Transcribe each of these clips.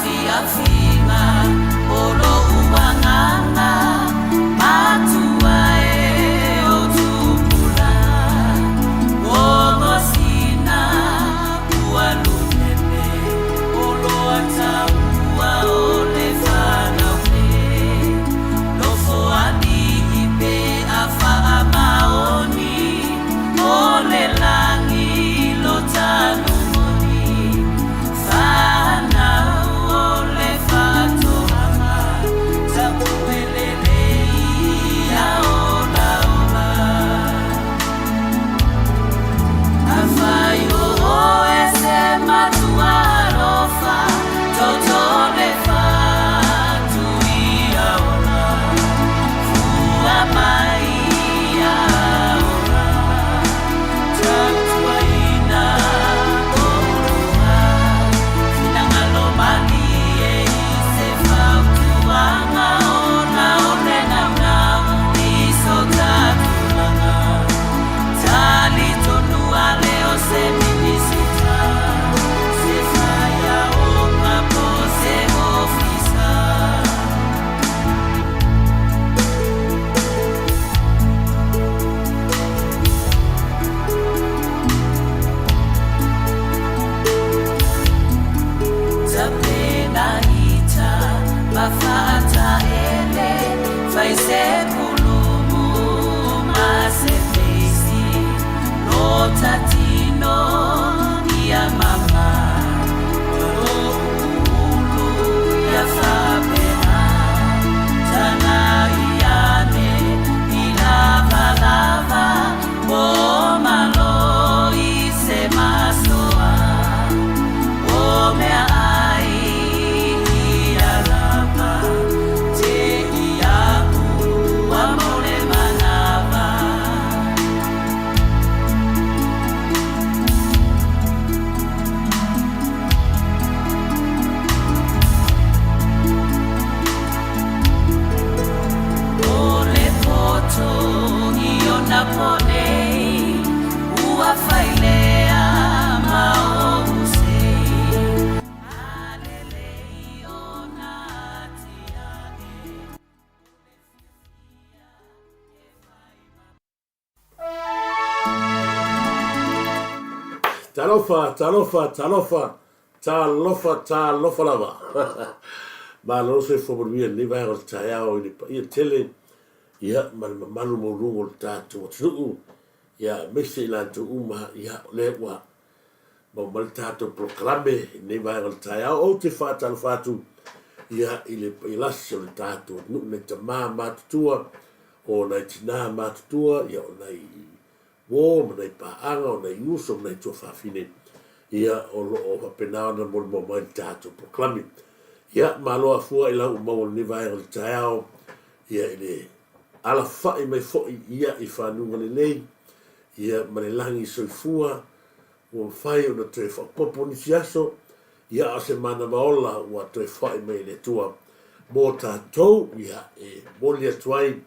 Faafiafiga o lou agaga matua e o tupulaga Gogosina ua lunene o loa taua o le fanau e Nofoalii pe a faamaoni o le lagi lo tanumoni Fanau o le faatoaga Tapue lelei ia olaola Afai o oe se matua alofa Toto le fatu ia ola Fua mai ia ola Tautuaina oulua Finagalo malie i se fautuaga Ona o le naunau i so ta tulaga Talitonu ale o se Minisita Se faiaoga po se ofisa. Tapenaita ma faataele, fai se pulumu ma se feisi, lota tino ia mama, ulu ia faapena, tagai ane i lavalava, o malo i se masoa. O mea ai ia lava, te iaʻu ua mau le manawa. ʻO le poto i ona po nei, ua failea ma oʻu sei. A lelei ona atiaʻe, o le fiafia e fai ma. Talofa, talofa, talofa, talofa, talofa lava. Malo le soifua manuia i lenei vaega o le taeao i le paia tele ia ma le mamalu maualuga o le tatou atunuu ia aemaise i latou uma ia o lea ua maua mai le tatou polokalame i lenei vaega o le taeao. Ou te faatalofa atu ia i le paia lasi o le tatou atunuu, nai tama matutua, o nai tina matutua, ia o nai uo ma nai paaga, o nai uso ma nai tuafafine, ia o lo o faapena ona molimau mai le tatou polokalame. Ia, malo afua i lau ua maua i lenei vaega o le taeao, ia i le alafai mai foi ia i fanuga lelei, ia ma le lagi soifua ua mafai ona toe faaopoopo nisi aso, ia a o se manava ola ua toe foai mai e le Atua mo tatou, ia e momoli atu ai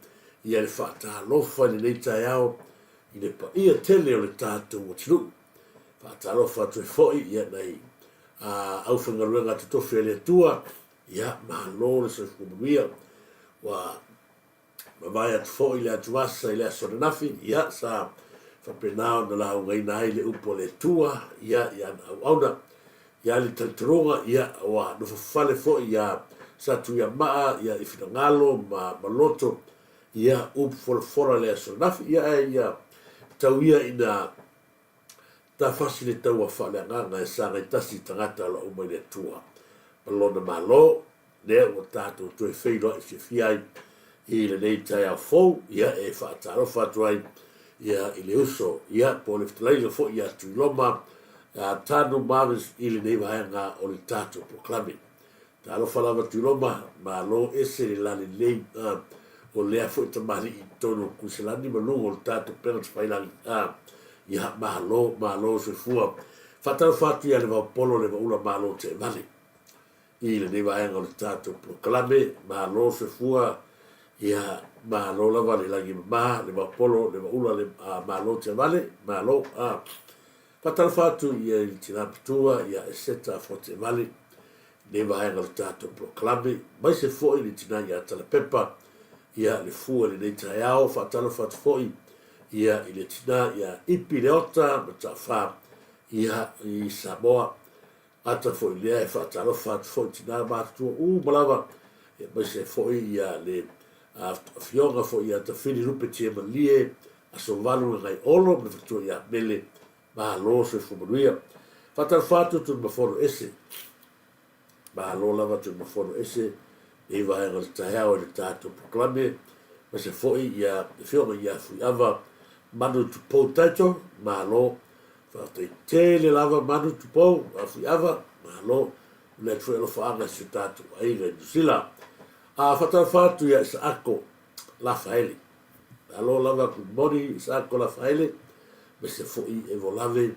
ia le faatalofa i lenei taeao i le paia tele o le tatou atunuu. Faatalofa atu ai foi ia nai aufaigaluega totofi a le Atua, ia malo le soifua manuia. Ua mavae atu foi le atuvasa i le aso ananafi, ia, sa faapena ona laugaina ai le upu a le Atua, ia, i ana auauna. Ia le talitonuga, ia, ua nofofale foi ia Satuiamaa, ia, i finagalo ma, ma loto, ia, upu folafola i le aso ananafi, ia, ae ia tau ia ina Tafasi le taua faaleagaga e sagai tasi i tagata o lau mai le Atua ma Lona Malo, lea ua tatou toe feiloai fiafia ai i lenei taeao fou, ia, e faatalofa atu ai, ia, i le uso, ia, po o le fetalaiga foi ia Tuiloma, ia Tanu Marvis i lenei vaega o le tatou polokalame. Talofa lava Tuiloma, malo ese le lalelei o lea foi tamalii i totonu o Kuiselani ma luga o le tatou upega tafailagi. Ia, malo, malo soifua. Faatalofa atu ia Levaopolo Levaula Malo Teevale i lenei vaega o le tatou polokalame. Malo soifua, ia, malo lava le lagi e mama, Levaopolo Levaula le, Malo Teevale, malo. Faatalofa atu i le tina matua ia Eseta Afoa Teevale. lenei vaega o le tatou polokalame, aemaise foi le tina ia Talapepa, ia le fua i lenei taeao. Faatalofa atu foi ia i le tina ia Ipi Leota Mataafa ia i Samoa. Ata foi lea e faatalofa atu foi i tina matutua uma lava, aemaise foi ia le afioga foi ia Tafili Lupe Tiemalie, Asovalu Gagaiolo ma le faletua ia Mele. Malo soifua manuia. Faatalofa atu Tuimafono ese. Malo lava Tuimafono ese nei vaega o le taeao i le tatou polokalame, aemaise foi ia afioga ia Fuiava Manu Tupou Title. Malo. Faafetai tele lava Manu Tupou, Fuiava, malo. Momoli atu foi alofaaga i si o tatou aiga i Niu Sila. A faatalofa atu ia Isaako Lafaele. Malo lava good morning Isaako Lafaele, aemaise foi Evolave.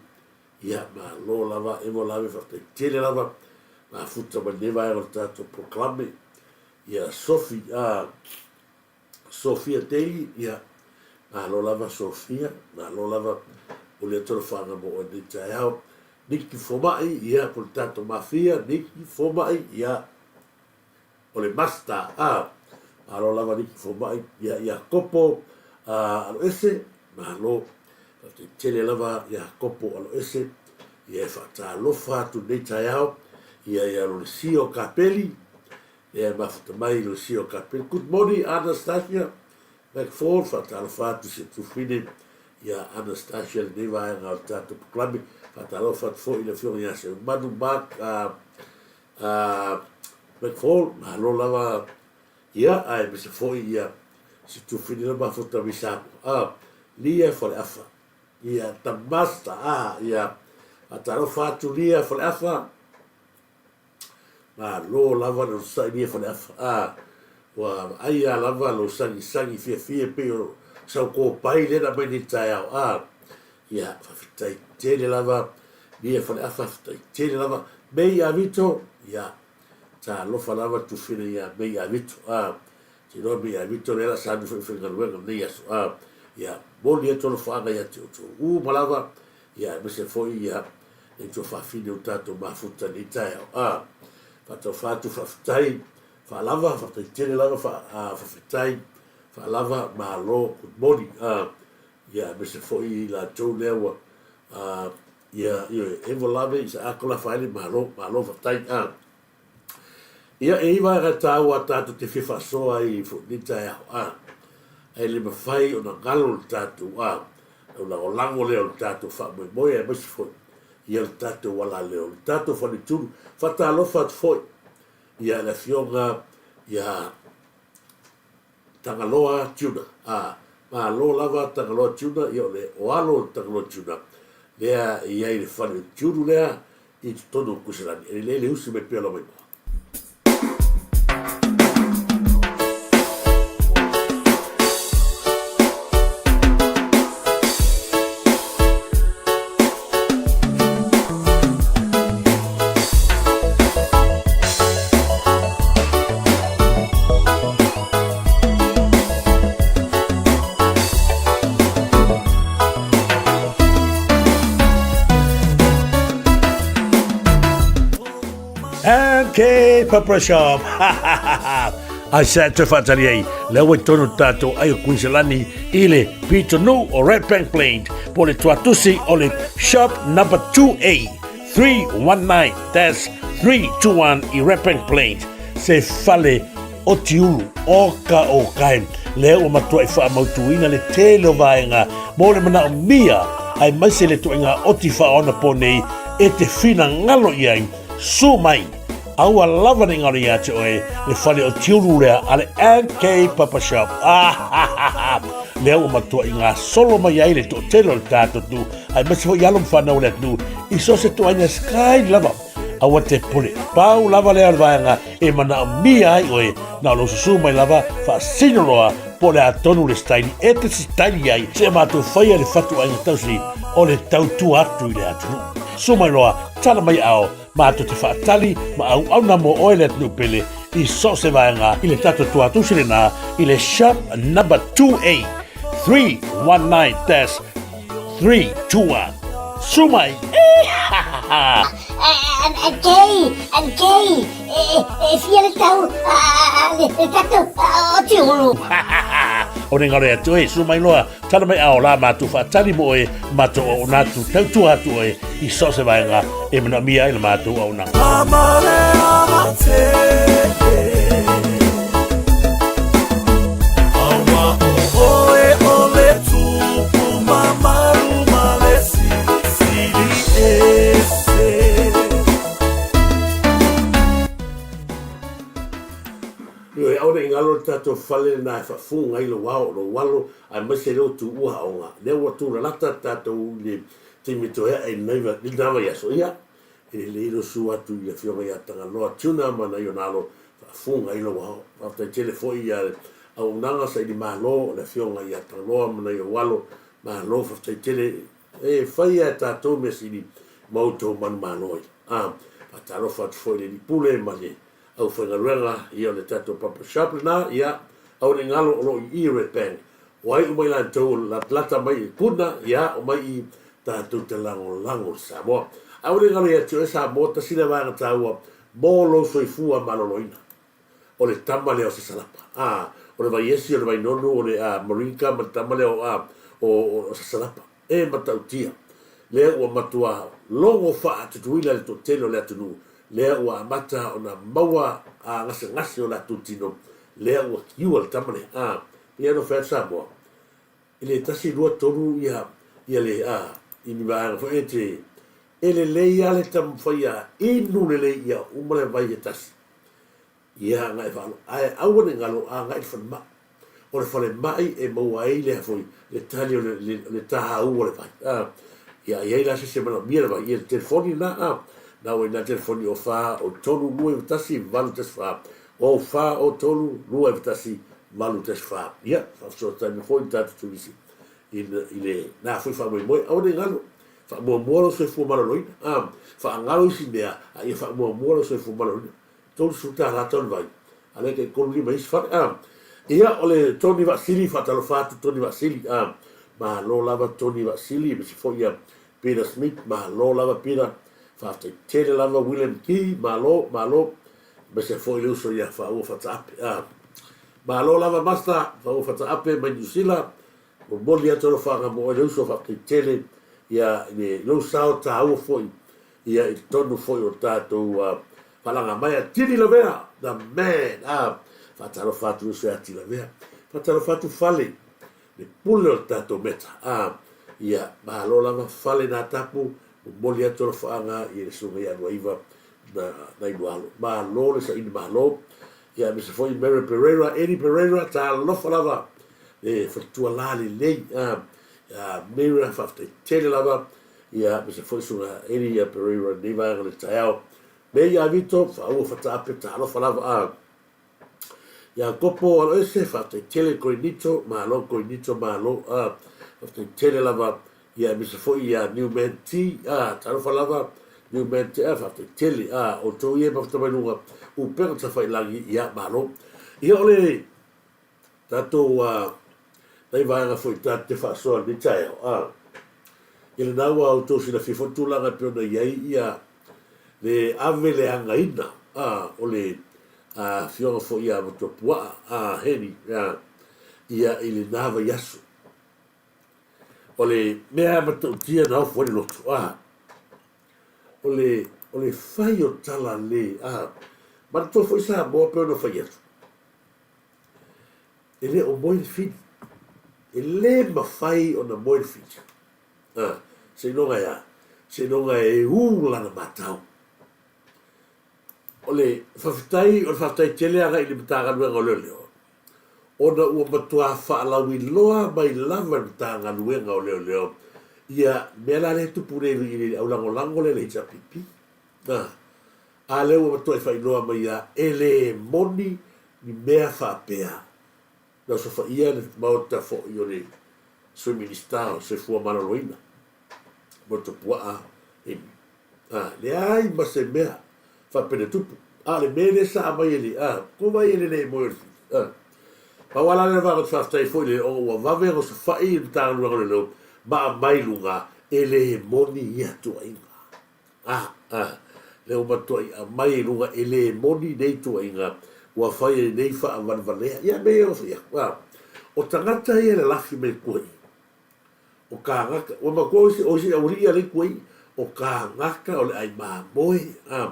Ia, malo lava Evolave, faafetai tele lava mafuta mai lenei vaega o le tatou polokalame. Ia, Sophie, a Sophia Daly, ia, malo lava Sophia, malo lava momoli atu alofaaga mo oe i lenei taeao. Niki Fomai, ia, po o le tatou Mafia, Niki Fomai, ia, o le Master, a, malo lava Niki Fomai, ia, Iakopo Aloese, malo, faafetai tele lava Iakopo Aloese, ia, e faatalofa atu i lenei taeao, ia, ia Lolesio Kapeli, Ia e mafuta mai Lucia Kapili. Good morning Anastasia McFall, faatalofa atu i si tufine ia Anastasia lenei vaega o le tatou polokalame. Faatalofa atu foi i le afioga ia Seumanu Mark McFall, malo lava ia aemaise foi ia si tufine la mafuta mai Samoa. Lia Faleafa, ia the master, ia faatalofa atu Lia Faleafa. Malo lava le onosai lia Faleafa. A, ua vaaia lava lou sagisagi fiafia pei o sau kopai lea na aumai nei i le taeao. A, ia, faafetai tele lava lia Faleafa, faafetai tele lava. Mei Avito, ia, talofa lava le tufina ia Mei Avito. A, te iloa Mei Avito lea la sa alu foi i faigaluega lenei aso. A, ia, momoli atu alofaaga ia te outou uma lava, ia, aemaise foi ia e tuafafine o tatou mafuta i lenei taeao. A, faataufa atu faafetai faalava, faafetai tele lava faafetai faalava, malo, good morning. A, ia aemaise foi i latou lea ua, a, ia, ioe, Evolave, Isaako Lafaele, malo, malo faafetai. A, ia, e i ai vaega taua tatou te fia faasoa ai foi i lenei taeao, a, ae le mafai ona galo le tatou, a, laulagolago lea o le tatou faamoemoe aemaise foi ia le tatou alaleo, le tatou faletulu. Faatalofa atu foi ia le afioga ia Tagaloa Tuna. A, malo lava Tagaloa Tuna, ia o le o alo o le Tagaloa Tuna lea e i ai le fale o Tiulu lea i totonu o Kuiselani. E lelei le usi mai pea lou igoa. MK Pepper Shop. Ai sa te whaatari ai, le ua tonu tātou ai o Queensland i le Pitonu o Red Bank Plains, po le tuatusi o le shop number 2A 319-321 i Red Bank Plains, se fale o Tiulu, o ka o kai, lea ua matuai faamautuina le tele o vaega mo le manaomia aemaise le ituaiga oti faaonapō nei e te finagalo i ai. Su mai, aua lava ne i galo ia te oe le fale o Tiulu lea a le MK Papa Shop. Ah, lea ua matuai gasolo mai ai le toatele o le tatou atunuu aemaise foi alo ma fanau o le atunuu i so o se ituaiga style lava. Aua te pule. Pau lava lea o le vaega e manaomia ai oe, na o lou susu mai lava, faasino loa po o le a tonu le style e te sitaili ai, seia matou faia le fatuaiga tausi o le tautua atu i le atunuu. Susu mai loa, tala mai ao, matou te faatali ma auauna mo oe le atunuu pele i so o se vaega i le tatou tuatusi lena i le shop number 2A 319-321. Susu mai! Aunty, aunty, e fia le tau a le tatou o Tiulu. O le galo ia te oe, susu mai loa, tala mai ao la matou faatali mo oe, matou auauna atu, tautua atu oe i so o se vaega e manaomia ai le matou auaunaga. Ioe, aua ne i galo le tatou fale lena e faafuga ai lou ao, lou alo, aemaise lou tuua aoga. Lea ua tulalata tatou i le taimi e toe ae i lena vaiaso, ia, e lelei lou susu atu i le Afioga ia Tagaloa Tuna ma nai ona alo faafuga ai lou ao. Faafetai tele foi ia le auaunaga saili malo o le Afioga ia Tagaloa ma nai ou alo. Malo faafetai tele. E fai lava e tatou mea sili ma outou manumalo ai. A, faatalofa atu foi i le Alii Pule ma le aufaigaluega, ia o le tatou barber shop lena, ia, aua ne i galo o lo o i i Red Bank. O ai uma i latou o latalata mai i Puna, ia, omai i tatou te lagolago i Samoa. Aua ne i galo ia te oe Samoa, tasi lea vaega taua mo lou soifua maloloina. O le tama lea o Sasalapa. A, o le Vaiesi, o le Vainonu, o le a, Marika ma le tama lea o a, o, o Sasalapa. E matautia, lea ua matua logo faatutuila le toatele o le atunuu, lea ua amata ona maua a gasegase o latou tino, lea ua kiua le tama lea. A, pei ona fai atu Samoa, e le tasi, lua, tolu ia, ia le, a, i ni vaega foi e te, e lelei lava le taumafai ia inu lelei ia uma le vai e tasi. Ia agai faalo, ae aua ne i galo agai i le falemai. O le falemai e maua ai le foi le tali o le, le, le tāu o le vai. A, ia i ai la se isi e manaomia le vai, ia le telefoni lena, a, na ua i ina telefoni o 4 o 3 2 9 1 8 1 4, o 4 o 3 2 9 1 8 1 4. Ia, faafesoatai mai foi le tatou turisi i le, i le na foi faamoemoe. Aua ne i galo, faamuamua lou soifua maloloina. A, faagalo isi mea, a ia faamuamua lou soifua maloloina. 30 tala tau le vai, a lea tai 35 isi fale. A, ia, o le Tony Vaasili, faatalofa atu Tony Vaasili. A, malo lava Tony Vaasili, aemaise foi ia Peter Smith, malo lava Peter. Faafetai tele lava William Key, malo, malo. Aemaise foi le uso ia Faaua Fataape. A, malo lava Master, Faaua Fataape mai Niu Sila, momoli atu alofaga mo oe le uso, faafetai tele ia i le lou sao taua foi ia i totonu foi o tatou faalaga mai a Tini Lavea, the man. A, faatalofa atu uso ia Tini Lavea, faatalofa atu Fale, le pule o le tatou meta. A, ia, malo lava Fale na tapu, momoli atu alofaaga i le susuga ia Luaiva na Nailualo. Malo le saini malo. Ia, aemaise foi Mary Pereira, Eddie Pereira, talofa lava le faletua la lelei. A, Mary, faafetai tele lava. Ia, aemaise foi susuga Eddie Pereira i lenei vaega o le taeao. Me ia Vito, faaua fataape, talofa lava a. Ia Kopo Aloese, faafetai tele Koinito, malo Koinito, malo a. Faafetai tele lava, ia aemaise foi ia Newman T, a, talofa lava Newman T, a, faafetai tele, a, outou ia e mafuta mai luga, upega tafailagi, ia, malo. Ia o le tatou a, nai vaega foi tatou te faasoa i lenei taeao, a, ia lena ua outou silafia foi tulaga e pei ona i ai ia le ave leagaina, a, o le afioga foi ia Matuapuaa, a, Henny, a, ia i lena vaiaso. O le mea matautia na ofo ai le loto, a, o le, o le fai o tala le, a, manatua foi Samoa pei ona fai atu, E le o moe le fili. E le mafai ona moe le fili. A, seiloga e a? Seiloga e ū lana matau. O le faafetai, o le faafetai tele agai i le Matagaluega o Leoleo, ona ua matua faalauiloa mai lava e le Matagaluega o Leoleo ia mea la lea e tupu nei i le aulagolago lea i le HRPP. A, a lea ua matuai faailoa mai lava, e le moni ni mea faapea. Na osofaia le Maota foi o le Sui Minisita o Soifua Maloloina, Motopuaa Amy. A, leai ma se mea faapea na tupu. A o le mea lea sa aumai e le, a, ko vai e lelei moe o le fili. A, pau lava la lea vaega ou te faafetai ai foi i le, ona ua vave ona osofai le Matagaluega o Leoleo ma aumai i luga, e le moni ia tuuaiga. A, a. Lea ua matuai aumai i luga e le moni nei tuuaiga ua fai ai nei faavalevalea. Ia mea ia ua fai atu, a o tagata ia e lalafi mai tua i i, o kānaka, ua manatua o isi, o isi aualii ia lea i tua i i, o kānaka o le ʻai mamoe, a,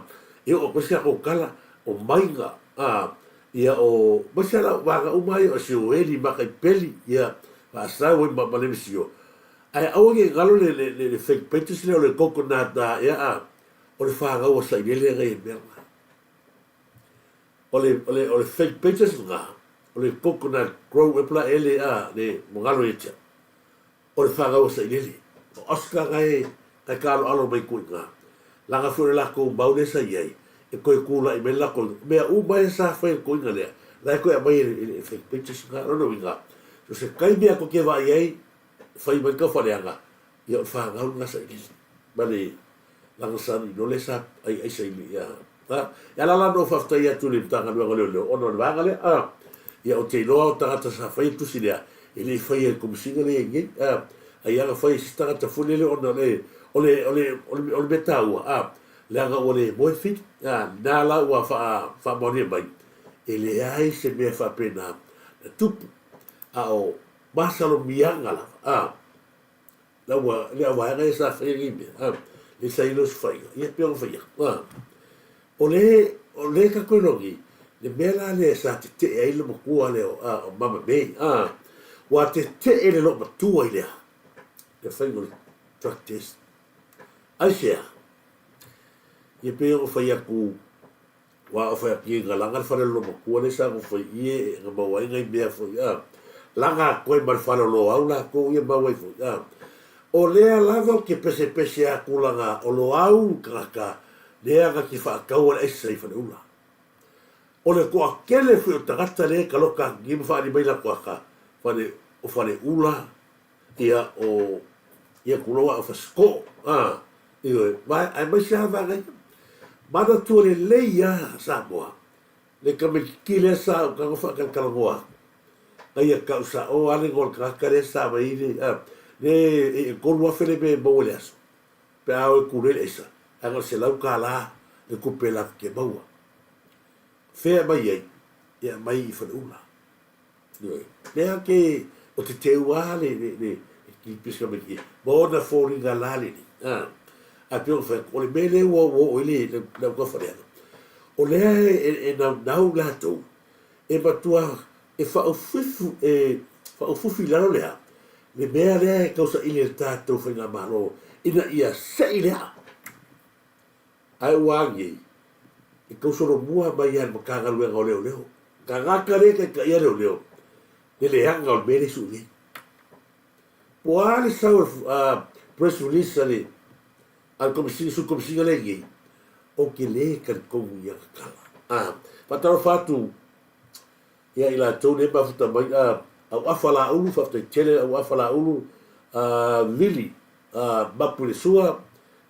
e oo atu ai se tatou tala, o maiga, a, ia o, aemaise lava vaega uma ia o sioeli, mataipeli, ia, faasau ai ma, ma le misio. Ae aua ne i galo le, le, le, le fake pages lea o le coconut, a, ia, a, o le fanau a Sailele na i mea na. O le, o le, o le fake pages na, o le coconut grow e pla ele a le magalo ia tia. O le fanau a Sailele. O Oscar na e, na e kaaloalo mai kui na. Laga foi le lakou mau lea sa iai, e toe tulai mai le lakou, mea uma ia sa fai e le toeaina lea, la e toe aumai e le, e le fake pages na. Lona uiga, so se taimi a tou te vaai ai, fai mai le taufaaleaga, ia o le fanau lena Sailele. Ma le Lana sa i lole sa ai aisa i ia a e ala la ona ou faafetai atu i le Matagaluega o Leoleo ona o le vaega lea a ia ou te iloa o tagata sa faia le tusi lea e le i faia e le Komesina lea i ai nei a ai ana fai e se isi tagata foi lele ona o le o le o le o le mea taua a leaga ua le moe Fili a lena la ua faa faamaonia mai e leai se mea faapena na tupu a o masalomiaga lava a La ua le auvaega ia sa faia nei mea, a, le sa i le osofaiga, ia pei ona fai atu, a. O le, o le tatou iloa nei, le mea la lea sa tetee ai le matua lea o, a, o Mama May, a, ua tetee le loomatua i le a? Le faiga o le drug test. Aisea? Ia pei ona fai atu, Ua ofe atu i ga laga le fale o le loomatua lea sa nofo i i e na maua ai nai mea foi a. Laga atu ai ma le fale o Loau latou ia maua ai foi a. O lea lava ou te pesepese atu laga o Loau le tagata lea na te faataua le aisa i Faleula. O le toatele foi o tagata lea e taloka atu nei ma faaali mai latou ata fale o Faleula ia o ia tulou a o Fasitoo a. Ioe, aemaise lava vaega ia. Manatua lelei lava Samoa, le tamaitiiti lea sa ou tago faatalatalanoa atu, na ia tau sao lava le igoa o le tagata lea sa aumai ai le, a, le e $3,000 le mea e maua i le aso, pe a o e tulei le aisa, ae na o le $100 le tupe latou te maua. Fea e aumai ai? E aumai i Faleula. Ioe. Lea ke, o te teu a le, le, le, le tamaitiiti, ma ona foliga la lenei. A, ae pei ona fai atu, o le mea lea ua ua oo i le, le, le autafa-leaga, o lea e, e, e naunau latou, e matua, e faaufifu, e faaufufi i lalo le a, le mea lea e tausaili e le tatou faigamalo, ina ia sei le aa. Ae ua agi e tau solomua mai lava i le Matagaluega o Leoleo. Tagata lea e taitaia leoleo, le leaga o le mea lea e sui nei. Po o a le sau a press release a le a le Komesina, Sui Komesina lea e i nei, ou te le talitonu i ana tala. A, faatalofa atu ia i latou nei mafuta mai, a, Auafa Laulu, faafetai tele Auafa Laulu, a, Vili, a, Mapu i le Sua,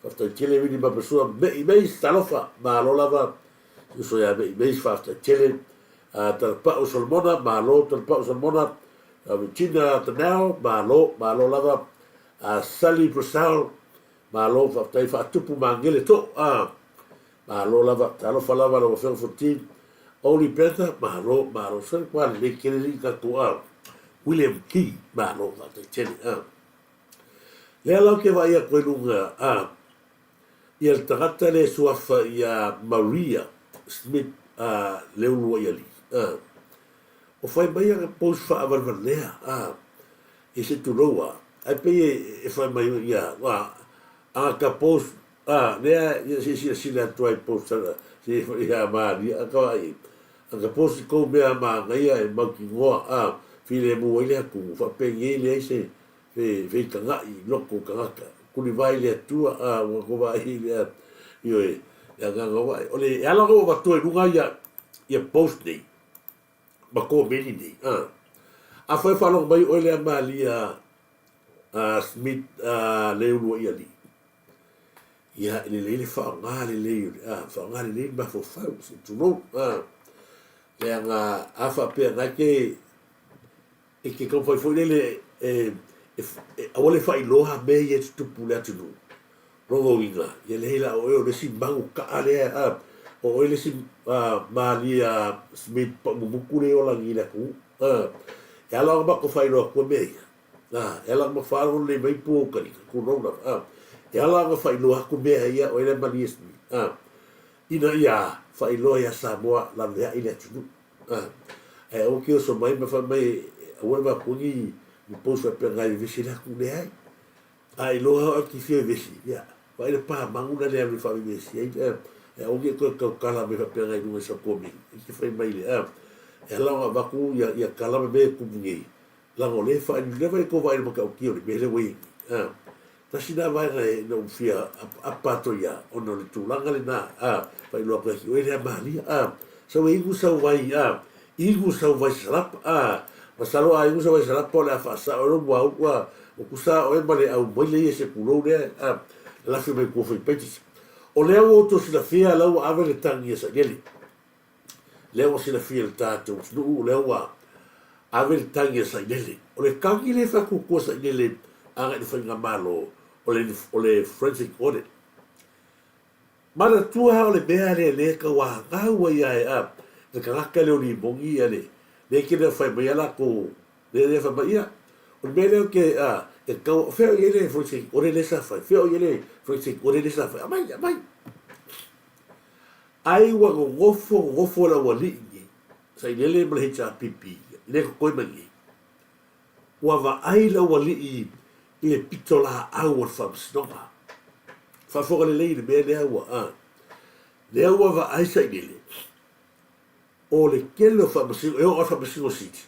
faafetai tele Vili Mapu i le Sua, Me'i Meis, talofa, malo lava, si uso ia Me'i Meis, faafetai tele, a, Talapa'u Solomona, malo Talapa'u Solomona, a, Regina Tanao, malo, malo lava, a, Sally Purcell, malo, faafetai, Faatupu Magele To'o, a, Malo lava, talofa lava lau Afioga Fonti. Oli Betha, malo, malo. Sole kua lelei tele lii tatou a. William Key, malo, faafetai tele a. Lea la ou te vaai atu ai luga a, ia le tagata lea e suafa ia Maria Smith a Leuluaialii a. O fai mai ana post faavalevalea a, i se tulou a, ae pei e fai mai ia, a, ana ka post A, lea ia se i silasila atu ai pou sala se i ia Maria a ka vaai a ka posi kou mea manaia e mautinoa a filemu ai le atunuu faapenei leai se fe feitagaʻi i loko o tagata kulivai le Atua a ua ko vaai i le ioe le agaga o ae o le e ala ona ou avatua i luga ia ia post nei ma komeni nei a afai faalogo mai oe lea Maria a Smith a Leuluaialii Ia, e lelei le faaaoga lelei o le, a, faaaoga lelei le mafaufau, se i tulou, a. Leaga a faapea na e te, e te taumafai foi lele e, e, e, aua le faailoa mea ia e tutupu i le atunuu. Lona uiga, ia leai la o oe o le isi magu kaʻa lea, a, o oe le isi malie a Smith paʻumumuku lea e ola nei i le atunuu. A, e ala ona matou faailoa atua mea ia. A, e ala ona faalogo lelei mai pua utalika, tulou lava. A, e ala ona faailoa atu mea ia, oe lea Malie Smith. A, ina ia faailoa iā Samoa laveai le atunuu. A, ae aua te oso mai ma fai mai aua le vatua ni post faapea na e vevesi le atunuu. Leai. A iloa oe te fia vevesi, ia, vaai le pa magu na le alu e faavevesi ai, a, e aua ne i toe tautala mai faapea i luga i sau komeni, e te fai mai le, a, e ala ona avatu ia, ia tala ma mea e tupu nei, leaga o lea e faaili, lea foi e tou vaai i le matautia o le mea lea ua i ai nei, a. Tasi lena vaega e, na ou fia apaapa atu ai lava, ona o le tulaga lena, a, faailoa atu ia te oe lea Maria, a, sau e inu sau vai, a, inu sau vai salapa, a, masalo a inu sau vai salapa o le a faasao ai lou muaulu, a, ua tusa oe ma le au maile ia se pulou lea, a, lafi mai tua faipaitisa. O lea ua outou silafia la ua ave le tagi a Sailele. Lea ua silafia e le tatou atunuu, lea ua ave le tagi a Sailele. O le tagi lea e faatuatua Sailele agai i le faigamalo, o le, o le forensic audit. Manatua o le mea lea lea e tauagau ai a e a le tagata lea o Limoni ia le lea ke lea fai mai a latou lea lea fai mai ia o le mea lea ke a e tau fea o i ai le forensic audit lea sa fai fea o i ai le forensic audit lea sa fai aumai aumai ai ua nonofo nonofo le aualii nei Sailele ma le HRPP lea totoe mai nei Ua vaai le aualii i le pitolaau o le faamasinoga. Faafofoga lelei i le mea lea ua a. Lea ua vaai Sailele, o le tele o faamasino, e oo lava i le Faamasino Sili,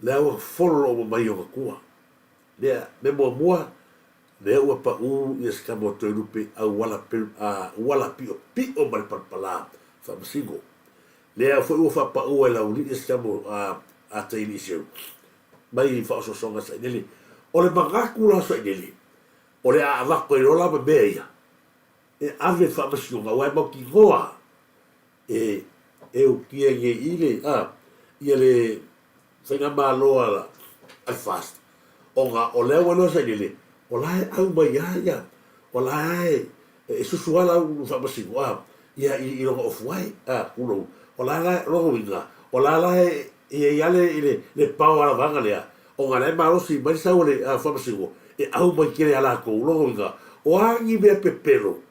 lea ua folo uma mai ona tua. Lea, mea muamua, lea ua pau ia se tama o Toelupe auala, auala piopio ma le palapala faamasino. Lea foi ua faapaua e Laulii se tama a Tailiiseu mai faaosoosoga Sailele. O le manatu la o Sailele, o le a avatu ai loa la ma mea ia e ave i le faamasinoga aua e mautinoa e e utia nei i le a ia le faigamalo a le FAST ona o lea ua iloa Sailele o la e au mai lava ia o la e e susu lava lau faamasino a ia i lona ofu ai a tulou o la la lona uiga o la la e i ai lava le le pao alavaga lea ona la e malosi mai le sau o le faamasino e au mai tele ia latou lona uiga o a ni mea pepelo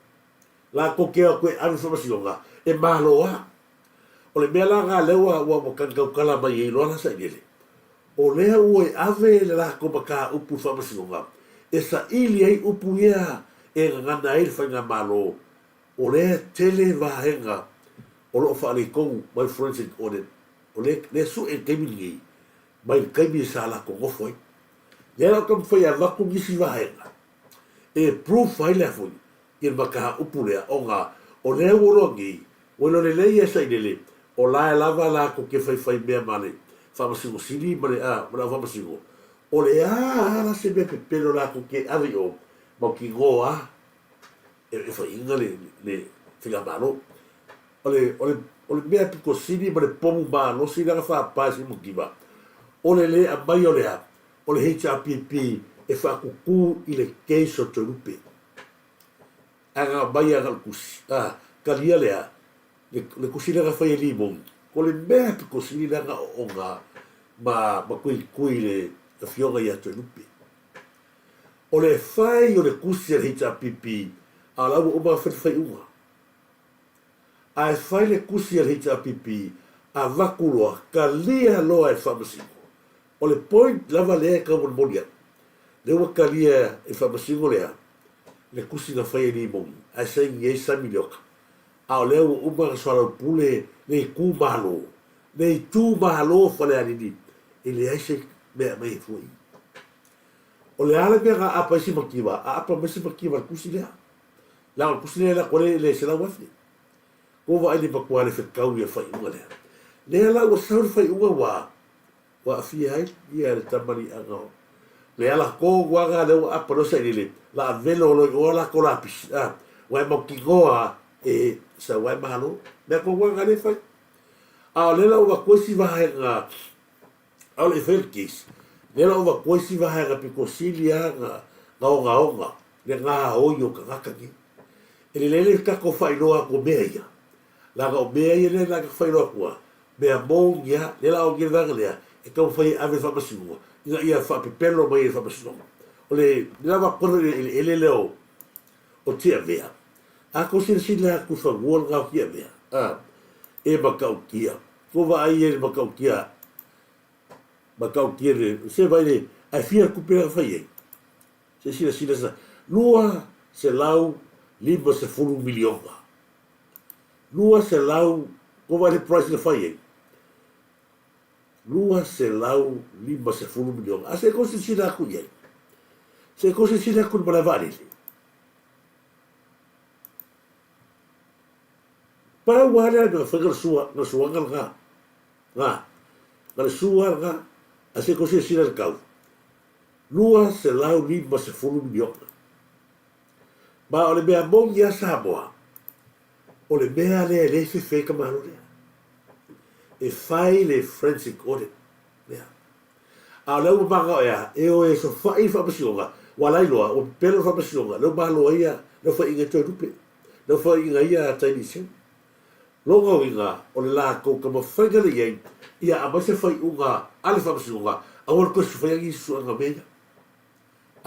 latou te o atu e ave i le faamasinoga e malo lava. O le mea la lena lea ua ua tautautala mai ai loa la Sailele, o lea ua e ave le latou mataupu i le faamasinoga e saili ai upu ia e gagana ai le faigamalo, o lea tele vaega o lo o faaleitonu mai forensic audit, o lea lea sue i le taimi lenei mai le taimi sa latou nofo ai. Lea la ou taumafai e avatu nisi vaega e proof ai le foi i le mataupu lea ona o lea ua loa nei, ua iloa lelei e Sailele o la e lava latou te faifai mea ma le Faamasino Sili ma le ma le Au Faamasino, o le a la se mea pepelo latou te ave i o, mautinoa a e faiina le le faigamalo. O le o le o le mea pito sili ma le pomu malosi lea na faapa e Simativa, o le le aumaia o le a? O le HRPP e faatutu i le case o Toelupe. Ae na aumai lava na o le tusi, a, talia lea, le, le tusi lea na fai e Limoni, o le mea pito sili lea na oona ma, ma tuitui le afioga ia Toelupe. O le fai o le tusi a le HRPP, a o la ua uma ona fai le faaiuga. Ae fai le tusi a le HRPP, avatu loa, talia loa e le Faamasino. O le point lava lea e tau molimoli atu, lea ua talia e le Faamasino lea le tusi na fai e Limoni ae saini ai Sami Leota, a o lea ua uma ona soalaupule le itumalo, le itumalo o Falealili e leai se mea e aumai ai fua i i. O le a le mea na aapa ai Simativa? Aapa mai Simativa i le tusi lea. Leaga o le tusi lea e alu atu ai le $100,000. Ua vaai le matua le fetau ia faaiuga lea. Lea la ua sau le faaiuga ua ua aafia ai ia le tamaliiaga o le ala tonu lava lena lea ua apa loa sailele la a velo loa i o latou lapisi a ua e mautinoa e sau ai malo. Mea tonu lava lena lea e fai. A o lea la ua avatu ai si vaega ʻaʻole i fai le case, lea la ua avatu ai si vaega pito sili lava na ogaoga. Le gaoi o tagata nei. E lelei le tatou faailoa atu o mea ia, leaga o mea ia lea na te faailoa atua, mea moni a, lea la o le vaega lea e taumafai e ave i le faamasinoga ina ia faapepelo mai e le faamasinoga. O le lava tonu i le eleele lea o Tiavea, a tou silasila atu i fanua lena o Tiavea, a, e matautia. Tou vaai i ai i le matautia, matautia le, se vaai le, ae fia le tupe lea na fai ai? Se i silasila sa, $250 miliona. 200, ua vaai le price na fai ai? $250 miliona. A se i tou silasila atu i ai. Se i tou silasila atu i le malae vaalele. Pau lava lea na fai na le sua, na suaga lena. Na, na le sua lena. A se i tou silasila i le tau. $250 miliona. Ma o le mea moni a Samoa, o le mea lea e le fefe ai ka Malo lea. E fai le forensic audit lea. A o lea ua manao e a? E o e sofa'i le faamasinoga, ua ala ai loa, ua pepelo le faamasinoga, lea ua malo ai ia, lea ua fai'ina ai Toelupe, lea ua fai'ina ai ia Tainiiseu. Lona uiga, o le latou taumafaiga lea i ai, ia aumai se faaiuga a le Faamasinoga, aua le toe sofaia nisi suega o mea ia.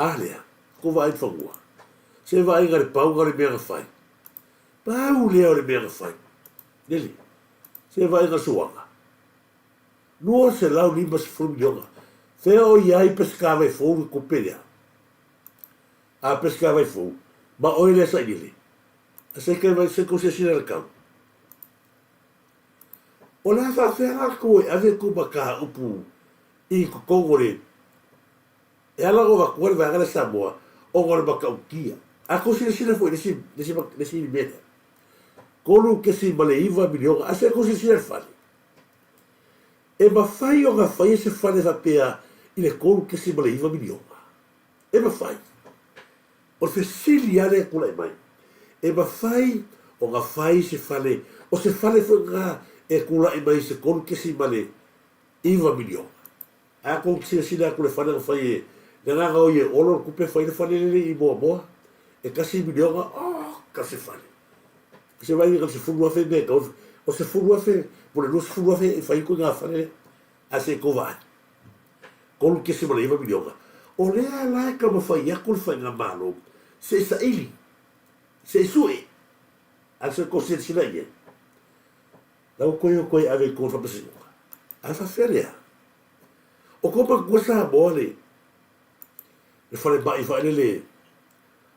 A lea, kou vaai i le fanua. Se vaaiga i le pauga o le mea na fai. Pau lea o le mea na fai. Lele, se vaaiga i le suaga. $250 miliona. Fea o i ai Peseta vai fou le tupe lea? A Peseta vai fou, ma oe lea sailele. A se kai vai se kou silasila i le tau. O le a faafefea latou e ave tou mataupu i totonu o le E ala ona avatua le vaega lea Samoa ona o le matautia. A tou silasila foi i le isi, le isi, le isi mea lea, $3.9 miliona, a se tou silasila i le fale. E mafai ona faia se fale faapea i le $3.9 miliona. E mafai. O le fesili lava lea e tulai mai, e mafai ona fai se fale, o se fale foi lena e tulai mai i se $3.9 miliona? A tou silasila atu i le fale na fai e le agaga o ia e olo le tupe fai le fale lele i Moamoa, e $1 miliona, oka se fale! Se vaai i le $10,000 mea e tatau, o le $10,000 po o le $20,000 e fai ai ituaiga fale lea, ae se i tou vaai. $3.9 miliona. O lea la e taumafai atu le Faigamalo se i saili, se i sue, a se i tou silasila i ai. La ua toe o toe ave i tua faamasinoga. A faafefea lea? O kou matua Samoa le le falemai faelele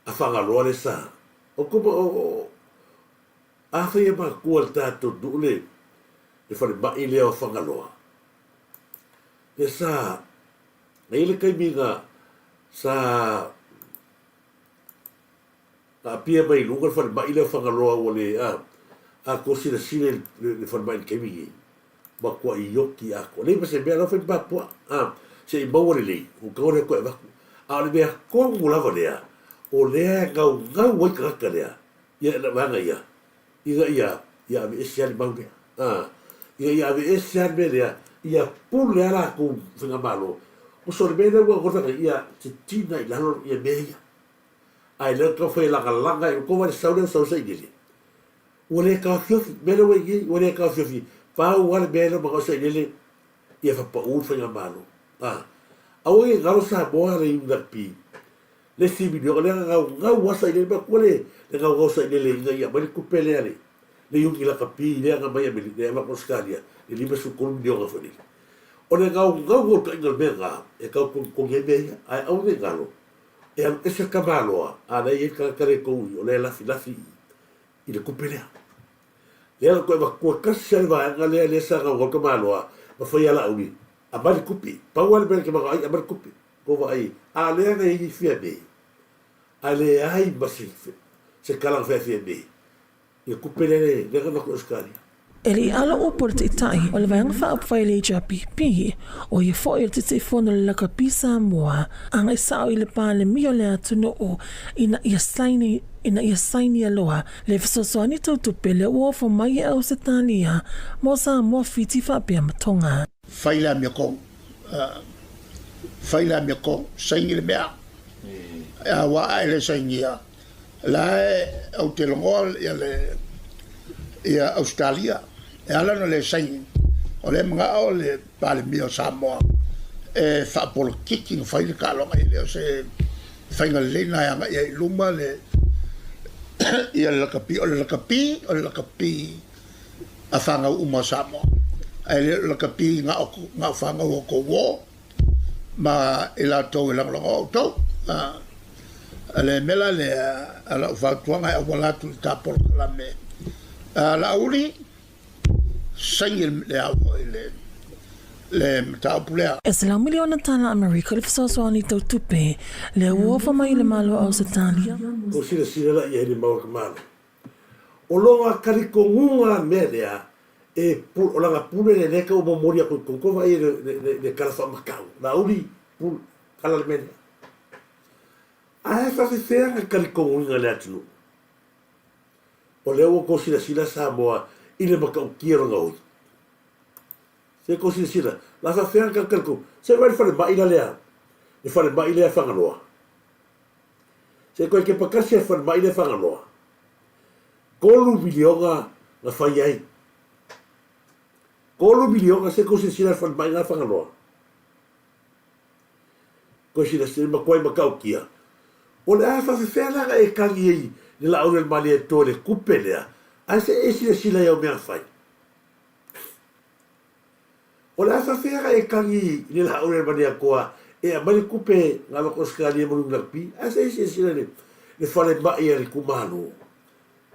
a Fagaloa le sa. O kou o, o, afai e matua le tatou nuu le le falemai lea o Fagaloa. Lea sa na i ai le taimi na sa aapia mai i luga le falemai lea o Fagaloa ua le a atoa silasila i le falemai i le taimi lenei, matuai ioki atoa. Leai ma se mea, la ua fai ma matua a se i maua lelei, ua tago lea toe avatu. A o le mea tonu lava lea, o lea e naunau ai tagata lea, ia vaega ia, ina ia ia aveese lava le mau lea. A, ina ia aveese lava le mea lea, ia pule lava latou faigamalo. Uso, o le mea lea ua gata nei, ia titina i lalo ia mea ia. Ae lea ou te taumafai e lagalaga i tou le sau lea ua sau ai sailele. Ua le taofiofi, mea lea ua i ai, ua le taofiofi. Pau lava le mea lea ua manao sailele, ia faapau le faigamalo. A, aua ne i galo Samoa le Unrugby le isi miliona lea na gaugau lava sailele manatua le le gaugau sailele ina ia aumai le tupe lea le le iuni lakapi lea na aumai Amerika lea avatu Ausetalia le 53 miliona foi lele. O le gaugau o le taina o le mea lena e tau togitogi ai mea ia ae aua ne i galo e alu ese le tamaloa a la e i ai le tagata lea i tou i o lea e lafilafi i le tupe lea. Lea na toe avatua tasi lava le vaega lea lea sa gaugau le tamaloa ma fai a Laauli aumai le tupe. Pau lava le mea na te manao ai aumai le tupe. Ua vaai, a lea na i ai Fiame, ae leai ma se se tala na fai a Fiame i le tupe lea lea na avatu i Ausetalia. E le i alo upu a le Taitai o le Vaega Faaupufai a le HRPP, ʻo ia foi o le Taitaifono o le Lakapi Samoa, agai sao i le Palemia o le atunuu ina ia saini ina ia sainia loa le fesoasoani tau tupe lea ua ofo mai e Ausetalia mo Samoa, Fiti faapea ma Tonga. Fai le amiotonu, fai le amiotonu, saini le mea. Aua a e le sainia, la e ou te logoa ia le ia Ausetalia. E ala ona le saini, o lea e manao le Palemia o Samoa e faapolokiki na fai le taaloga, e le o se faiga lelei na e agai ai i luma le ia le lakapi. O le lakapi, o le lakapi a fanau uma o Samoa, ae le o le lakapi na o, na o fanau o tou uo ma i latou e lagolago outou. A le mea la lea, a lau fautuaga e auala atu i le ta polokalame a Laauli, saini le au foi le le mataupu lea. E $100 miliona tala Amerika le fesoasoani tau tupe lea ua ofa mai i le Malo o Ausetalia. Ko silasila la i ai le mau a ka Malo. O loga kalikoguga a mea lea e pu, o lana pule lea lea ka ua momoli aku i koukou vaai le, le, le, le kala faamatau. Laauli, pule, kala le mea lea. Ae faafefea na kalikoguina le atunuu? O lea ua kou silasila Samoa i le matautia o lona oi. Se kou silasila, la faafefea na kalikaliko? Se vaai le falemai la lea, le falemai lea Fagaloa. Se koe kepa kasi a falemai lea Fagaloa. $3 miliona na fai ai. $3 miliona se kou silasila le falemai na Fagaloa. Koe silasila matua i matautia. O le a faafefea la na e kagi ai le laau le Malietoa i le tupe lea, ae se e silasila i au mea fai. O le a faafefea na e kagi i le laau le Malietoa e aumai le tupe na avatu Ausetalia ma Niu Rugby, ae se e silasila i le falemai a le itumalo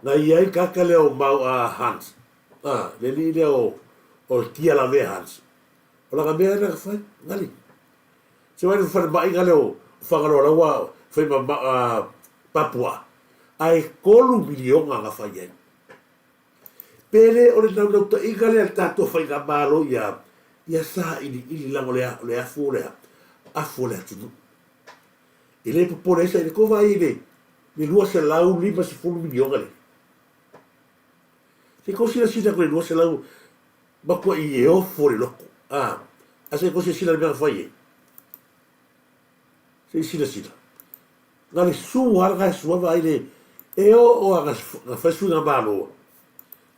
na i ai kaka lea o mau a Hans, a, le alii lea o Tialavea Hans. O lana mea lea na fai, gali. Se wai le falemai lea o Fagaloa la ua fai ma Papua, ae $3 miliona na fai ai. Pe le o le naunautai lea le tatou faigamalo ia ia sailiili leaga o le o le afu o le afu o le atunuu. E le popole ai sa i le tou vaai i le le $250 miliona lea. Se tou silasila atu i le 200 matuai e ofo le loto. A, a se tou silasila i le mea na fai ai. Se i silasila. Na le sua lava na sua vaai le e oo lava na fai suiga malo.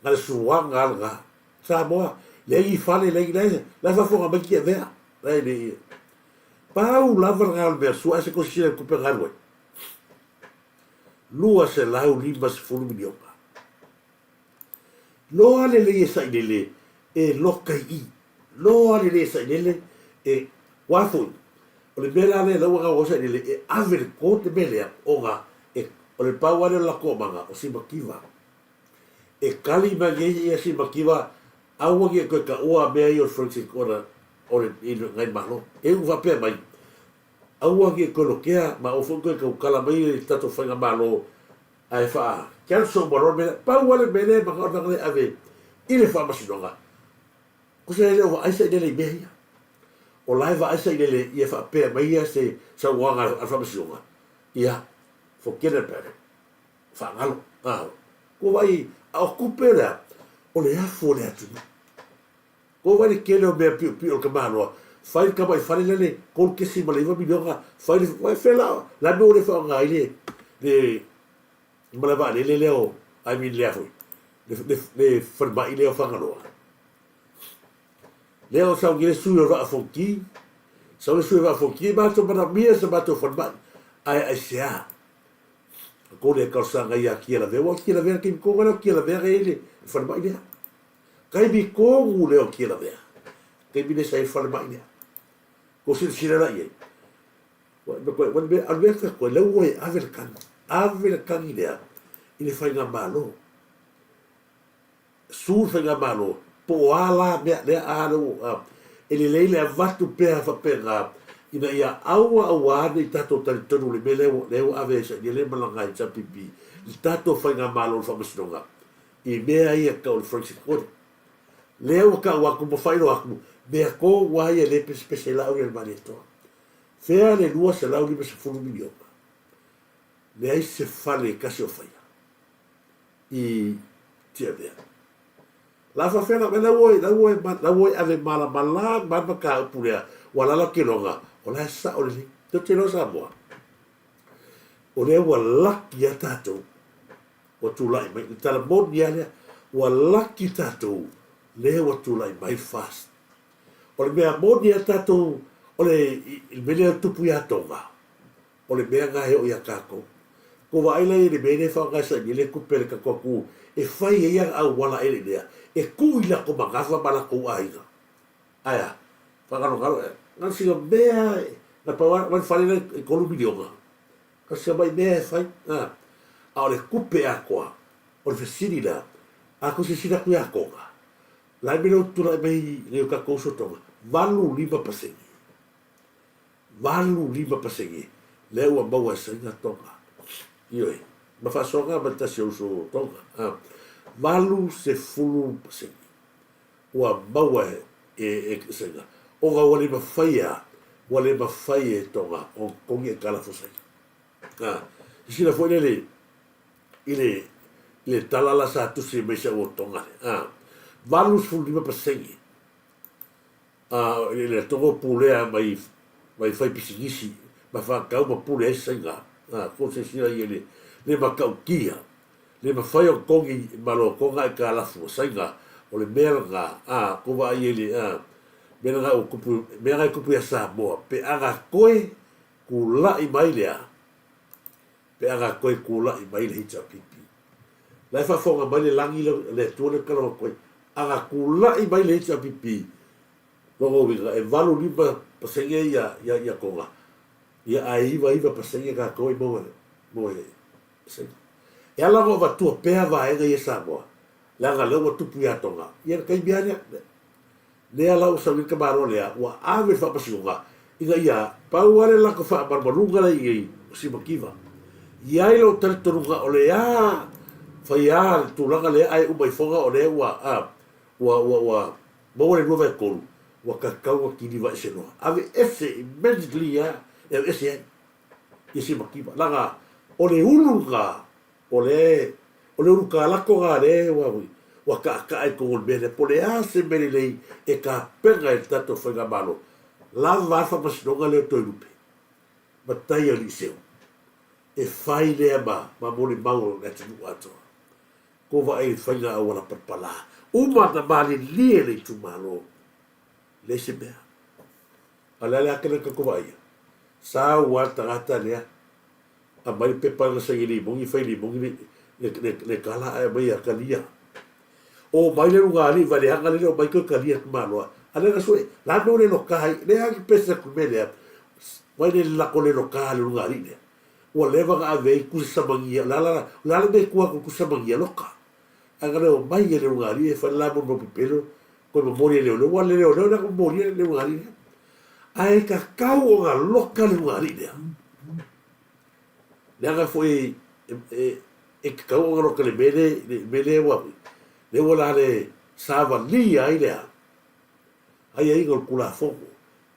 Na le suaga lava lena. Samoa, leai ni fale, leai ni, la e faafofoga mai Tiavea. La e le pau lava lena o le mea sua, ae se tou silasila i le tupe na alu ai. $250 miliona. Loa lelei e sailele e loka i i. Loa lelei e sailele e ua foi. O le mea la lea la ua gau sailele e ave le court le mea lea ona e o le pau lava lea o le latou aumaga o simativa. E kali mai nei ia simativa aua ne i toe taua mea ia o le forensic ona o le i nai malo. E iu faapea mai aua ne i toe lokea ma aua foi ne i toe tautala mai le tatou faigamalo Ae faa cancel uma loa le mea lea. Pau lava le mea lea e manao le vaega lea e ave i le faamasinoga, kosa e le o vaai sailele i mea ia. O la e vaai sailele ia faapea mai ia se saunoaga a le faamasinoga, ia, forget about it, faagalo. A, ua vaai, a o tupe lea, o le afu o le atunuu. Ua vaai le tele o mea piopio o le tamaloa, fai le tamai fale lea le $3.9 miliona, fai le, uai fea la, la mea ua le faaaoga ai le, le malae vaalele lea o, I mean lea foi, le, le, le falemai lea o Fagaloa. Lea o sau nei le sui o le Vaa Fonoti, sau le sui o le Vaa Fonoti, matou manaomia se matou falemai, ae aisea? Ko le talosaga ia Tialavea, ua Tialavea le taimi tonu lea o Tialavea na i ai le falemai lea. Taimi tonu lea o Tialavea, taimi lea sa i ai le falemai lea. Ua silasila la i ai. Ua ua le mea, a le mea fai atu ai, la ua e ave le tagi, ave le tagi lea i le faigamalo. Su le faigamalo, po o a la mea lea a lea ua, e lelei le avatu pea faapena ina ia aua aua ne i tatou talitonu i le mea lea ua, lea ua ave ai sailiili ma lana HRPP i le tatou faigamalo o le faamasinoga i mea ia tau o le forensic audit. Lea ua tau atu ma faailoa atu, mea tonu lava ia lea e pesepese ai laau ia le Malietoa. Fea le $250 miliona? Leai se fale e tasi o faia i Tiavea. La faafefea la, la ua, la ua, la ua e ave malamalama le mataupu lea, ua lala keloga, o la e sao lelei. Tou te iloa Samoa. O lea ua laki a tatou ua tulai mai, le tala moni a lea, ua laki tatou lea ua tulai mai le FAST. O le mea moni a tatou, o le mea lea e tupu ia Tonga, o le mea lena e oo ia tatou. Ua vaai la i le mea lea e faaaoga e saili ai le tupe a le tatou atunuu e fai ai ana auala ele lea e tuu i latou manava ma latou aiga. Ae a? Faagalogalo ea. Na o sina mea na pau lava le fale la e $3 miliona. Na o sina mai mea e fai. A o le tupe atoa, o le fesili la, a tou silasila atu ia Tonga, la e mea lea ua tulai mai nai o tatou uso Tonga, 85%. 85% lea ua maua e Saina Tonga. Ioe, ma faasoaga ma le tasi o uso Tonga. 80% ua maua e Saina, ona ua le mafai a, ua le mafai e Tonga ona totogi aitalafu a Saina. Silasila foi lele i le i le tala la sa tusi mai si au o Tonga lea. 85% A i le togo pulea mai mai fai pisinisi ma faatau ma pule ai Saina, a ko se sila ia le le matautia, le mafai o togi malo Tonga aitalafu a Saina, o le mea lena, a ko vaai ai le a mea lena ua tupu, mea lena e tupu ia Samoa, pe ana toe tulai mai le a, pe ana toe tulai mai le HRPP. La e faafofoga mai le lagi le Atua lea e talanoa atu ai. Ana tulai mai le HRPP, lona uiga e 85% ia ia ia Tonga, ia ae 99% tatou e maua maua e Saina. E ala ona avatua pea vaega ia e Samoa, leaga lea ua tupu ia Tonga, ia le taimi lava lea. Lea la ua sau nei le tamaloa lea, ua ave i le faamasinoga, ina ia pau lava le latou faamalumaluga la i ai o Simakiva. I ai lou talitonuga o le a fai a le tulaga lea ae uma ifoga o lea ua a, ua, ua, ua maua le 2/3, ua tatau ona kiliva ese loa. Ave ese immediately lava e ave ese ai ia Simakiva. Leaga o le ulu lena O le, o le ulu kalako lena lea ua, ua taataa i totonu o le mea lea. Po o le a se mea lelei e tapena e le tatou Faigamalo, lava a le faamasinoga lea o Toelupe ma tai o Aliiseu e fai lea ma, ma molimau o le atunuu atoa. Tou vaai i le faiga auala palapala, uma ona malilie le itumalo, leai se mea. A o le a le ake lea tatou vaaia? Sau lava le tagata lea, aumai le pepa na saini limoni, fai limoni le, le, le, le tala ae aumai ia talia. O mai le luga alii va leaga lele o mai toe talia atu maloa. A lea na sue, la mea o le loka ai, lea agi pese atu me lea, vai le lako le loka le luga alii lea. Ua leva na ave ai kusa samagia, la la, la le me kua ku kusa samagia loka. Ae na leo mai e le luga alii e fai la mo mo pepelo, koe momoli e leoleo, ua le leoleo lea momoli e le luga alii lea. Ae tatau ona loka le luga alii lea. Leaga foi e tatau ona loka le mea lea, le mea lea ua, lea ua la le savalia ai le a, aiaiga o le Tulafono.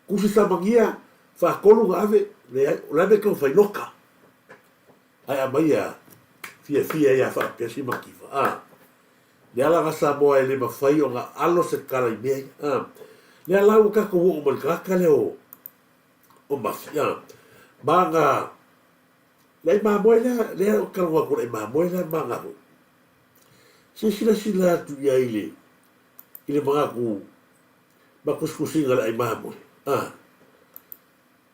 Tusi samagia, faatolu ona ave, leai, o le a le mea e tatau ona fai, loka. Ae aumai ia fiafia ai a faapea si mativa, a. Le ala na Samoa e le mafai ona alo se tala i mea ia, a. Lea la ua tatou oo mai i le tagata lea o, o Mafi, a. Ma na, le ai mamoe lea, lea ou te talanoa atu le ai mamoe lea ma na foi. Se silasila atu i ai i le, i le manatu ma tusitusiga o le ai mamoe, a.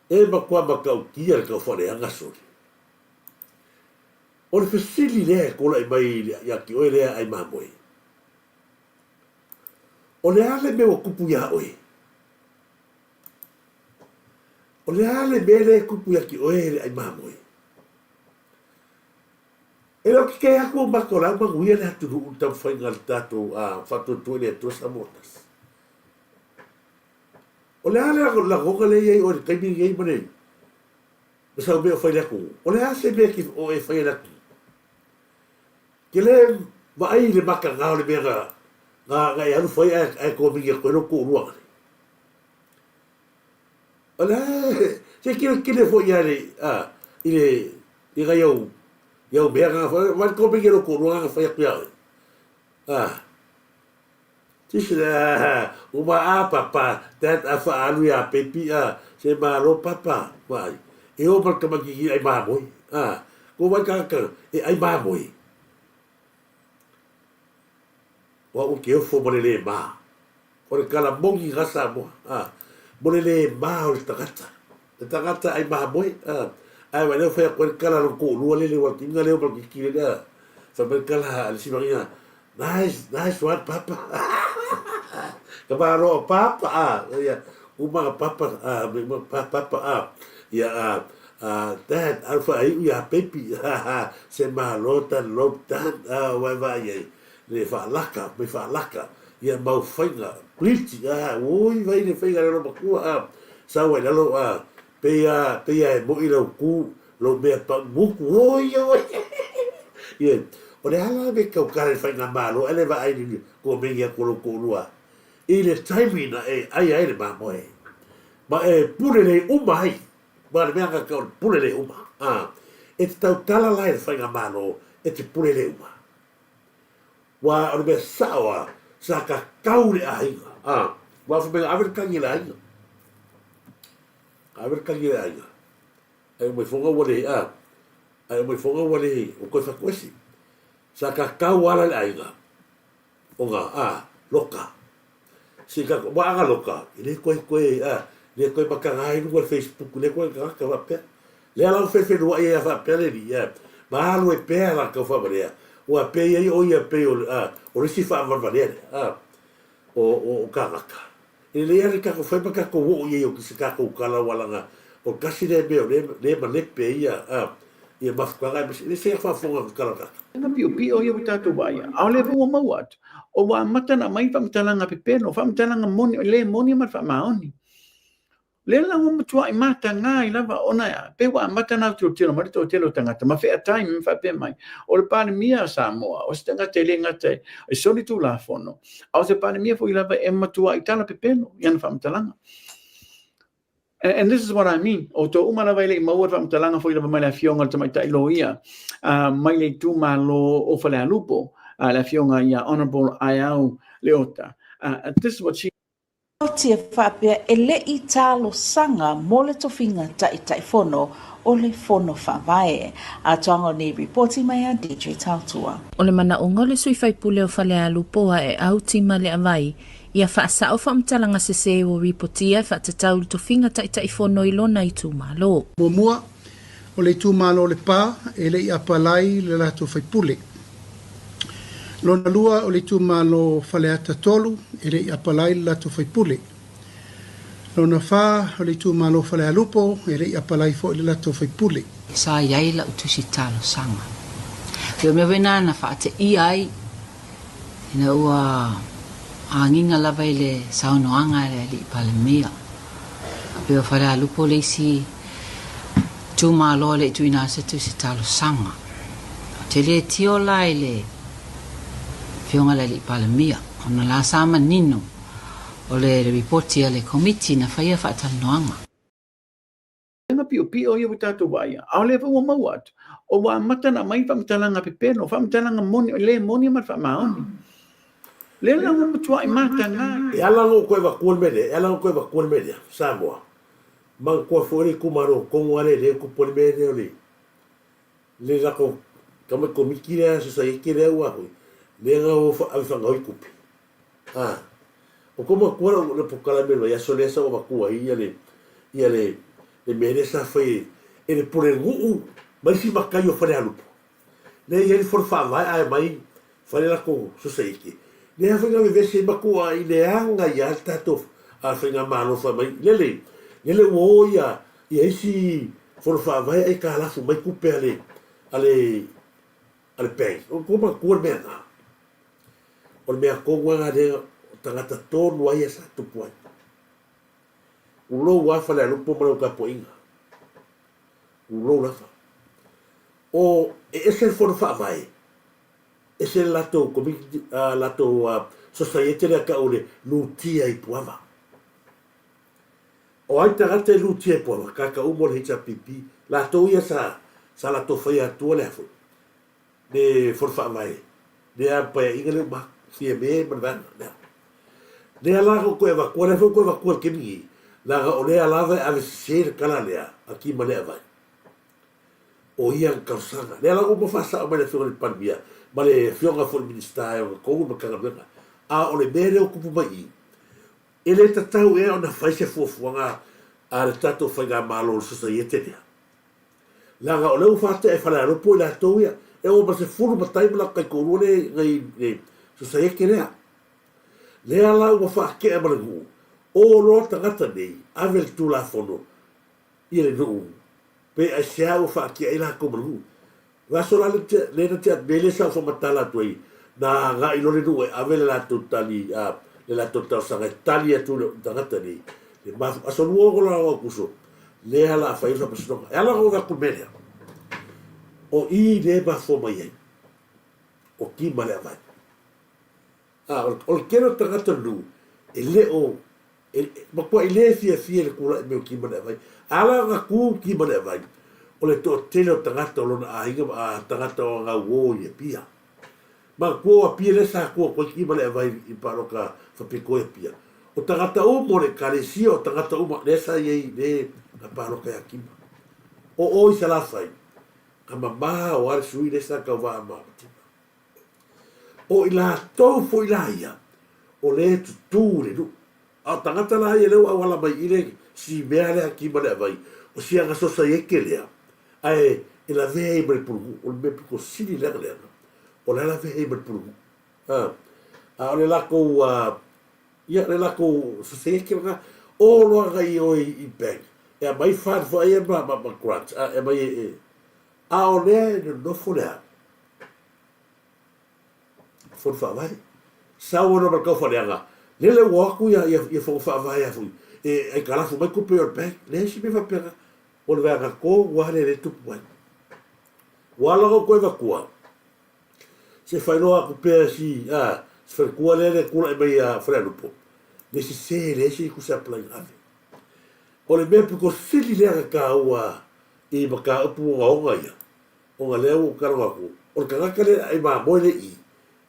E matua matautia le taufaaleaga sole. O le fesili lea e tulai mai ia te oe lea ai mamoe, o le a le mea ua tupu iā oe? O le a le mea lea e tupu ia te oe le ai mamoe? E le o kekē atu o matou o le a manuia le atunuu i le taumafaiga a le tatou faatuatua i le Atua Samoa tasi. O le a le lagona lea e i ai oe i le taimi lenei ma le ma sau mea o fai i le atunuu? O le a se mea e o e faia i le atunuu? Ke le vaai i le mataga o le mea na, na, na e alu fai ae, ae komini atu ai lou toalua anale. O le a, se tilotilo foi ia le, a, i le, i nai au, i au mea na, vai le komini e lou toalua na fai atu ia oe. A. Sisila, uma a papa, dad a faaalu ia pepi a, se malo papa, vaai. E oo ma le tamaititi ai mamoe, a. Ko wai tagata e ʻai mamoe? O au ke ofo ma le lē mā. O le tala moni ga Samoa, a, mo le lē mā o le tagata. Le tagata ʻai mamoe, a, ae vaai lea ua fai atu ai le tala a lona toalua lele ua tiga leo ma le kiki lele, a, fai mai le tala a le sivagia, Nice, nice one papa. Ka malo o papa, a, ia, uma ka papa, a, uma papa, a, ia, a, a, dad, alu faaiu ia baby, se malo tan lou tan, a, vaevae ai, le faalaka, me faalaka, ia mau faiga, pliti, a, ui vai le faiga le matua, a, sau ai lalo, a, pei a, pei a e moi lau ku, lou mea pau muku, oi, oi, ia, o le ala me tautala i le faigamalo, ae le vaai i le komeni atu o lou toalua, i le taimi na e ai ai le mamoe, ma e pule le uma ai, ma le mea na o le pule le uma, a, e te tautala la i le faigamalo, e te pule le uma. Ua o le mea sao a, sa kakau le aiga, a, ua fai mai ave le tagi i le aiga, ave le tagi i le aiga. Ai mai foga ua le a. Ai mai foga ua le o koe fatuesi. Sa kakau ala le aiga. Ona a loka. Si ka wa anga loka. I le koe koe a le koe makanga ai luga Facebook le koe ka ka wa pea. Le ala o fefe lua ia fa pea le li a. Ma alu e pea la ka fa valea. Ua pe ia o ia pe o a o le si fa valea a o o kānaka. E lelei lava le tatou fai ma tatou oo i ai o se tatou tala ua laga o le tasi lea mea o lea e malepe ai ia ia mafutaga aemaise e le se faafofoga atu tala tatou. Tala piopio ia ua tatou vaaia, aole foi ua maua atu, o ua amata ona aumai faamatalaga pepelo, faamatalaga moni, le moni ma le faamaoni. Lea la ua matuai mataga ai lava ona e a? Pei ua amata ona autilotilo mai le toatele o tagata ma featai ma faapea mai, o le Palemia a Samoa, o se tagata e le gata e soli tulafono, a o se Palemia foi lava e matuai tala pepelo i ana faamatalaga. And this is what I mean. O outou uma lava e le i maua le faamatalaga foi lava mai le afioga i le tamaitai loia mai le itumalo o Falealupo, le afioga ia Honourable Aiau Leota. This is what she Oti e faapea e le i talosaga mo le tofiga Taitaifono o le Fono Faavae. Atoaga o nei ripoti mai a DJ Tautua. O le manaoga o le sui faipule o Falealupo a e au Tima Leavai, ia faasao faamatalaga sese ua ripotia e faatatau i le tofiga Taitaifono i lona itumalo. Muamua, o le itumalo o Lepa e le i apalai le latou faipule. Lona lua, o le itumalo o Faleata 3 e le i apalai le latou faipule. Lona fa, o le itumalo o Falealupo e le i apalai foi le latou faipule. Sa i ai lau tusi talosaga. Pei o mea foi na na faateia ai ina ua agiga lava i le saunoaga a le Alii Palemia. Pei o Falealupo le isi itumalo e le i tuuina atu se tusi talosaga. Ou te le tio la i le Afioga i le Alii Palemia, ona la sa manino o le lipoti a le Komiti na faia faatalanoaga. Mea piopio ia ua tatou vaaia, aole foi ua maua atu, o ua amata ona aumai faamatalaga pepelo, faamatalaga moni, le moni ma le faamaoni. Lea la ua matuai mataga. E ala ona ou toe avatua le mea lea, e ala ona ou toe avatua le mea lea, Samoa, manatua foi le itumalo tonu lava lea lea e tupu ai le mea lea o le, le latou tama komiti lea, sosaiete lea ua foi, lea na o ave faagaoi tupe. A, o kou matua lau le polokalame o le vaiaso lea sa ou avatua ai ia le, ia le, le mea lea sa fai e le pulenuu ma isi matai o Falealupo. Lea e i ai le fono faavae ae mai fai le latou sosaiete. Lea foi na vevesi ai matua i leaga ia le tatou faigamalo fai mai lele, lele ua o ia, ia isi fono faavae aitalafu mai tupe a le, a le, a le bank. O kou matua le mea na. O le mea tonu lava lea o tagata tonu lava ia sa tupu ai. Ulou lava Falealupo ma lau tapuaiga. Ulou lava. O e ese le fono faavae, ese le latou komiti, a latou sosaiete lea tau o le lutia i Puava. O ai tagata e lutia i Puava? Tagata uma o le HRPP, latou ia sa sa latou faia atua le a foi, le fono faavae, lea paeaiga lea uma atu, Fiame ma le vaega lea. Lea la ua toe avatua, lea foi ua toe avatua i le taimi nei, leaga o lea lava e ave sese le tala lea a Timaleavai. O ia na talosaga. Lea la ua uma faasao mai le Afioga i le Palemia ma le Afioga foi i le Minisita e ona tou le Matagaluega. A o le mea lea ua tupu mai i i, e le tatau ea ona fai se fuafuaga a le tatou Faigamalo o le Sosaiete lea? Leaga o lea ua faatea e Falealupo i latou ia, e oo ma le 10 matai ma latou taitoalua lea i le Sosaiete lea. Lea la ua faatea ma le nuu, o loa tagata nei, ave le Tulafono i le nuu, pe aisea ua faatea ai latou ma le nuu. O le aso la lea na tea atu nei lea sa ou faamatala atu ai, na agai loa le nuu e ave le latou tali, a, le latou talosaga e tali atu i tagata nei, le mafu, aso 26 la o Aokuso, lea la a fai ai le faamasinoga. E ala ona ou avatu le mea lea, o i lea e mafua mai ai, o Timaleavai. A, o le tele o tagata o le nuu, e le o, e matuai le fiafia i le tulai mai o Timaleavai. A ala ona tu Timaleavai, o le toatele o tagata o lona aiga ma tagata o ana uo i Apia. Manatua o Apia lea sa tu atu ai Timaleavai i le palota faapito i Apia. O tagata uma o le Ekalesia, o tagata uma lea sa i ai le na palota ia Tima. O o i Salafai, na mamao lava le sui lea sa tauva ma Tima. O i latou foi la ia, o lea e tutū i le nuu. A o tagata la ia lea ua auala mai i le si mea lea ki ma le avai, o si aga sosaiete lea, ae e lavea ai ma le pulenuu. O le mea pito sili leaga leaga, o la e lavea ai ma le pulenuu. A, a o le latou, a, ia, le latou sosaiete lena, o loa agai i o i bank, e aumai fund foi ia ma, ma, ma grant, a, e aumai e, e, a o lea e nonofo le a, Fono Faavae. Sau ana ma le taufaleaga, lele ua o atu ia, ia, ia Fono Faavae a foi, e aikalafu mai tupe o le bank. Leai se mea faapena. O le vaega tonu lava lea lea e tupu ai. Ua ala ona ou toe avatua, se faailoa atu pea si, a, si faletua lea le tulai mai ia Falealupo, le sese leai se itu se apply na ave. O le mea pito sili lea na taua i mataupu ogaoga ia, Ona lea ua ou talanoa atu, o le tagata lea e ai mamoe lea i i,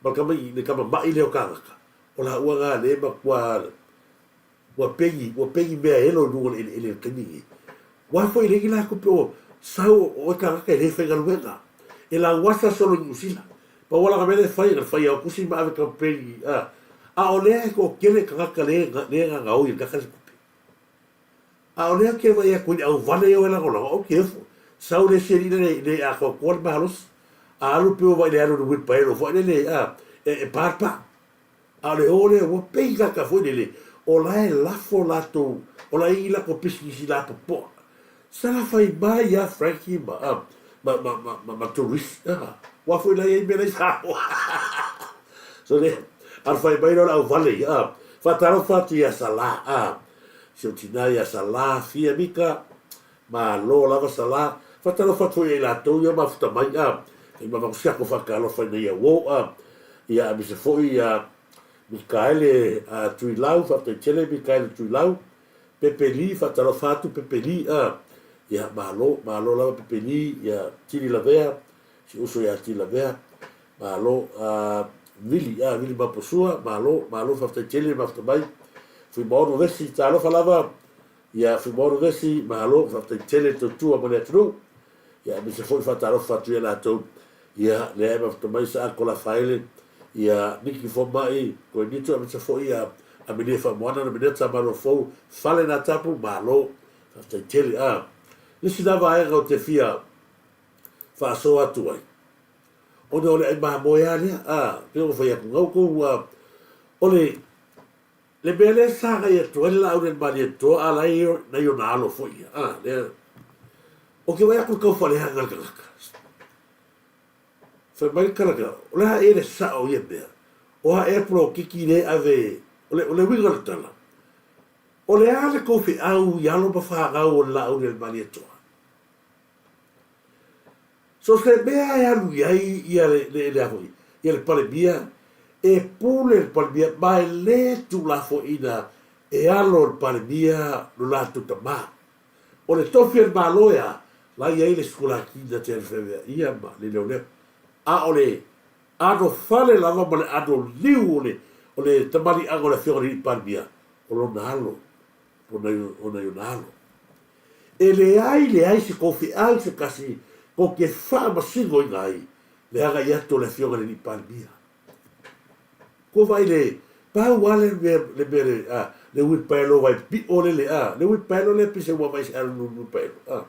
ma le tama i, le tama ma'i lea o tagata, o laua na lea e matua, ua pegi, ua pegi mea elo i luga o le eleele i le taimi lenei. Ua foi le la tupe o sau o oe tagata e le faigaluega. E lauasa solo i Niu Sila. Pau lava la mea lea e fai, na fai au tusi ma ave campaign i, a, a o lea e toatele tagata lea, lea e gagaoi i le kaka le tupe. A o lea ou te vaai atu i le auvale ia o e lagolago, ou te ofo. Sau le isi alii lea le atoatoa le malosi, a alu pei ua vaai i le alu i le uilipaelo foi lele a, e, e pa le pa. A o le o lea ua pei kaka foi lele, o la e lafo latou, o la e i ai latou pisinisi lapopoa. Sa fai mai ia Frankie ma, a, ma, ma, ma, ma, ma Tourist, a, ua foi la i ai mea la i Samoa. So le, alu fai mai lea o le auvale ia, a, faatalofa atu ia Sala, a, Si ou tina ia Sala Fia Mika, malo lava Sala. Faatalofa atu foi ia i latou ia mafuta mai a, i mamaku siako faatalofa ina ia uo a, ia aemaise foi ia Mikaele a Tuilau, faafetai tele Mikaele Tuilau, Pepe Lee, faatalofa atu Pepe Lee a, ia malo, malo lava Pepe Lee, ia Tili Lavea, si uso ia Tili Lavea, Malo a Vili, a Vili Maposua, malo, malo faafetai tele mafuta mai. Fuimaono Vesi, talofa lava ia Fuimaono Vesi, malo faafetai tele le tautua mo le atunuu. Ia aemaise foi faatalofa atu ia latou ia lea e mafuta mai Saako Lafaele, ia Niki Fomai, Koenito aemaise foi ia Amelia Faamoana, Nomeneta Malofou, Fale Natapu, malo faafetai tele. A le isi la vaega ou te fia faasoa atu ai, Ona o le ai mamoe lava lea, a, pei ona fai atu, na outou, a, o le, le mea lea sa agai atu ai le laau lea i le Malietoa, a la e i ai ona alo foi ia, a, lea, ou te vaai atu i le taufaleaga a le tagata. Fai mai le tagata, o le a ea le sao o ia mea? O a ea polokiki lea e ave, o le, o le uiga o le tala, o le a le tou feau i alo ma fanau o le laau lea i le Malietoa? So se mea e alu i ai ia le, le, le, a foi, ia le Palemia, e pule le Palemia, ma e le tuulafoaiina e alo o le Palemia lo latou tama. O le tofi a le Malo e a, la i ai le sikolaki na te alu feaveaia ma le leoleo. A o le anofale lava ma le ano liu o le, o le tamaliiaga o le Afioga i le Alii Palemia, o lona alo, o nai, o nai ona alo. E leai leai se tou feau se tasi Ko ke faamasinoina ai le agai atu o le Afioga i le Alii Palemia. Kua vaai le pau a le mea le mea le a le uipaelo vai piʻo le le a le uipaelo lea pei se ua vaai se alu le uipaelo a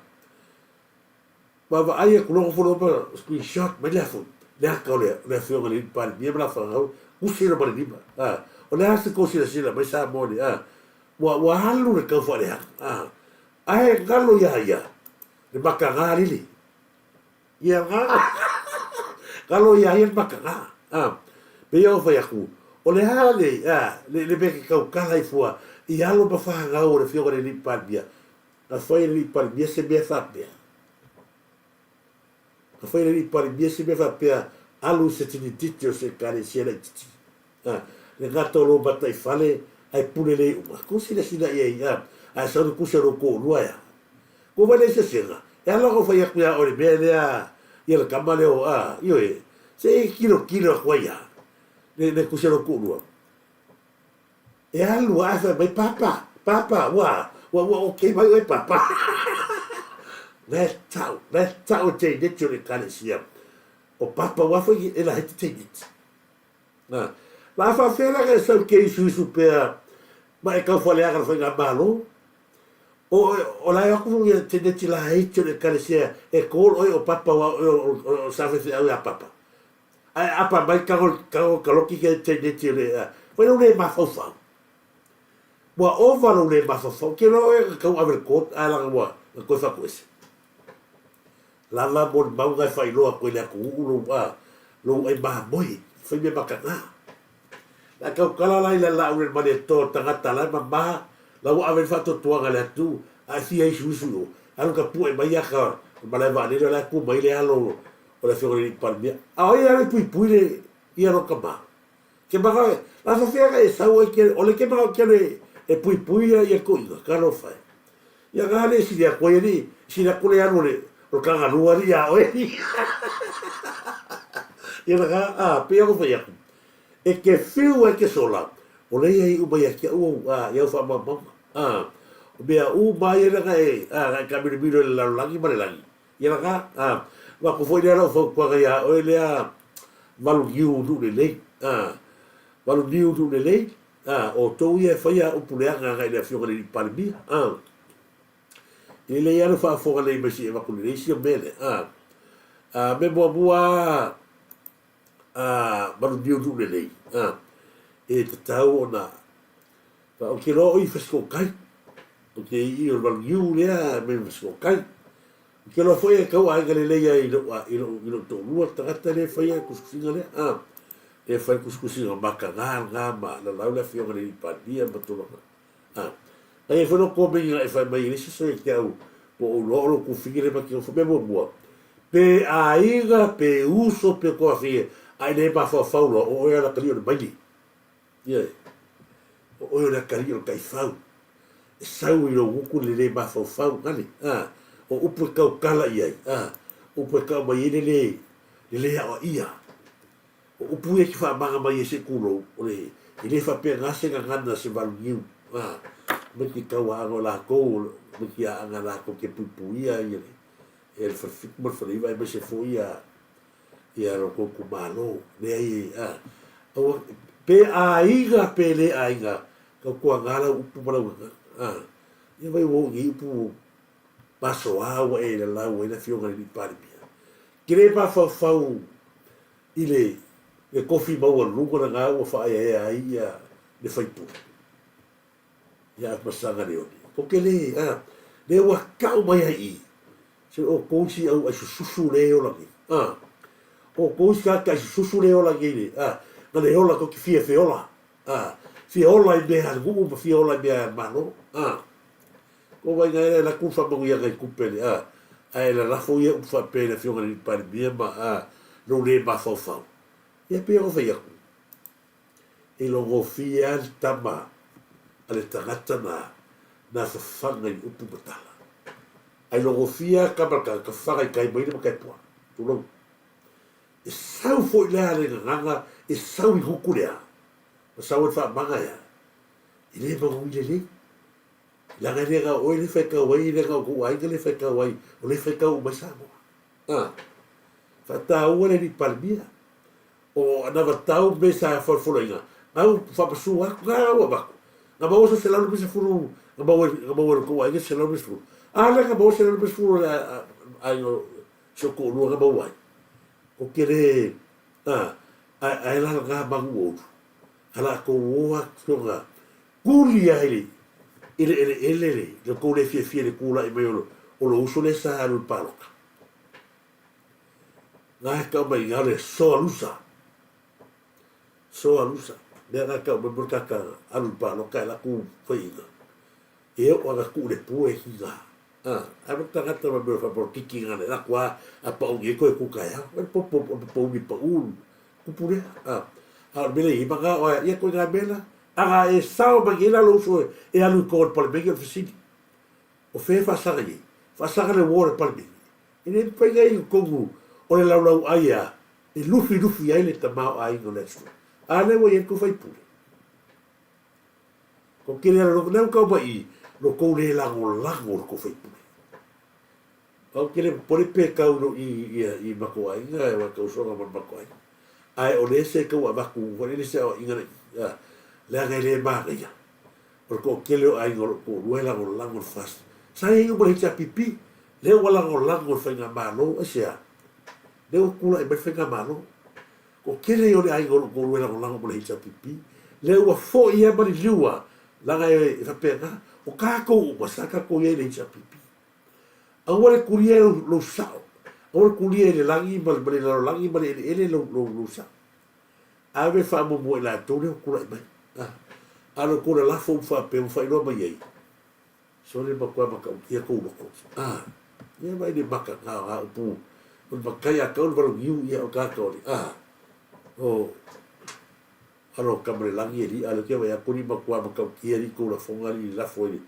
vaavaai atu loa folo ma screenshot mai le afo le aka o le le afioga le Palemia ma la fanau usi le ma le lima a o le a se ko silasila mai Samoa ni a ua ua alu le tau faaleaga a ae galo ia ia le makaga lele Ia ngā, galo ia ia le makaga. A, pei ia o fai atu, o le a le, a, le, le mea ke kaukala i fua, i alo ma whangau o le whioga le Alii Palemia. Na whai le Alii Palemia se mea whapea. Na whai le Alii Palemia se mea whapea, alu i se tini titi o se ekalesia laititi. A, le gata o lou mataifale, ae pule lei uma. Ku silasila i ai, a, ae sau le kusi a lou toalua ea. Kua wale i sesega, e ala ona fai atu ia oe le mea lea, ia le tama lea o, a, ioe, se i kilokilo atu ai a, le, le kusi a lou toalua. E alu a, ae fai mai, Papa, Papa, ua, ua, ua okay mai oe, Papa. Na e tau, na e tau e teineti o le ekalesia. O Papa ua foi e laiti teineti. Na, la faafefea la e sau ke isuisu pea ma e kauwhaleaga le faigamalo? O, o la e aku ia teneti laiti o le ekalesia e call oe o papa wa oe o, o, o sa faifeau ia papa. Ae apa mai kago, kago kaloki ke teneti o le, fai lou le mafaufau. Ua ova lou le mafaufau, ke loa oe ka kau ave le court ae laga ua na koe whakuese. Lava molimau na e faailoa atu ai le atunuu lou a, lou ai mamoe, fai mea makaga. La tautala la i le laau le malietoa o tagata la e mama, la ua ave le faatuatuaga i le atunuu, a e fia isuisu i o, alu ka pue mai ia ka malae vaalele o la e tu mai le alo o le afioga i le alii Palemia. A o ai la le puipui le ia lo tama? Ke maka, la faafefea ka e sau ai ke, o le ke maka ke le e puipui ia ia toʻiga, talofa e. Ia nga le sili atu ai alii, sili atu le alu o le o le kagalua alii ia oe. Ia na ka, a, pei ona fai atu, e ke whiu ai ke sola, o le ia iu mai ia te au au, a, i au faamaumauga. A, o mea uma ia na e, a, na e kamilomilo i le lalolagi ma le lagi. Ia na ka, a, avatu foi lea lau fautuaga ia oe lea valu niu nuu lelei, a, valu niu nuu lelei, A, o outou ia e faia upu leaga agai i le Afioga i le Alii Palemia. A, e lelei lava le faafofoga nei mai se i avatu lelei sia mea lea. A, a, mea muamua lava, a, malumiu lelei. A, e tatau ona, ou te iloa o i fasitootai. Ou te i o le malumiu lea mai fasitootai. Ou te iloa foi e tau aiga lelei ai i lou, i lou, i lou toalua le tagata lea e faia le tusitusiga lea, a, lea e fai le tusitusiga mataga lena ma lalau le Afioga i le Alii Palemia ma tulaga, a. Na i ai foi lou komeni na e fai mai e le isi aso ia te au, po o ou iloa o lou tufine lea ma te nofo. Mea muamua, pe aiga, pe uso, pe tuafafine, a i le mafaufau loa, o oe a le atalii o le maile. Ioe. O oe o le atalii o le taifau, e sau i lou gutu le le mafaufau, gale, a, o upu e tautala i ai, a, upu e tau mai ai le le, le le aoaia. O upu ia e te faamaga mai ai se tulou, o le, e le faapena se gagana se valu niu, a, mai ke tauaaga o latou, mai ke aaga latou te puipuia ia le, ia le falefitu ma le faleiva aemaise foi ia, ia lo tou itumalo. Leai, a, aua, pe aiga pe le aiga, tautuana lau upu ma lau gagana. A, ia vai ua oo i nei upu masoa ua e lalau ai le Afioga i le Alii Palemia. Ke le mafaufau i le, le kofi maualuga lena ua faaeaea ai ia le faipule. Ia Masaga Leone. Ko ke le, a, le ua kau mai ai i, se o kou isi au ai sususu le ola nei. A, o kou isi ka ai sususu le ola nei le, a, na le ola ko ki fia fe ola. A, fia ola i mea a le nuu ma fia ola i mea a le Malo. A, ko wai ngai le la ku fa mangu ia ngai kupe le, a, a e lalafo ia upu faapea i le Afioga i le Palemia ma, a, lou le mafaufau. Ia pei ona fai atu. E logofie lava le tama a le tagata na na fafaga i upu ma tala. Ai logofie lava tama a le tagata fafaga i tai mai le mataepua. Tulou. E sau foi lea le gagana e sau i gutu lea, ma sau ai le faamaga ea, e le manuia lelei. Leaga e le na o oe le faitau ai, e le na o tou aiga le faitau ai, o le faitau uma ai Samoa. A, faataua le alii Palemia. O anavatau me sa folafolaina, gau faapasua atu, gau avatu. Na maua se 150, na maua, na maua e lo tou aiga se 150. A lea na maua se 150 a le aiga o si ou toalua na maua ai. Ko te le, a, ae, ae lalaga manu ua ulu. A latou o atu ona tuli ai le, i le eleele le, le tou le fiafia i le tulai mai o lo, o lo uso lea sa alu i le palota. Na e tau mai ina le soalusa. Soalusa. Mea na tau mai mo le tata alu i le palota e latou faiina. E oo ana tuu le pue ki ina. A, ai mo tagata ma mea faapolokiki na le latou a a pauni ai koe ku taeao. O le popo o le pouni pau kupu lea. A, a o le mea lea i ai ma o ia koe na mea la. Ana e sao mai nei la lou uso e alu i koo o le palemene o le fesili. O fea e faasaga i ai? Faasaga le uo o le palemene. E le mafai na i totonu o le laulauai a e lufilufi ai le tamaoaiga o le atunuu. A lea ua i ai le tou faipule. Ko kele ala loko, lea ua tau mai i lo tou le lagolago le tou faipule. Au kele popole pe tau lo i i i matou aiga e wa tau soga ma matou aiga. Ae o le se tau avatu foi le se o inga le leaga e le manaia. O le toatele o aiga o lo o toalua e lagolago i le FAST. Sa i ai uma le HRPP, lea ua lagolago i le Faigamalo, aisea? Lea ua tulai mai le Faigamalo. Toatele ia o le aiga o lo o toalua e lagolago mo le HRPP, lea ua foi lava ma liliu lava, leaga e faapena, o tatou uma sa tatou i ai i le HRPP. Aua le tulia lou sao, aua le tulia i le lagi ma le lalolagi ma le eleele lou sao. Ave faamuamua i latou lea ua tulai mai. A, a lo kou lalafo ua faapea ua faailoa mai ai, sole matua matautia kou loko. A, ia vaai le maka ga ga upu o le makai a kau le valoniu ia o tagata o le, a, o, alo kama le lagi e li a le kia vai aku ni matua matautia li kou lafoga li lafo i le,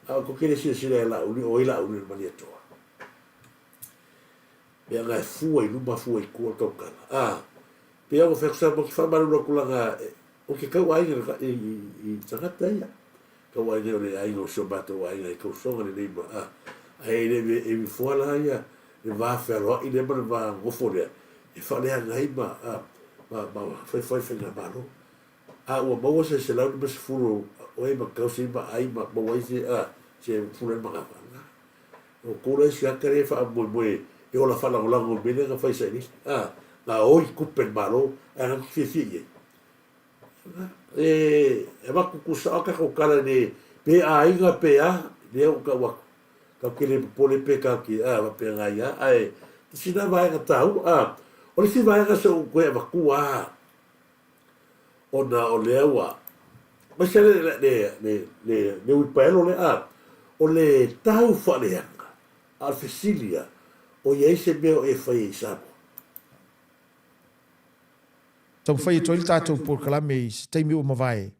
a o ko kele silasila ia Laauli, o ai Laauli o le Malietoa. Mea ga e fua i luma fua i tua le tautala. A, pei lava ona fai atu sa matou faamalulu atu laga o ke tauaiga i, i, i tagata ia. Tauaiga o le aiga o si o matou aiga i tausoga lelei ma, a, ae e le e mifoa la ia le va fealoai lea ma le va nofo lea e faaleaga ai ma, a, ma, ma faifai faigamalo. A ua maua se 150 o e ma tausi ma ai ma maua ai se, a, se fula ma gafa. O kou la isi ata lea e faamoemoe e ola faalagolago i le mea lea na fai sailiili, a, na oi tupe le Malo ae na fiafia i ai. E avatu tusao a tatou tala i le pe aiga pe a, lea ua tau atu. Tatou te le popole pe tatou te, a, faapena ai lava, ae tasi lena vaega taua, a. O le isi vaega se i ou toe avatua lava, ona o lea ua aemaise le, le, le, le, le uipaelo lea, a, o le tau faaleaga, a o le fesili lava, o i ai se mea o e faia i Samoa? Taumafai atu ai le tatou polokalame i se taimi ua mavae.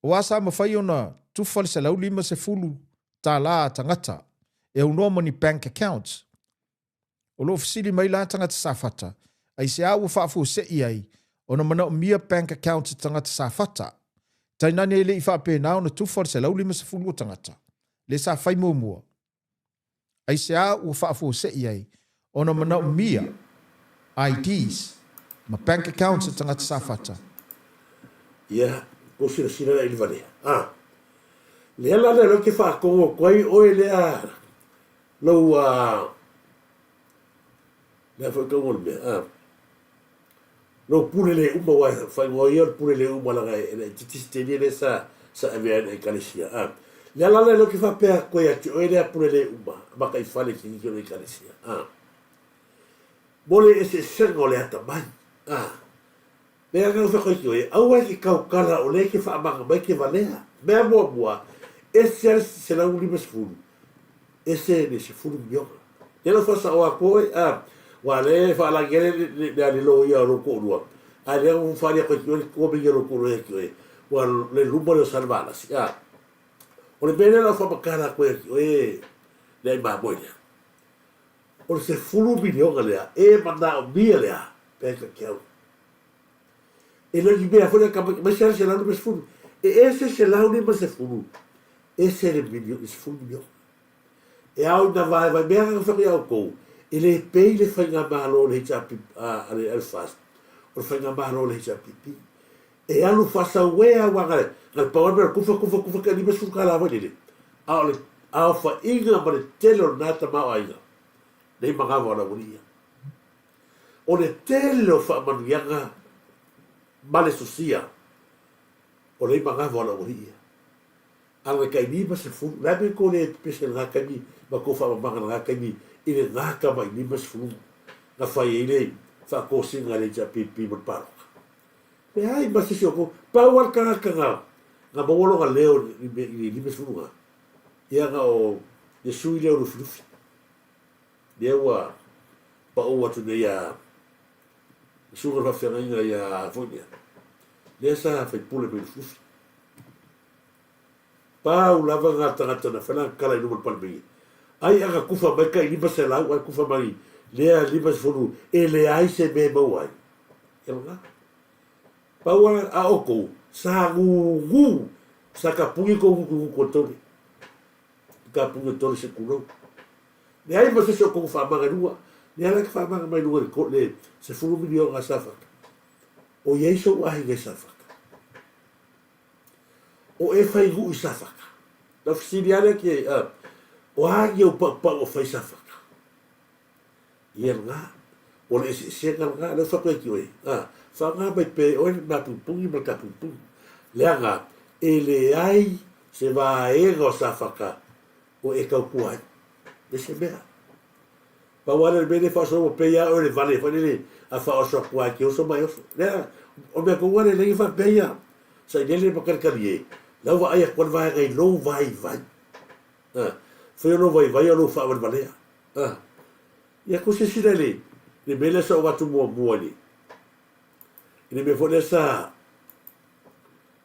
Aua sa mafai ona tufa le $150 a tagata e aunoa ma ni bank accounts. O lo o fesili mai la tagata Safata, aisea ua faafuasei ai ona manaomia bank accounts a tagata Safata? Tainane e le i faapena ona tufa le 150 o tagata lea sa fai muamua. Aisea ua faafuasei ai ona manaomia IDs ma bank accounts a tagata Safata? Ia, kou silasila la i le valea. A, lea la lea ke faatogo atu ai oe lea lou a lea foi tauga o le mea a lou pule le uma wa faaigoa ia o le pule le uma laga e le titi se lea sa sa avea ai le ekalesia a le ala lea ke faapea atu ia te oe lea pule le uma makaifale ki ki o le ekalesia a mo le eseesega o le atamai a Mea ana whakaiti ki oe, aua e ke kaukala o lea ke whaamanga mai ke valea. Mea muamua, ese a le 150, ese le sefulu miliona. Lea la whaasaoa atu oe, a, wa le whaalangi ale le, le, le loia o lou to'olua, a lea ua whaali atu ai ki oe le tua mea lou to'olua ia ki oe, ua le luma lea o Salevalasi, a. O le mea lea la whaamakala atu ai ki oe, le ai mamoe lea. O le sefulu miliona lea, e manaomia lea, bank account. E le o ni mea foi lea ka mai se 150. E ese 150, ese le milio, le sefulu miliona. E ao ina vaevae mea nga whaka ia outou, E le pei le faigamalo o le HRPP, a, a le, a le FAST, o le faigamalo o le HRPP. E alu faasauea aua na, na le pau lava le mea o le kufa, kufa, kufa, tai 50 tala foi lele. A o le aofaiga ma le tele o lena tamaoaiga, nei manava o le aualii ia. O le tele o faamanuiaga ma le sosia o nei manava o le aualii ia. A o le tai 50, le a mea tou le pepese i lena taimi ma tou faamamaga i lena taimi i lena tamai 50 na fai ai le faatosina a le HRPP mo le palota? Leai ma se isi o tou. Pau lava le tagata na na maua lona leo i le 50 na, ia na o le sui lea o Lufilufi, lea ua pau atu nei ia le susuga i le faafeagaiga ia foi lea, lea sa faipule mai Lufilufi. Pau lava na tagata na fai lana tala i luma o le Palemene. Ai a na tufa mai tai 500 ae tufa mai lea 50 e leai se mea e maua ai. E lena. Pau a, a outou, sa gugu, sa tapuni tou gutugutu e tole. I tapuni e tole se tulou. Leai ma se isi o outou na faamaga i luga. Lea la e te faamaga mai luga i le 10 miliona a Safata. O i ai sou aiga i Safata. O e fai nuu i Safata. Na fesili lava lea ki a, o a ni au paupau o fai Safata? Ia lena, o le eseesega lena, lea ua fai atu ai ki oe, a, faaaoga mai pea e oe le ma punipuni ma le ta punipuni. Leaga, e leai se vaega o Safata o e tautua ai. E se mea. Pau lava lea o le mea lea e faaoso ua pei lava oe o le vale foi lele a faaoso atu lava e te oso ma e oso. Lea, o le mea tonu lava lea e leai faapea ia sailele ma talikali e, la ua vaai atu lava le vaega i lou vaivai. A, fai o lou vaivai o lou faavalevalea. A, ia tou silasila i le, le mea lea sa ou avatu muamua i le, i le mea foi lea sa,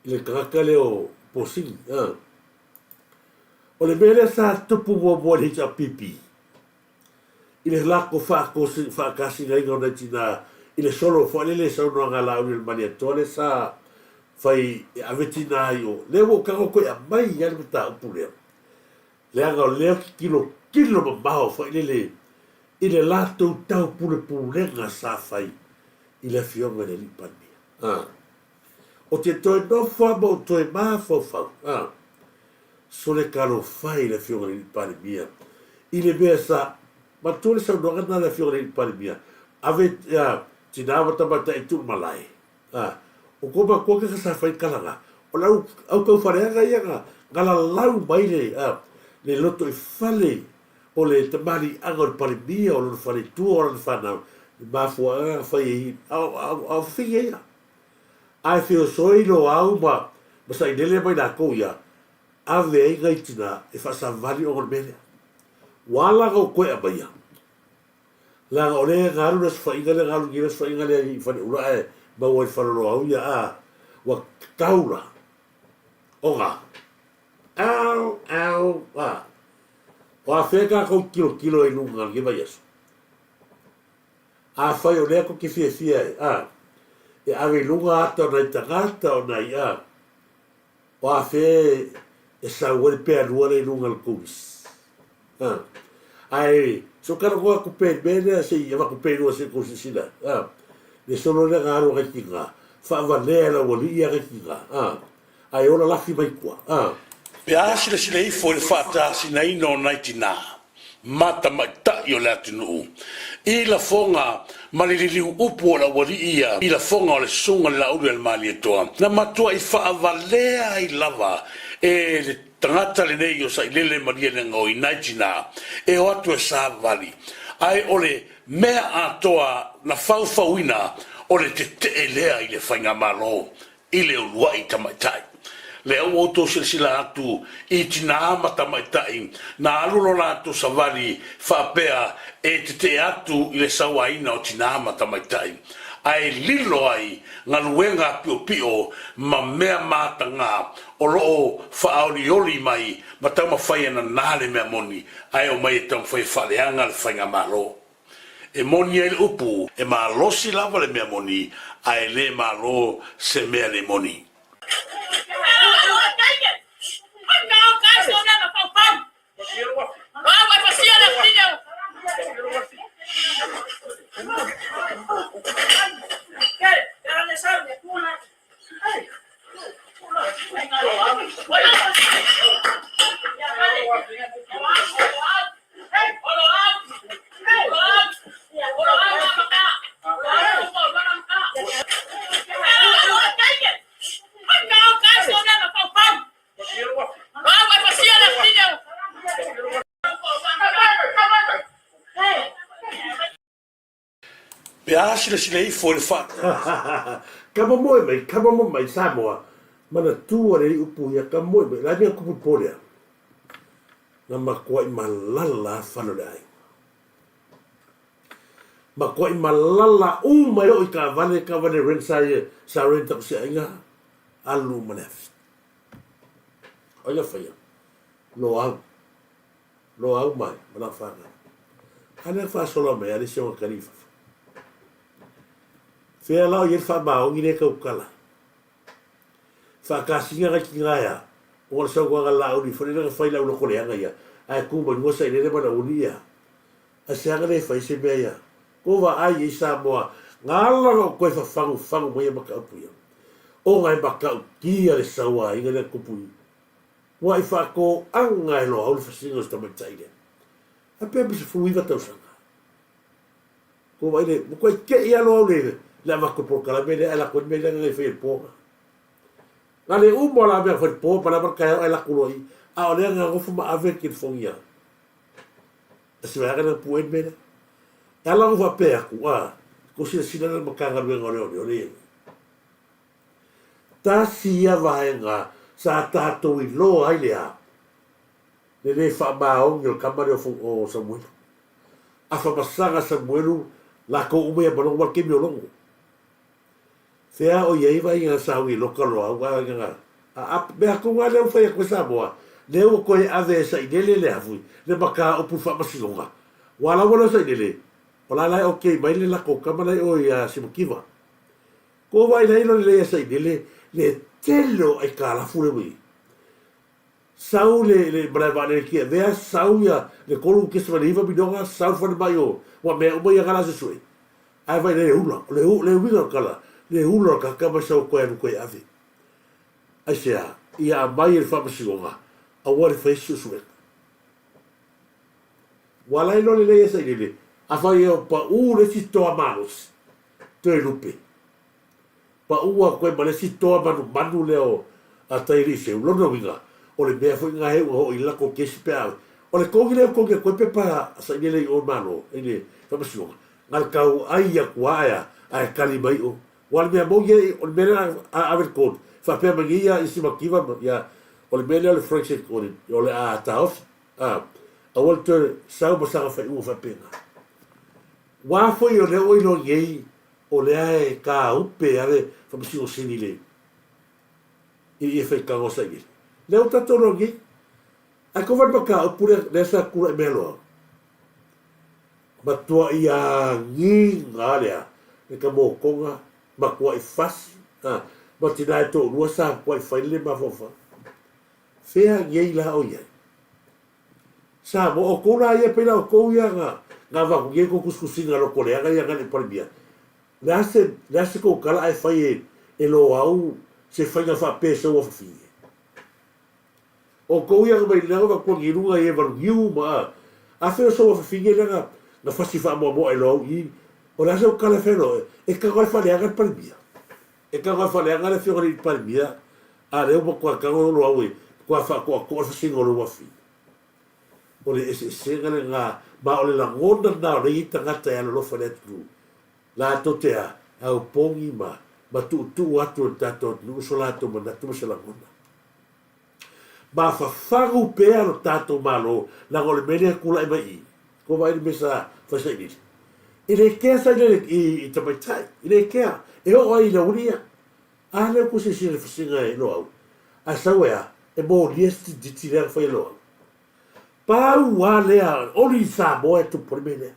i le tagata lea o Posini. A, o le mea lea sa tupu muamua i le HRPP, i le latou faatosinaina o nai tina i le solo foi lele i saunoaga a Laauli o le Malietoa lea sa fai e ave tina i o. Lea ua ou tago toe aumai ai le mataupu lea, leaga o lea ou te tilotilo mamao foi lele i le latou taupulepulega sa fai i le Afioga i le Alii Palemia. A. Ou te toe nofo lava ma ou toe mafaufau. A. Sole talofa i le Afioga i le Alii Palemia i le mea sa manatua le saunoaga lena a le Afioga i le Alii Palemia, ave ia tina ma tamaitai e tuu malae. A, o kou matua keka sa fai tala na, o le au, au tauwhaleaga ia na, na lalau mai le, a, le loto i fale o le tamaliiaga o le Palemia, o lona faletua, o lana whanau, le mafuaaga na fai ai, a, a, a o fafine ia. Ae feosoi Loau ma ma Sailele ma i latou ia, ave ai nai tina e faasavali ona o le mea lea. Ua ala ona ou toe aumaia, leaga o lea na alu le Aso Faiga lea, na alu nei le Aso Faiga lea i Faleula ae maua i le fale o Loau ia, a, ua tatau la ona au, au, a. O afea tatou tilotilo ai i luga i lenei vaiaso? Afai o lea tou te fiafia ai, a, e ave i luga ata o nai tagata o nai, a, o afea e sau ai le pealua lea i luga o le tou lisi? A, ae se i ou talanoa atu pea i le mea lea, se i avatu pea i luga se i tou silasila ai, a, le solo lea na alu a nai tina, faavalea e le aualii a nai tina, a, ae ola lafi mai tua, a. Pe a silasila ifo i le faatasinaina o nai tina ma tamaitai o le atunuu i lafoga ma le liliu upu o le aualii ia i lafoga o le Susuga i le Laauli a le Malietoa, na matuai faavalea ai lava e le tagata lenei o Sailele Malielegaoi nai tina e o atu e savali, ae o le mea atoa na faufauina o le tetee lea i le faigamalo i le uluai tamaitai. Lea ua outou silasila atu i tinā ma tamaitai na alu lo latou savali faapea e tetee atu i le sauaina o tinā ma tamaitai, ae lilo ai galuega piopio ma mea matagā o lo o faaolioli mai ma taumafai e nanā le mea moni, ae omai e taumafai e faaleaga le faigamalo. E moni ai le upu, e malosi lava le mea moni, ae le malo se mea le moni. Pe a silasila ifo i le fa. Ka momoe mai, ka momoe mai Samoa, manatua le upu ia ka momoe mai, la mea kupu po lea. Na makuai malala fale o le aiga. Makuai malala uma e oo i kaavale, kaavale rent sa ia, sa rent aku si aiga, alu uma le afi. O ai na faia? Loau. Loau mai, ma lana fanau. A lea faasola mai a le isi o kali i fafo. Fea la o i ai le faamaoni lea e tautala. Faakasiga nai tina ea, ona o le saunoaga Laauli foi lea na fai lau loto leaga ia, ae tu mai luga sailele ma Laauli ia. Ae se aga lea e fai se mea ia. Ko vaai i Samoa, na ala ona ou toe fafagufagu mai ia mataupu ia. Ona e matautia le sauaina lea na tupu i Ua i faatoaga e Loau le fasiga o si tamaitai lea. A pea ma 19 tausaga. Ko vaai le, matua te'i lava Loau le, le avatu o polokalame lea ae lako ai le mea lea na fai e le po na. Na le uma o la mea fai le po ma le ama le taeao ae lako loa i. A o lea na nofo ma ave le telefoni a. A se vaega lea na pue ai le mea lea. E ala ona faapea atu, a, ko silasila la le Matagaluega o Leoleo lea i ai. Tasi ia vaega sa tatou iloa ai le a? Le le faamaoni o le tama lea o Samuelu. Afamasaga Samuelu latou uma ia ma Logo ma le taimi o Logo. Fea o i ai vaaiga sa ui loka loa au a nga a mea atu nga lea ua fai atu e Samoa lea ua toe ave e sailele le afu le mataupu i le faamasinoga. Ua ala ua lea o sailele o la la e okay mai le latou tama la e i o ia Simakiva. Ko vaai la ilo lelei a sailele le tele o aikalafu lea ua i ai. Sau le le malae vaalele Tiavea, sau ia le 3.9 miliona, sau le falemai o ua mea uma ia na la suesue. Ae vaai le ula, o le le uiga o le tala, le ula o le tagata mai sau toe alu toe ave. Aisea? Ia aumai e le faamasinoga, aua le faia se suesuega. Ua ala ai loa lelei e sailele, afai e pau le isi toa malosi, toe lupe. Pau atu ai ma le isi toa manumanu lea o a Taialii-seu. Lona uiga, o le mea foi lena e ua oo i le latou kesi pe a O le togi lea ua togi atu ai pepa a sailele i o i le Malo, i le Faamasinoga, na le tau ai atu lava ae a, ae tali mai o. Aua o le mea moni ia, o le mea lea a ave le court, faapea mai nei ia Simakiva ma ia, o le mea lea o le forensic audit, o le a taofi, a, aua le toe sau ma sana faaiuga faapena. Ua foi o lea ua iloa nei o lea e tāupe a le Faamasino Sili i le i ia faitaga o Sailele. Lea ua tatou iloa nei. Ae kova le mataupu lea, lea sa tulai mai loa. Matuai agiga lea le tamotoga, matuai fasi, a, ma tina e toalua sa matuai fai le mafaufau. Fea nei la o i ai? Samoa, o tou la ia pei la o tou ia na na avatu nei tou tusitusiga lotoleaga ia agai i le Palemia. Le a se le a se tou tala ae fai e e Loau se faiga faapea e sau afafine? O tou ia na mai lea na avatu i luga i e Valuniu ma a a fea o sau afafine lea na na fasi faamoamoa e Loau i o le a se tou tala e fai loa e tago e faaleaga le Palemia. E tago e faaleaga le afioga i le Palemia a lea ua matua tago Loau e matua faatoatoa le fasiga o lou afafine. O le eseesega lena, ma o le lagona lena o lea e i ai tagata e alolofa i le atunuu, latou te a, aupogi ma, ma tuutuu atu e le tatou atunuu so latou manatu ma se lagona. Mafafagu pea lo tatou Malo, leaga o le mea lea e tulai mai i i, kua vaai le mea sa fai sailele. E le kea sailele i, i tamaitai, e le kea, e oo ai i le aualii ia. A lea ua silasila i le fasiga e Loau, ae sau e a? E molia se tititi lea na fai e Loau. Pau a lea, oli i Samoa e tupu ai le mea lea.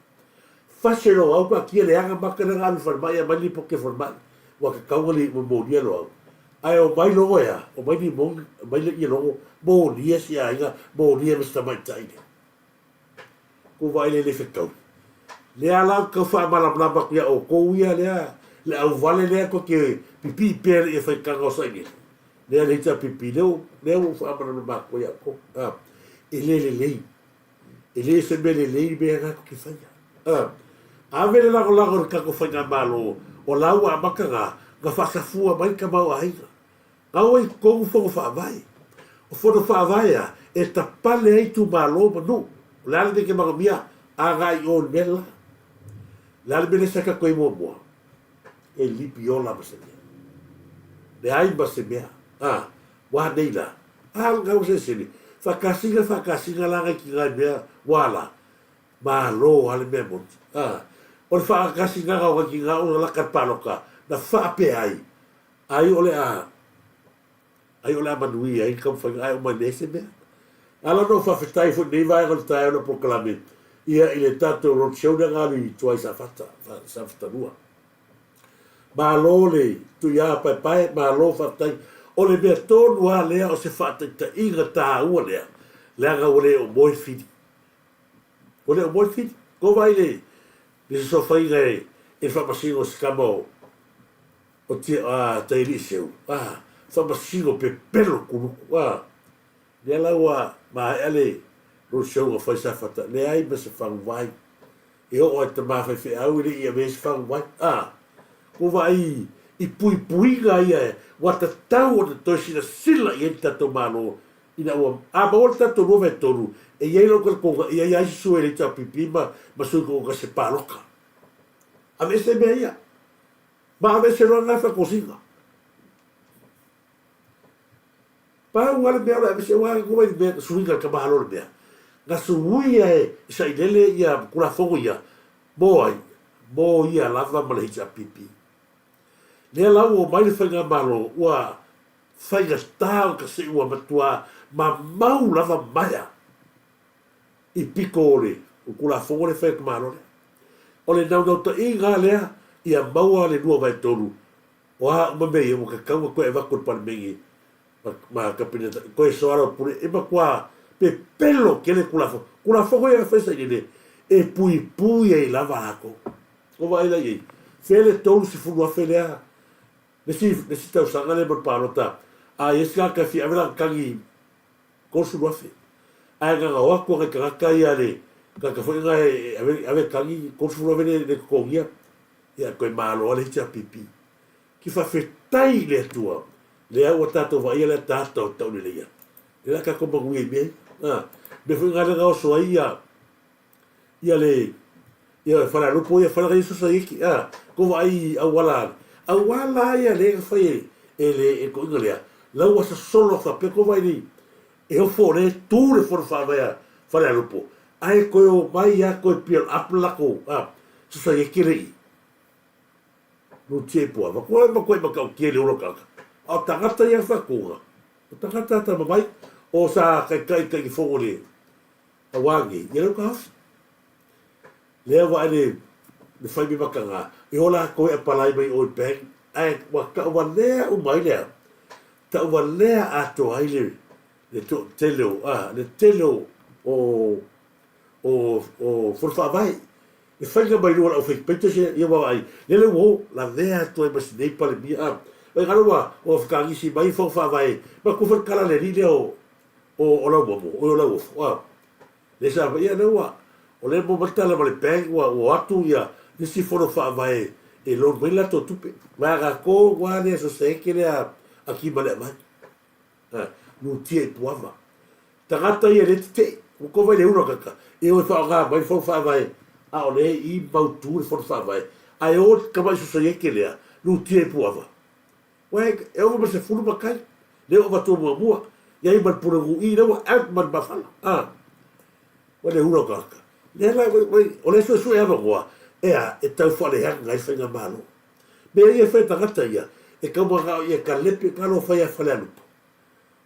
Fasi e Loau taatia leaga maka lea na alu i le falemai aumai le lipoti a le falemai ua tatau ona molia Loau. Ae omai logo e a? Omai limoni, omai ia logo molia si aiga, molia ma si tamaitai lea. Kou vaai le le fetau. Lea la ou te tau faamalamalama atu ia outou ia lea, le auvale lea tou te pipii pea i le faitaga o Sailele. Lea le HRPP, lea ua, lea ua ou faamalamalama atu ai ia outou, a, e le lelei. E le se mea lelei le mea lena tou te faia. A, ave le lagolago i le tatou faigamalo, o la ua amata na, na faasafua mai le tamaoaiga. Gau ai i totonu fono faavae. O fono faavae a, e tapale ai itumalo ma nuu. O le a le mea e te manaomia agai i o i le mea le la? O le a le mea lea sa tatou i ai muamua? E lipi ola ma se mea. Leai ma se mea. A, ua nei la? A, le gau selesele. Faakasina, faakasina la nai tina i mea ua la. Malo a le mea moni. A, o le faakasinaga o nai tina ona laka le palota, na faapea ai, Ai o le a, ai o le a manuia ai le taumafaiga ae uma i leai se mea. Ala ona ou faafetai foi i lenei vaega o le taeao i lau polokalame, ia i le tatou road show lea na alu i tua i Safata, Safatalua. Malo le tuiā paepae, malo faafetai. O le mea tonu lava lea o se faataitaiga taua lea, leaga ua le oo moe le fili. Ua le oo moe le fili. Ko vaai le, le sosofaiga e, e le faamasino o se tama o, O te a Taialii Seu, a, faamasino pepelo kuluku, a, lea la ua maea le road show na fai Safata, leai ma se faguvai. E oo lava i tama faifeau e le i avea se faguvai, a. Ua vaai i puipuiga ia ua tatau ona toe silasila i ai le tatou Malo ina ua a maua le tatou 23, e i ai lou talitonuga e i ai lava isi sui o le HRPP ma ma sui kokoka se paloka. Aveese mea ia. Ma aveese loa lena faatosina. Pau lava le mea o le aveese, aua e le mea na suiga e le tamālo le mea. Na suia e Sailele ia Tulafono ia, mo ai? Mo ia lava ma le HRPP. Lea la ua omai le Faigamalo ua faigata o ka seu ua matua mamau lava maea. i pito o le Tulafono lea e fai e le tamaloa lea. O le naunautaiga lea ia maua le 2/3 o a uma mea ia ua tatau ona toe avatu i le Palemene ma Kapeneta e toe soalaupule e matua pepelo tele Tulafono. Tulafono ia na fai sailele e puipui ai lava latou. Ua vaai la i ai, fea le 30,000 lea le isi tausaga lea mo le palota a i ai se tagata e fia ave lana tagi 30,000. Ae na ona o atu lava nai tagata ia le tagata foi lena e ave ave tagi 30,000 le le totogia, ia toe malo lava le HRPP. Ki faafetai i le Atua lea ua tatou vaaia le ataata o Tauleleia. Lea la tatou manuia i mea ia. A, mea foi na lea na oso ai ia ia le ia Falealupo ia fale ia sosaieti a ko vaai auala auala ia le na fai e e le e toʻiga lea la ua sosolo faapea ko vaai nei e ofo le tu le fono faavae a Falealupo ae toe o mai a toe peel up le latou a sosaieti le i Nutie puava ko e matua i matautia le olo tagata a o tagata ia faatuga o tagata tama mai o sa taitai taifono le Aua nei, ia leu taofi. Lea ua le le fai me mataga, e o latou e apalai mai o i bank, ae ua tauvalea uma ai lea, tauvalea atoa ai le le toatele o, a, le tele o, o, o, o fono faavae. Le faiga mai lua o le aufaipeita se ia ua vaai, lele ua o, lavea atu ai ma si nei Palemia, a. Vai galo ua, ua fekagisi mai fono faavae, ma tu foi le tala a le alii lea o, o, o Lauomo, oi o Lauofo, a. Lea sa fai, ia lea ua, o lea ua mai tala ma le bank, ua, ua o atu ia nisi fono faavae e loan mai latou tupe. Vaega tonu lava lea soseke lea a Kima le aumai. A, nutia i Puava. Tagata ia le tetee, ua kova i le ula kaka, e o e faaaoga mai le fono faavae, a o lea i mautu le fono faavae. Ae o le tamai sosaieke lea, nutia i Puava. Ua e ova ma le 10 matai, lea ua avatua muamua, i ai ma le pulenuu i, lea ua out ma le mafala, a. Ua le ula o tagata. Lea la, o lea e suesue avanoa, e a, e tau faaleaga ai faigamalo. Mea ia e fai e tagata ia, e tau manao ia kalepe ka loa fai a Falealupo.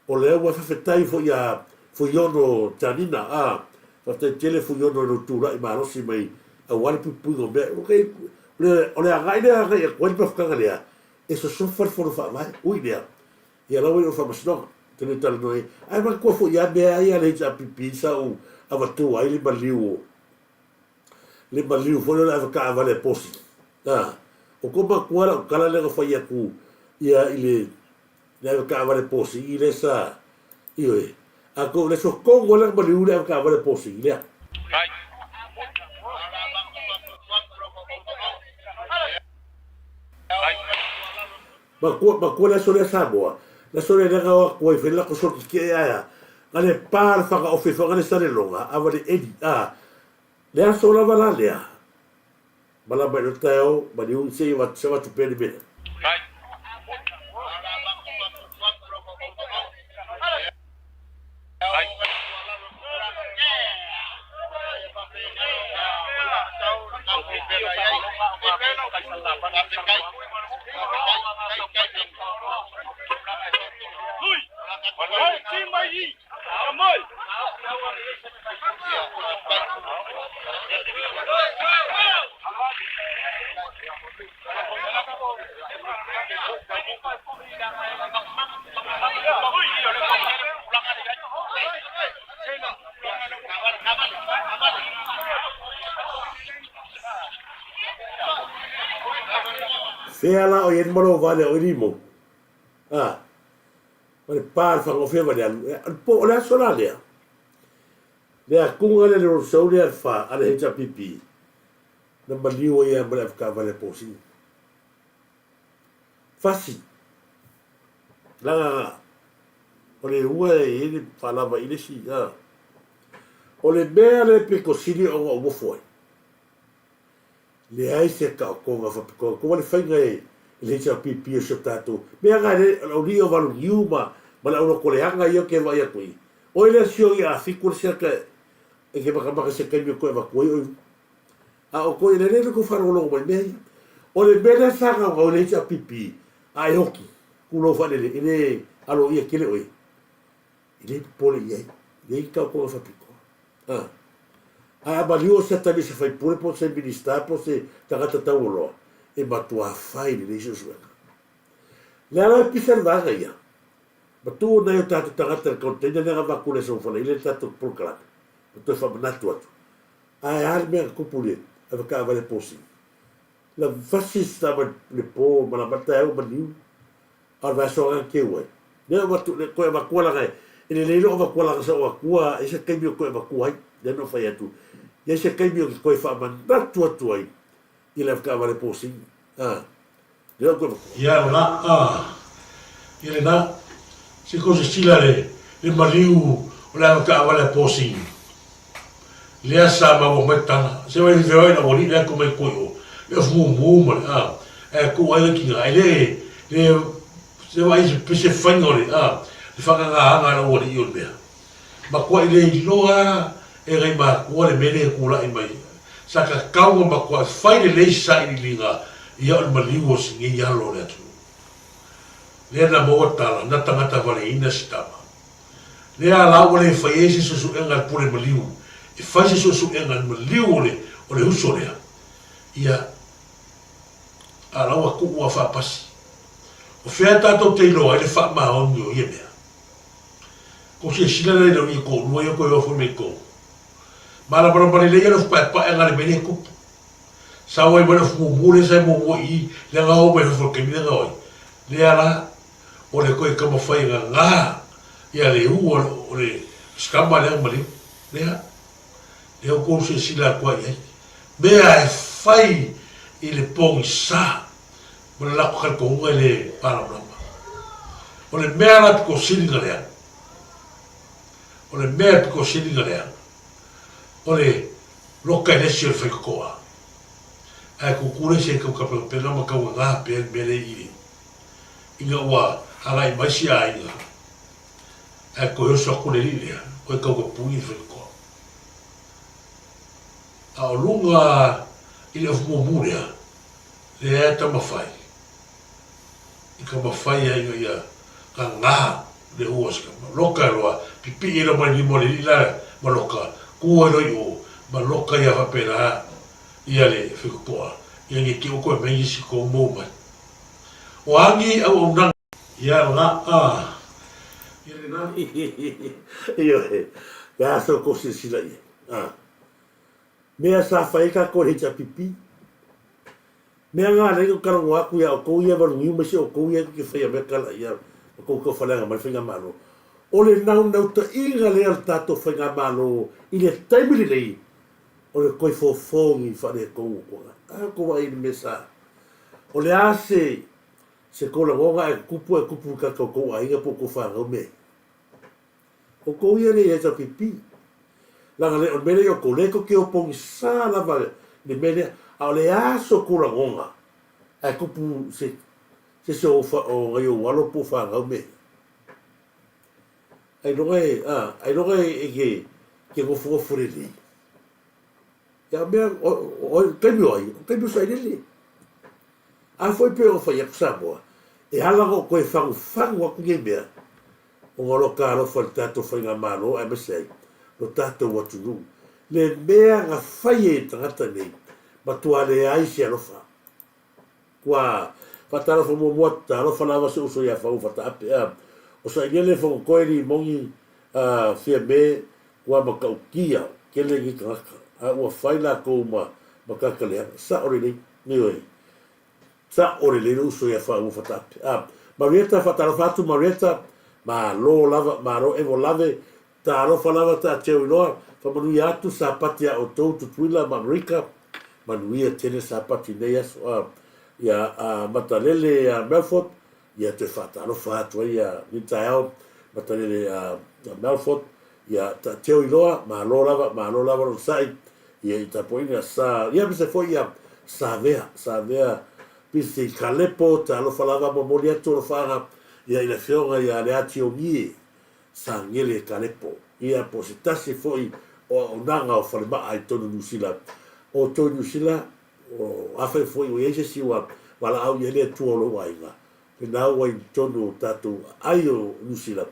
O lea ua faafetai foi ia Fuiono Janina, a, faafetai tele Fuiono i lou tulai malosi mai aua le puipuiga o mea. O le agai lea e agai atu ai le mafutaga lea, e sosofa le fono faavae, ui lea, ia la ua i o le faamasinoga, te le talanoa ai. Ae manatua foi ia mea ia a le HRPP sa ou avatua ai le maliu o, le maliu foi lea o le avetaavale a Posi. A, o ko matua lau tala lea na fai atu ia i le. Le ave taavale posigi lea sa, ioe, a ko le sokogo lea maliu le ave taavale posigi lea. Makua, makua le aso lea Samoa, le aso lea lea o atu ai fai lako soli ke aia, nga le pa le whaka ofe whanga le sale longa, awa le eli, a, le aso lava la lea, Malama i le taeao, maliu se i avatu se avatu pea le mea. Fea la o i ai le malo vale o Elimo? A, ma le pa le whangawhea ma le alu. O le po, o le aso la lea. Le akunga le le rosau le alfa a le HRPP. Na maliu ai a ma le avakavale a Posini. Fasi. Laga o le ua e i le whalava i le si. A. O le mea le piko sili o ngā umofo ai. Leai se taotoga faapitoa atu le faiga e le HRPP o si o tatou mea na le o le aualii o Valuniu ma ma le aulotoleaga ia ou te vaai atu i oe lea sioi a fitu le siaka e te matamata se taimi e toe avatu ai oe a o toe lelei le tou faalogologo mai mea ia o le mea lea sa gaugau le HRPP a e oki tulou faalele e le aloaia tele oe E le popole i ai, leai ni taotoga faapitoa. A. Ae a maliu o se tali se faipule po o se Minista po o se tagata taualoa, e matua fai lelei suesuega. Le ala e pisa le vaega ia, ma tuu nai o tatou tagata i le container lea na avatu i le aso Faleile le tatou polokalame, ma toe faamanatu atu. Ae a le mea na tupu i le avetaavale a Posini? Lavasi se tama i le po ma lamata ai au maliu. A o le vaiaso lana teu ai. Lea o avatu, le toe avatua lana e, e lelei lou avatua lana sa ou atua, e se taimi o toe avatua ai. Lea na ou fai atu, i ai se taimi ou te toe faamanatu atu ai i le avetaavale posini. A, lea ou toe avatua. Ia lena, a, ia lena, se kou sisila le, le maliu o le avetaavale a posini. Lea sa maua mai tala, se wai feoi na wali lea ko mai koi o, le ofu mumu ma le a, e ku ai le kinga, e le, le, se wai se pese whainga o le a, le whakangahanga na wali i o le mea. Ma kua i le iloa e ngai makua le mele e kula'i mai, sa ka kaunga ma kua e whai le lei sa i lilinga ia o le maliu o si ngei alo o le atunuu. Lea na maua tala, na tangata waleina si tama. Lea la ua le fai ai se suesuega a le pule maliu, e fai se suesuega i le maliu o le, o le uso lea, ia, a la ua tuu a faapasi. O fea tatou te iloa ai le faamaoni o ia mea? Kou silasila lea i le auia toalua ia toe ofo mai kou. Malamalama lelei ia le ofu paepae nga le mea lea e tupu. Sau ai ma le ofu mumu lea sa e muamua i i, lea nga oo mai fafo i le taimi lea nga o ai. Lea la, o le toe taumafai gagā ia le u o le sikama lea maliu lea, lea ua tou silasila atu ai i ai. Mea e fai i le pogisa ma le latou talitonuga e le malamalama. O le mea la pito sili na leaga, o le mea pito sili na leaga, o le loka i le esi o le faitotoa, ae kukū le isi e tau tapegapega ma tau gagā pea le mea lea i le ina ua agai mai si aiga, ae toe oso atu le alii lea, koe tau tapui i le faitotoa. A o luga i le ofu mumu lea, lea e taumafai, i taumafai ai ina ia gagā le ua o si tama. Loka e loa, pipii ai loa ma le lima o le alii la ma loka, ku ai loa i o, ma loka ia faapena ia le faitotoa, ina ia te ua toe mai nisi kou mou mai. O agi auaunaga. Ia la a. Ia lena. Ioe, pe a sa tou silasila i ai. A. Mea sa fai ai tatou i le HRPP. Mea nga lea ou talanoa atu ia outou ia valugiu ma isi outou ia tou te faia mea tala ia. Ma kou taufaleaga ma le Faigamalo. O le naunautaiga lea o le tatou Faigamalo i le taimi lenei, o le toe fofogi faaletonu o Tuanai. A outou vaai i le mea sa. O le a se se tou lagona ae tutupu ae tupu i tagata o tou aiga po o tou fanau mea ia? Outou ia lea i HRPP. Leaga le, o le mea lea i outou, lea tou te o pogisa lava i le mea lea. A o le a so tou lagona ae tupu se se isi o, o nai ou alo po o fanau mea ia? Ailoga e, a, ailoga e, e ke, ke nofonofo lelei. Ia mea, o, o, o taimi o ai? O taimi o Sailele. A foi pei ona fai atu Samoa, e ala ona ou toe fagufagu atu nei mea, ona o lo ta alofa i le tatou Faigamalo aemaise ai lo tatou atunuu. Le mea na fai e tagata nei, matua leai se alofa. Ua faatalofa muamua atu, talofa lava si ou uso ia Fau Fataape a o Sailele Fonotoe Limoni a Fiame ua matautia tele nei tagata a ua fai latou ma ma tagata leaga. Sao lelei, ioe. Sao lelei lou uso ia Fau Fataape. A Marieta faatalofa atu Marieta, malo lava, malo Evo lave, Talofa lava tatou iloa, faamanuia atu Sapati a outou Tutuila ma Amerika, manuia tele Sapati i nei aso a ia a Matalele ia Melfort, ia toe faatalofa atu ai ia nei taeao Matalele a Melfort, ia tatou iloa, malo lava, malo lava lou sai ia i tapuaiga sa, ia aemaise foi ia Savea, Savea Pisi Kalepo, talofa lava momoli atu alofaaga ia i le afioga ia Leatiogie Sangele Kalepo, ia po o se tasi foi o auaunaga o falemaa i totonu o Niu Sila. O outou i Niu Sila, o, afai foi ua i ai se isi ua valaau i ai le Atua o lou aiga, lena ua i totonu o tatou aai o Niu Sila,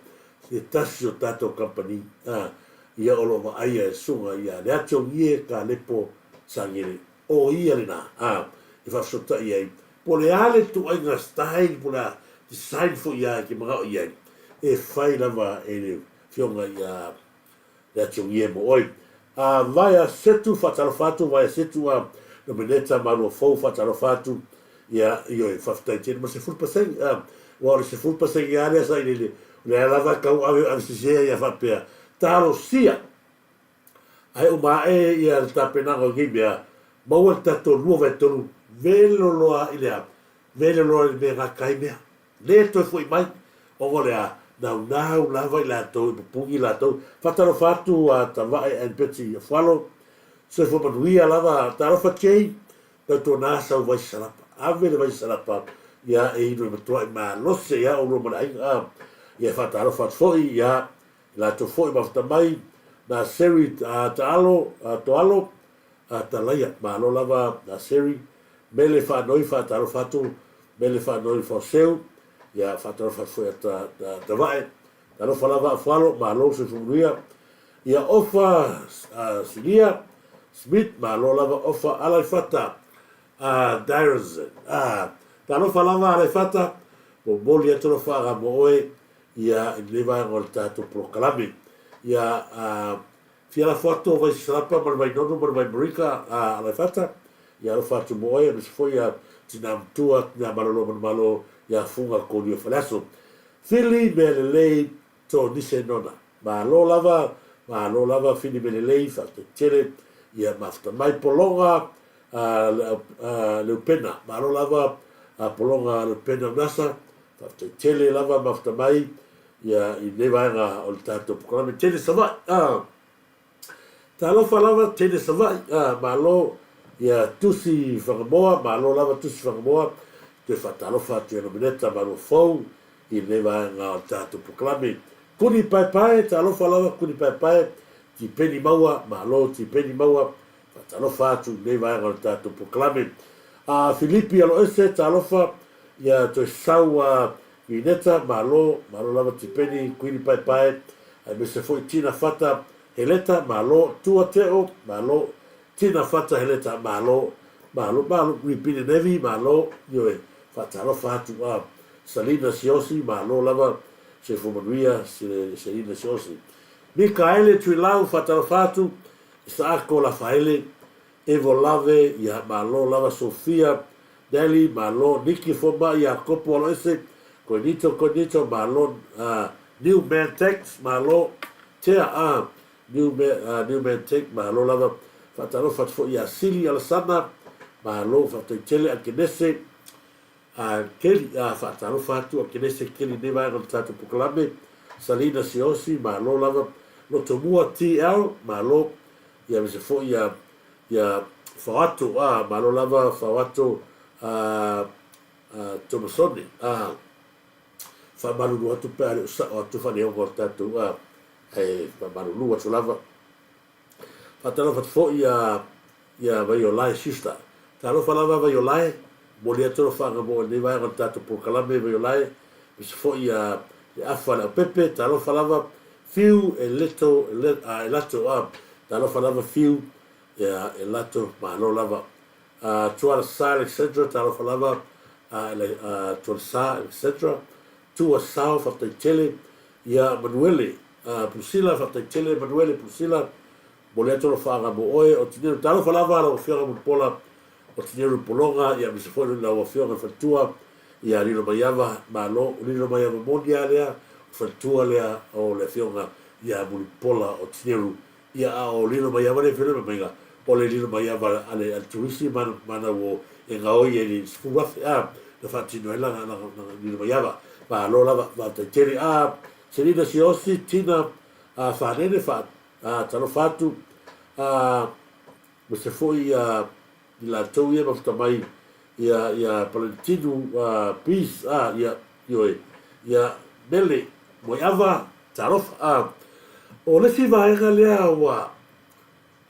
se tasi o tatou kamupani, a, ia o lo o vaaia e Susuga ia Leatiogie Kalepo Sangele. O ia lena, a, e faafesootai ai, po o le a le ituaiga style po o le a design foi ia e te manao i ai, e fai lava e le Afioga ia Leatiogie mo oe. A, Vaea Setu, faatalofa atu, Vaea Setu a Nomeneta Malua Fou, faatalofa atu, ia, ioe, faafetai tele ma le 10%, a, aua o le 10% lava lea sa i le, o lea lava e tau ave, ave sese ia faapea, talosia Ae uma ae ia le tapenaga o nei mea, maua le tatou 2/3 velo loa i le a? Velo loa i le mea e gata ai mea. Le toe foi mai, ona o le a? Naunau lava i latou e pupuni latou. Faatalofa atu a Tavae and Betsy Afualo, soifua manuia lava. Talofa Jane, tautuana sau vai salapa. Ave le vai salapa ia e inu e matuai malose ia oulua ma le aiga. Ia faatalofa atu foi ia Latou foi mafuta mai na Seri Taalo Toalo Talaia malo lava na Seri Mele Faanoi faatalofa atu Mele Faanoi Faoseu ia faatalofa atu foi a Tavae talofa lava Afualo malo le soifua manuia ia Ofa Silia Smith malo lava Ofa Alaifata Dyrenson talofa lava Alaifata momoli atu alofaaga mo oe ia i lenei vaega o le tatou polokalame. Ia a fia lafo atu o Vaisalapa ma le Vainono ma le Vaimarika a Alaifata, ia alofa atu mo oe aemaise foi ia Tina Matua, Tina Malolo Manumalo ia Fuga Kolia Faleaso. Fili mea lelei Tonise Nona. Malo lava, malo lava Fili mea lelei, faafetai tele. Ia mafuta mai Pologa a Leupena. Malo lava Pologa Leupena Nasa. Faafetai tele lava mafuta mai ia i lenei vaega o le tatou polokalame. Tele Savaii a! Talofa lava tele Savaii a! Malo ia Tusi Fagamoa, malo lava Tusi Fagamoa, toe faatalofa atu ia Nomeneta Malua Fou i lenei vaega o le tatou polokalame. Kuni Paepae, talofa lava Kuni Paepae, Tipeni Maua, malo Tipeni Maua, Faatalofa atu i lenei vaega o le tatou polokalame. A Filipi Aloese, talofa, ia toe sau a Vineta, malo, malo lava Tipeni, Kuini Paepae, aemaise foi Tina Fata Heleta, malo, Tua Teo, malo, Tina Fata Heleta, malo, malo, malo, Ripine Nevi, malo, ioe, faatalofa atu a Salina Siosi, malo lava, soifua manuia, Selina Siosi. Mikaele Tuilau, faatalofa atu, Isaako Lafaele, Evo Lave, ia malo lava Sofia, Nelly, malo, Niki Fomai, Iakopo Aloese, Koinito, Koinito, malo, New Man Tax, malo, Tea, New Man, New Man Tech, malo lava, faatalofa atu foi ia Sili Alasana, malo, faafetai tele, Akenese, Keli, faatalofa atu Akenese Keli i lenei vaega o le tatou polokalame, Salina Siosi, malo lava, Lotomua TL, malo, ia aemaise foi ia ia Faoato, malo lava Faoato Tomasone, faamalulu atu pe a le o sao atu faaleoga o le tatou ae faamalulu atu lava. Faatalofa atu foi ia ia Vaiolae sister. Talofa lava Vaiolae, momoli atu alofaaga mo oe i lenei vaega o le tatou polokalame Vaiolae, aemaise foi ia le afa le aupepe, talofa lava Fiu e leto e lato a talofa lava Fiu ia e lato malo lava Tuala Sa Alexandra talofa lava Tuala Sa Alexandra Tua Sao faafetai tele ia Manuele Priscilla faafetai tele Manuele Priscilla momoli atu alofaaga mo oe o Tineru talofa lava lau afioga Mulipola o Tineru Pologa ia aemaise foi lau afioga Faletua ia Lilomaiava malo o Lilomaiava moni a lea o Faletua lea o le afioga ia Mulipola o Tineru ia a o Lilomaiava lea feiloai mai maiga o le Lilomaiava a le turisi ma mana ua e gaoi ai le 10,000 a na faatino ai lana Lilomaiava malo lava faafetai tele a Selina Siaosi Tina a Fanene fa a talofa atu a aemaise foi ia i latou ia e mafuta mai ia ia Palentinu Peace a ia ioe ia Mele Moeava talofa a o le isi vaega lea ua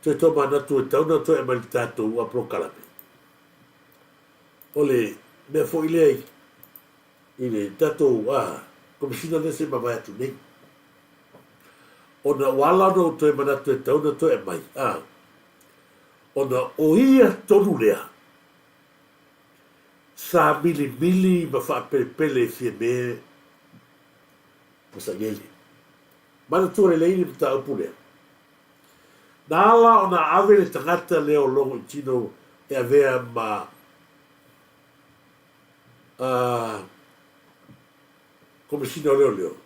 toe tomanatu e tatau ona toe aumai i le tatou polokalame o le mea foi lea i le tatou Komesina lea se i mavae atu nei ona ua ala ona ou toe manatu e tatau ona toe aumai a ona o ia tonu lea sa milimili ma faapelepele e Fiame ma Sailele. Manatua lelei le mataupu lea. Na ala ona ave le tagata lea o Logo i tino e avea ma Komesina o Leoleo.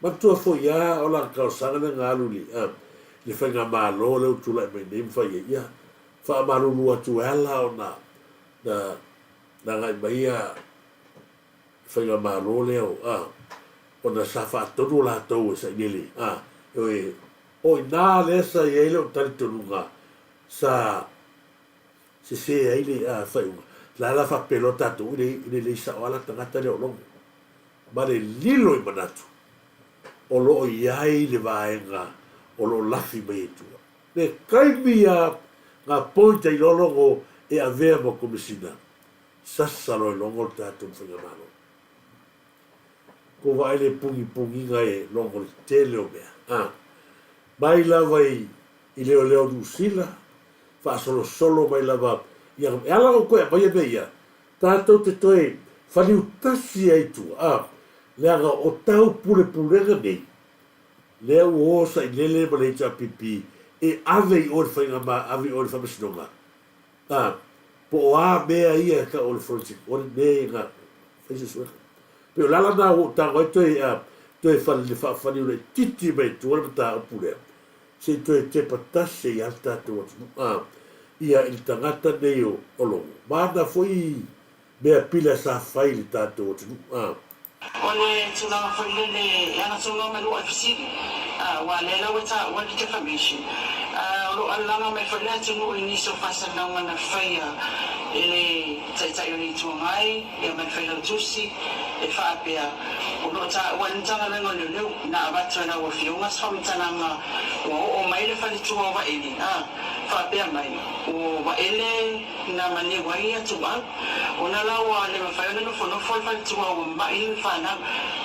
Manatua foi a o lana talosaga lea na alu i le faigamalo lea ua tulai mai nei ma fai ai, ia, faamalulu atu e ala ona na agai mai ia le faigamalo lea o, a, ona sa faatonu latou e sailele, a, ioe, o i ina lea sa i ai lou talitonuga sa sese ai le faaiuga. La la faapea loa tatou i le lelei sao lava la tagata lea o Logo. Ma le lilo i manatu o lo o i ai le vaega o lo o lafi mai ai tua. Le taimi a nga point ai loa Logo e avea ma Komesina, sasa loa e Logo le tatou Faigamalo. Ko vaai le pugipugiga e Logo le tele o mea. A, mai lava i i leoleo Niu Sila, faasolosolo mai lava ia, e ala ona toe aumaia mea ia, tatou te toe faliu tasi ai i tua, a, leaga o tau pulepulega nei, lea ua o sailele ma le HRPP e ave i o i le faiga, ave i o i le faamasinoga, a, po o a mea ia e tau o le forensic audit, mea ia na fai suesuega. Pei o le ala lena ua ou tago ai toe, a, toe faafaliu laitiiti mai i tua le mataupu lea, Se i toe tepa tasi ai lava le tatou atunuu a ia i le tagata nei o Logo ma ana foi mea pila sa fai i le tatou atunuu a. O le tulaga foi lele e ana saunoa mai lua fesili, aua lea la ua taua le defamation, o lo o alalaga mai foi le atunuu i nisi o faasalalauga na faia e le Taitai o le Itu Agai ia ma le Failautusi e faapea, O lo o taua e le Matagaluega o Leoleo na avatu e lau Afioga se faamatalaga ua oo mai le faletua o Vaele, a faapea mai, o Vaele na maneu ai ia Tuuau, ona la ua le mafai ona nofonofo le faletua ua ma'i le fanau.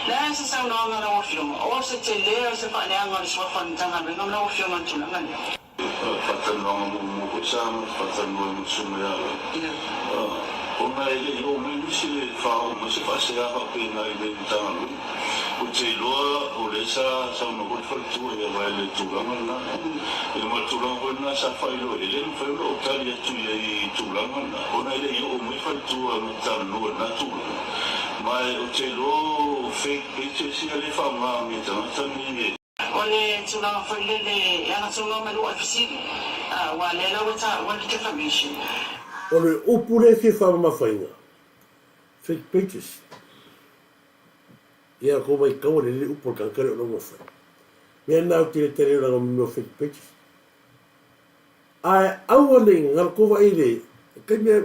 Le a se saunoaga a lau Afioga, o se tele o se faaleaga o le suafa o le Matagaluega ma lau Afioga i le tulaga lea? Faatalanoaga muamua foi sa faatalanoa ai ma le Susuga ia Alan, ona e le i oo mai nisi e faaoo mai se faasea faapena i le Matagaluega. Ou te iloa o lea sa saunoa foi le faletua ia Vaele i le tulaga lena. Ia ma le tulaga foi lena sa faailoa ai, e le mafai ona ou tali atu i ai i tulaga na, ona e le i oo mai faletua na talanoa i lena tulaga. Ma ou te iloa o fake pages ia lea e faaaoga e tagata nei e. O le tulaga foi lele e agatonu lava mai lou fesili, aua lea la ua taua le defamation. O le upu lea e fia faamamafaina, fake pages. Ia ko maitau le lele upu o le tagata lea o lona fai. Mea na ou te le tele ona mea o fake pages. Ae aua ne i galo ko vaai le taimi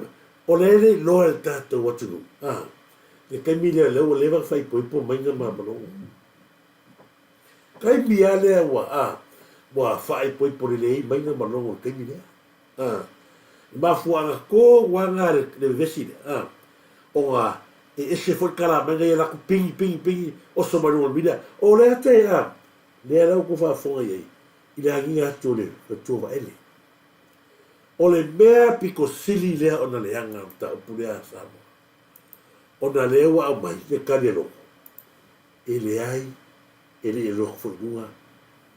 o lea e le iloa e le tatou atunuu a le taimi lea lea ua leva ona faaipoipo mai na ma malogo. Taimi a lea ua a ua faaipoipo lelei mai na malogo le taimi lea. A i mafuaaga tonu lava na le vevesi lea, a ona e ese foi le kalamaiga ia latou pigi pigi pigi oso mai luga o le media. O lea te a lea la ua tou faafofoga i ai i le agiga atu o le faletua Vaele. O le mea pito sili lea ona leaga le mataupu lea a Samoa, ona lea ua aumai le tali a Logo, e leai e le i alu atu foi i luga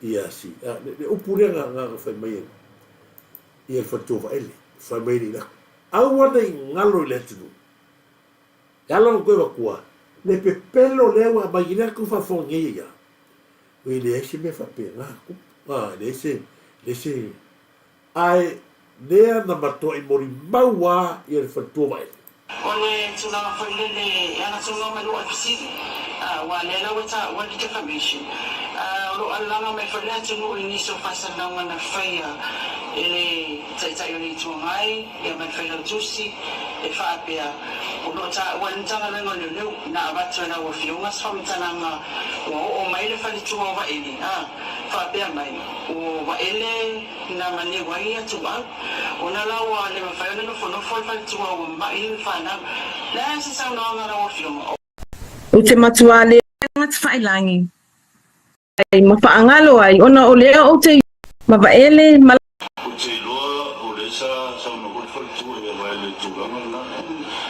ia si, a, le, le upu lea na, na, na fai mai ai ia le faletua Vaele, fai mai le i lako, aua ne i galo i le atunuu. E ala ona toe avatua, le pepelo lea ua aumai i le atu faafofoga nei ia, e leai se mea faapena, a, e leai se, leai se, Ae lea na matuai molimau lava ia le faletua Vaele. O le tulaga foi lele e agatonu lava mai lou fesili, aua lea la ua taua le defamation, o lo o alalaga mai foi le atunuu i nisi o faasalalauga na faia e le Taitai o le Itu Agai ia ma le Failautusi e faapea, o lo o taua e le Matagaluega o Leoleo na avatu e lau Afioga se faamatalaga ua oo mai le faletua o Vaele, a faapea mai, ua Vaele na maneu ai ia tuuau, ona la ua le mafai ona nofonofo le faletua ua ma'i le fanau. Le a se saunoaga lau Afioga? Ou te matua le Gatafailagi ai ma faagalo ai ona o lea ou te ma Vaele ma. Ou te iloa o lea sa saunoa foi le faletua ia Vaele i le tulaga lena.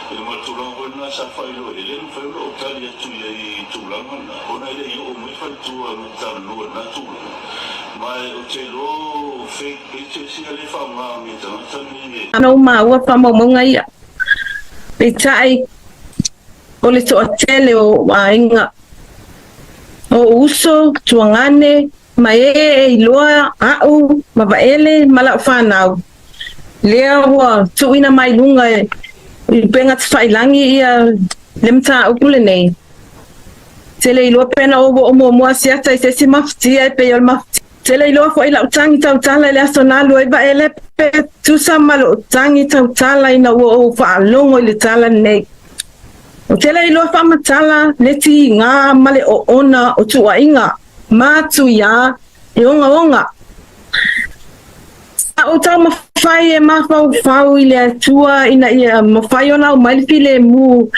I le ma tulaga foi lena sa faailoa ai, e le mafai ona ou tali atu i ai i tulaga lena ona e le i oo mai le faletua na talanoa i lena tulaga. Ma ou te iloa o fake pages ia lea e faaaoga e tagata nei e. Na ou maua faamaumauga ia. Peitai, o le toatele o ou aiga, o ou uso, tuagane, ma ē e iloa aʻu ma Vaele ma la'u fanau, lea ua tuuina mai luga i upega tafailagi ia le mataupu lenei. Tele iloa pe na ou oo muamua asiata i se isi mafutia e pei o le mafutia. Tele iloa foi la'u tagi tautala i le aso na alu ai Vaele pe tusa ma lo'u tagi tautala ina ua ou faalogo i le tala lenei. Ou te le iloa faamatala le tiga ma le oona o tuuaiga matuia e ogaoga. Sa ou taumafai e mafaufau i le Atua ina ia mafai ona aumai le filemu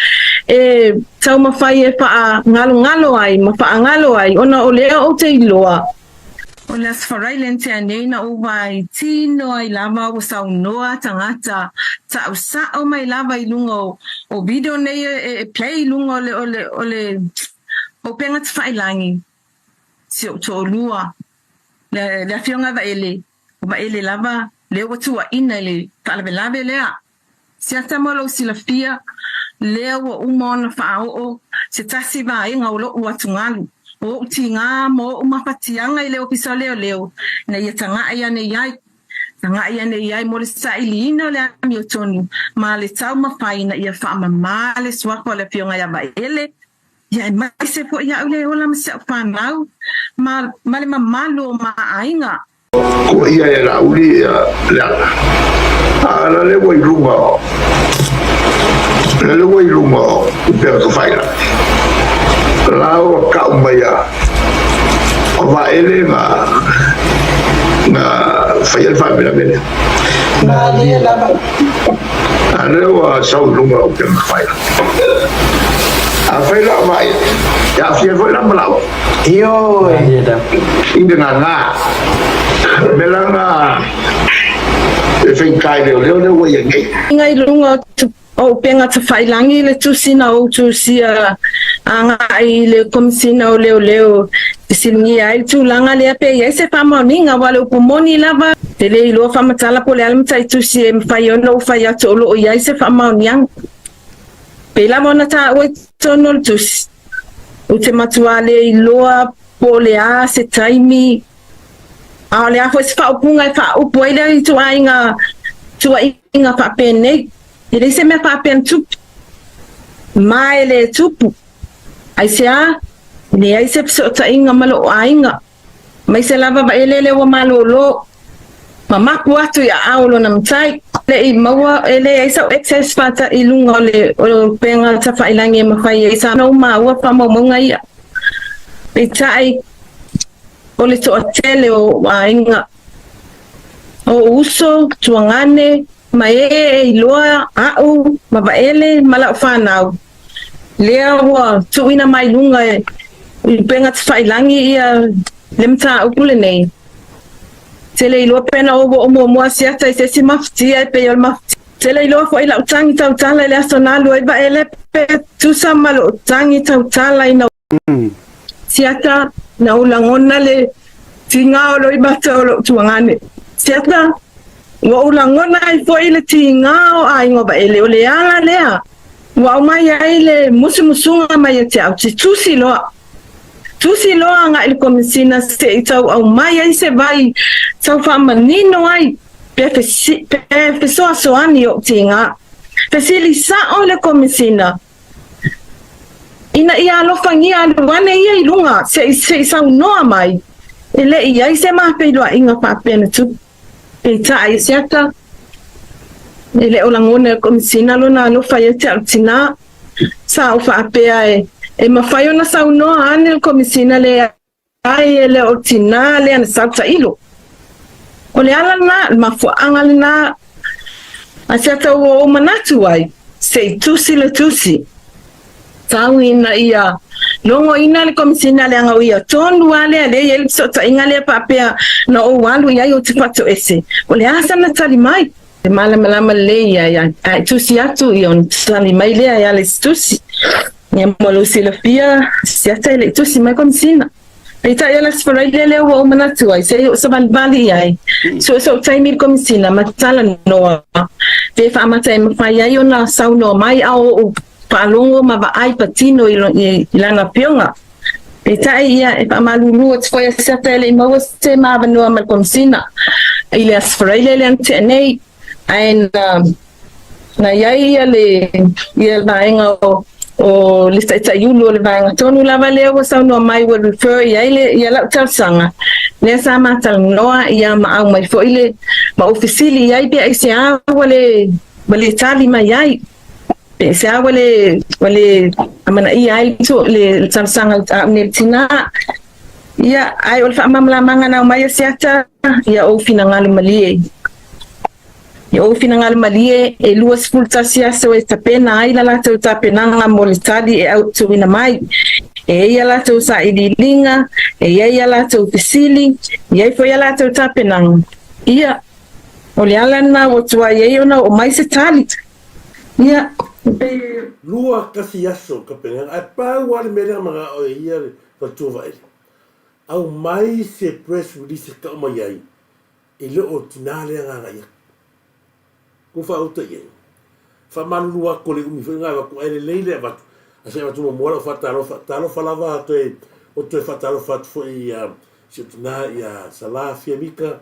e taumafai e faagalogalo ai ma faagalo ai ona o lea ou te iloa. O le Aso Faraile na tea nei na ou vaai tino ai lava ua saunoa tagata ta'u sa'o mai lava i luga o video nei e play i luga o le o le o le upega tafailagi si o'u to'olua le le afioga ia Vaele o Vaele lava lea ua tuuaina i le faalavelave lea. Siata mo lou silafia, lea ua uma ona faaoo se tasi vaega o lo'u atugalu, o o'u tigā ma o'u mafatiaga i le Ofisa o Leoleo ina ia taga'i ane i ai, taga'i ane i ai mo le sailiina o le amiotonu ma le taumafai ina ia faamamā le suafa o le Afioga ia Vaele, ia aemaise foi a'u le ola ma si a'u fanau ma, ma le mamalu o ma aiga. Ko ia e Laauli ia Leala. A la le ua i luga o la le ua i luga o upega tafailagi. La ua ka'u mai a o Vaele na na faia le faalavelave lea. Malie lava. A lea ua sau i luga o upega tafailagi. Afai la o Vaele, e aafia ai foi la ma Laauli. Ioe, i le gagā. O le mea la lena e faigata i leoleo lea ua i ai nei. Inga i luga o upega tafailangi i le tusi na ou tusia agai i le Komisina o Leoleo e fesiligia ai le tulaga lea pe i ai se faamaoniga aua o le upu moni lava e le iloa faamatala po o le a le mataitusi e mafai ona ou fai atu o lo o i ai se faamaoniaga. Pei lava ona taua i totonu o le tusi, ou te matua le iloa po o le a se taimi, a o le a foi se faaupuga e faaupu ai lea ituaiga tuuaiga faapenei. E leai se mea faapea na tupu, ma e le tupu. Aisea? E leai se fesootaiga ma lou aiga. Aemaise lava Vaelele ua malolo ma mapu atu i aao o lona matai. Le i maua e leai sau access faataʻi i luga o le upega tafailangi e mafai ai sa ou maua faamaumauga ia. Peitai, o le toatele o ou aiga, o ou uso, tuagane, ma e e iloa aʻu ma Vaele ma lau fanau, Lea ua tuuina mai luga e upega tafailangi ia le mataupu lenei. Tele iloa pe na ou oo muamua siata i se isi mafatia e pei o le mafatia. Tele iloa foi lau tagi tautala i le aso na alu ai Vaele pe tusa ma lou tagi tautala ina Siata, na ou lagona le tiga o Loimata o lou tuagane. Siata, ua ou lagona ai foi le tiga o Aiga o Vaele, o le ala lea ua aumai ai le musumusuga mai ia te au, te tusi loa. Tusi loa agai i le Komisina se i tau aumai ai se vai tau faamanino ai pe fesoasoani ou tiga. Fesili sao le Komisina, Ina ia alofagia alu ane ia i luga se i se i saunoa mai, e le i ai se mafeiloaiga faapea na tupu. Peitai, se ata, e le o lagona e le Komisina lona alofa ia te au tinā. Sa ou faapea e, e mafai ona saunoa ane le Komisina le Ai e le o tinā lea na sau tailo. O le ala lena, le mafuaaga lena a se ata ua ou manatu ai, se i tusi le tusi. Tau ina ia logoina le Komisina leaga o ia tonu lava lea lea e i ai le fesootaiga lea faapea na ou alu i ai ou te fatoese. O le a sana tali mai? E malamalama lelei ia, a e tusi atu ia ona tali mai lea e ala i se tusi. Ia mo lou silafia, se ata e le i tusi mai Komisina. Peitai o le Aso Faraile lea ua ou manatu ai, se i ou savalivali i ai, sue sou taimi i le Komisina ma talanoa, pe faamata e mafai ai ona saunoa mai a o ou faalogo ma vaai patino i lana afioga. Peitai ia, e faamalulu atu foi a se ata e le i maua se ma avanoa ma le Komisina i le Aso Faraile lea na tea nei, ae na Na i ai ia le ia le vaega o o le taitaiulu o le vaega tonu lava lea ua saunoa mai ua refer i ai le ia lau talosaga lea sa ma talanoa ia ma aumai foi le ma ou fesili i ai pe aisea ua le ua le tali mai ai pe aisea ua le ua le amanaia ai le le talosaga a au nei le tina. Ia ae o le faamalamalamaga na aumai e Siata ia ou finagalo malie. I ou finagalo malie, e 21 aso e tapena ai la latou tapenaga mo le tali e autuina mai. E i ai a latou sailiiliga, e i ai a latou fesili, e i ai foi a latou tapenaga. Ia, o le ala lena ua tuai ai ona oo mai se tali. Ia, e pei e. 21 aso ka penaga, ae pau lava le mea lea na manao e ia le faletua Vaele. Aumai se press release e tau mai ai E le o tinā lea na agai atu. Ua faauta i ai. Faamalulu atu le umi foi na avatu ae lelei le avatu. A se avatu muamua lau faatalofa, talofa lava toe o toe faatalofa atu foi ia si o tinā ia Sala Fiamika,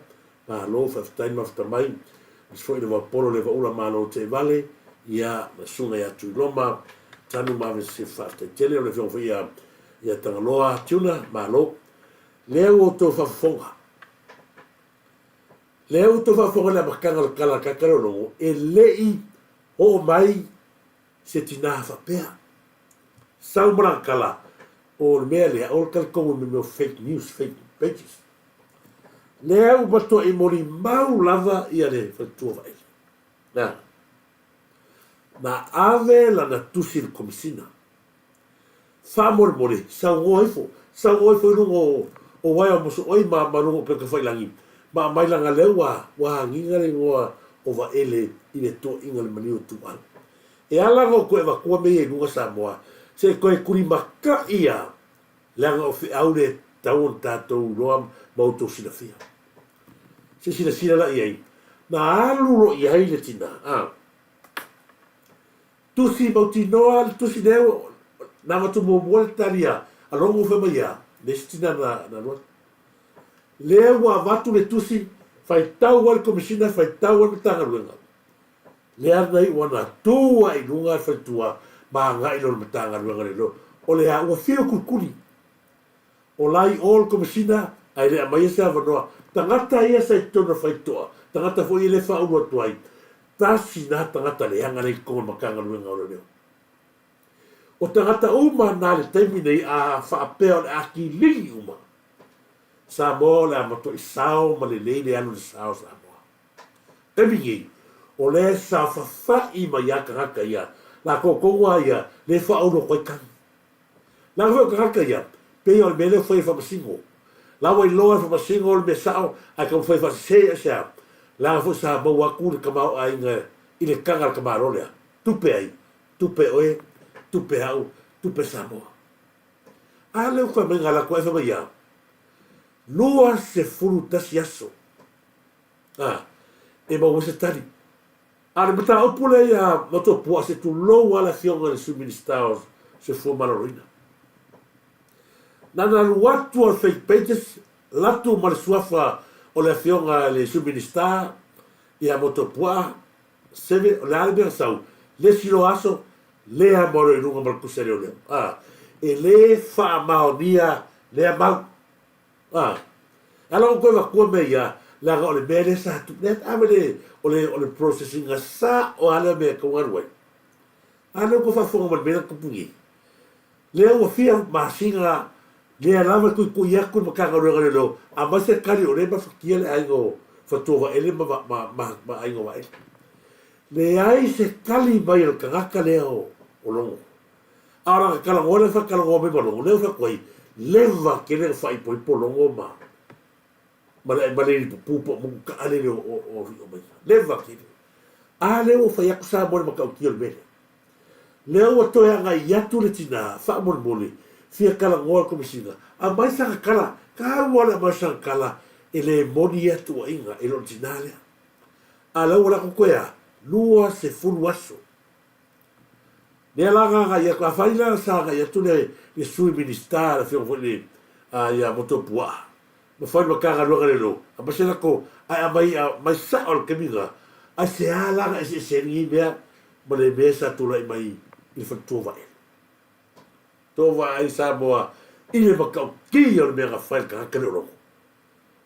malo faafetai mafuta mai. Aemaise foi le Vaopolo le Vaula malo teevale, ia ma susuga ia Tuiloma Tanu ma Avesese faafetai tele. O le afioga foi ia ia Tagaloa Tuna, malo. Lea ua outou faafofoga. Lea ua tou faafofoga i le amataga o le tala a le Taitai-o-Logo, e le i oo mai se tinā faapea. Sau ma lana tala, o le mea lea, o le talitonu i mea o fake news, fake pages. Lea ua matuai molimau lava ia le faletua Vaele. Na, na ave lana tusi i le Komesina. Faamolemole, saunoa ifo, saunoa ifo i luga o o uaea o mosooi ma ma luga o upegatafailagi, ma aumai leaga lea ua ua agiga le igoa o Vaele i le toaiga o le maliu o Tuuau. E ala ona ou toe avatua mea ia i luga Samoa, se i toe tulimata'i a, leaga o feau le tatau ona tatou iloa ma outou silafia. Se i silasila la i ai, na alu loa i ai le tina, a. Tusi mautinoa le tusi lea na avatu muamua le tali a Logo fai mai ia, le isi tina na alu atu. Lea ua avatu le tusi, faitau ai le Komesina, faitau ai le Matagaluega. Lea na iu ana tu ae i luga le faletua ma agai lona Matagaluega le o le a ua fiu kulikuli. O la i o le Komesina ae le aumaia se avanoa. Tagata ia sa i totonu o le faitoa, tagata foi ia lea e faaulu atu ai, tasi na tagata leaga lea i totonu o le Matagaluega o Leoleo. O tagata uma na le taimi nei a faapea o le a kiligi uma Samoa o le a matuai sao ma lelei le alu i le sao o Samoa. Taimi nei, o lea e saofafai mai a tagata ia, latou tonu a ia lea e faaulu atu ai tagi. Leaga foi o tagata ia, pei o le mea lea ua fai e Faamasino. La ua iloa e Faamasino le mea sao ae taumafai e faasese aisea? Leaga foi sa maua atu le tamaoaiga i le taga a le tamaloa lea. Tupe ai? Tupe oe, tupe au, tupe Samoa. A lea ua fai mai na alu atu ai fai mai ia, 21 aso a e maua ai se tali. A o le mataupu lea ia Motoopuaa se tulou lava le afioga i le Sui Minisita o Soifua Maloloina. Na ona alu atu o le fake pages, latu ma le suafa o le afioga i le Sui Minisita ia Motoopuaa, seve, o le a le mea na sau, le isi loa aso, lea ma o i luga ma le tusi a leoleo. A, e le faamaonia lea mau. A, e ala ona toe avatua mea ia, leaga o le mea lea sa tu, lea ave le, o le, o le process ina sao lava lea mea e tatau ona alu ai. A lea ua toe faafofoga mai i le mea lea na tupu nei. Lea ua fia masina lea lava e tuitui atu le Matagaluega o Leoleo, aumai se tali o lea e mafatia le aiga o Fatua Vaele ma, ma, ma, ma aiga o Vaele. Leai se tali mai a le tagata lea o, o Logo. A o lana talanoa lea faatalanoa mai ma Logo, lea ua fai atu ai, leva tele na faaipoipo Logo ma, ma le ma le ilipupu po o motu taale lea o, o, o Alii Leva tele. A lea ua fai atu Samoa i le matautia o le mea lea. Lea ua toe agai atu le tina, faamolemole, fia talanoa le Komesina, aumai sana tala, taua le aumai o sana tala, e le moni ia tuuaiga, e le o le tina lea. A o lea ua lako toe a? 20 aso. Lea la na agai atu, afai la sa agai atu le, le Sui Minisita, le afioga foi i le, a, ia Motuopuaa, ma fai le Matagaluega le lo, aumai se lako, ae aumai, aumai sao le taimi lena, aisea la na eseese ai lenei mea ma le mea sa tulai mai i le faletua Vaele. Tou vaai Samoa i le matautia o le mea na fai e le tagata lea o Logo.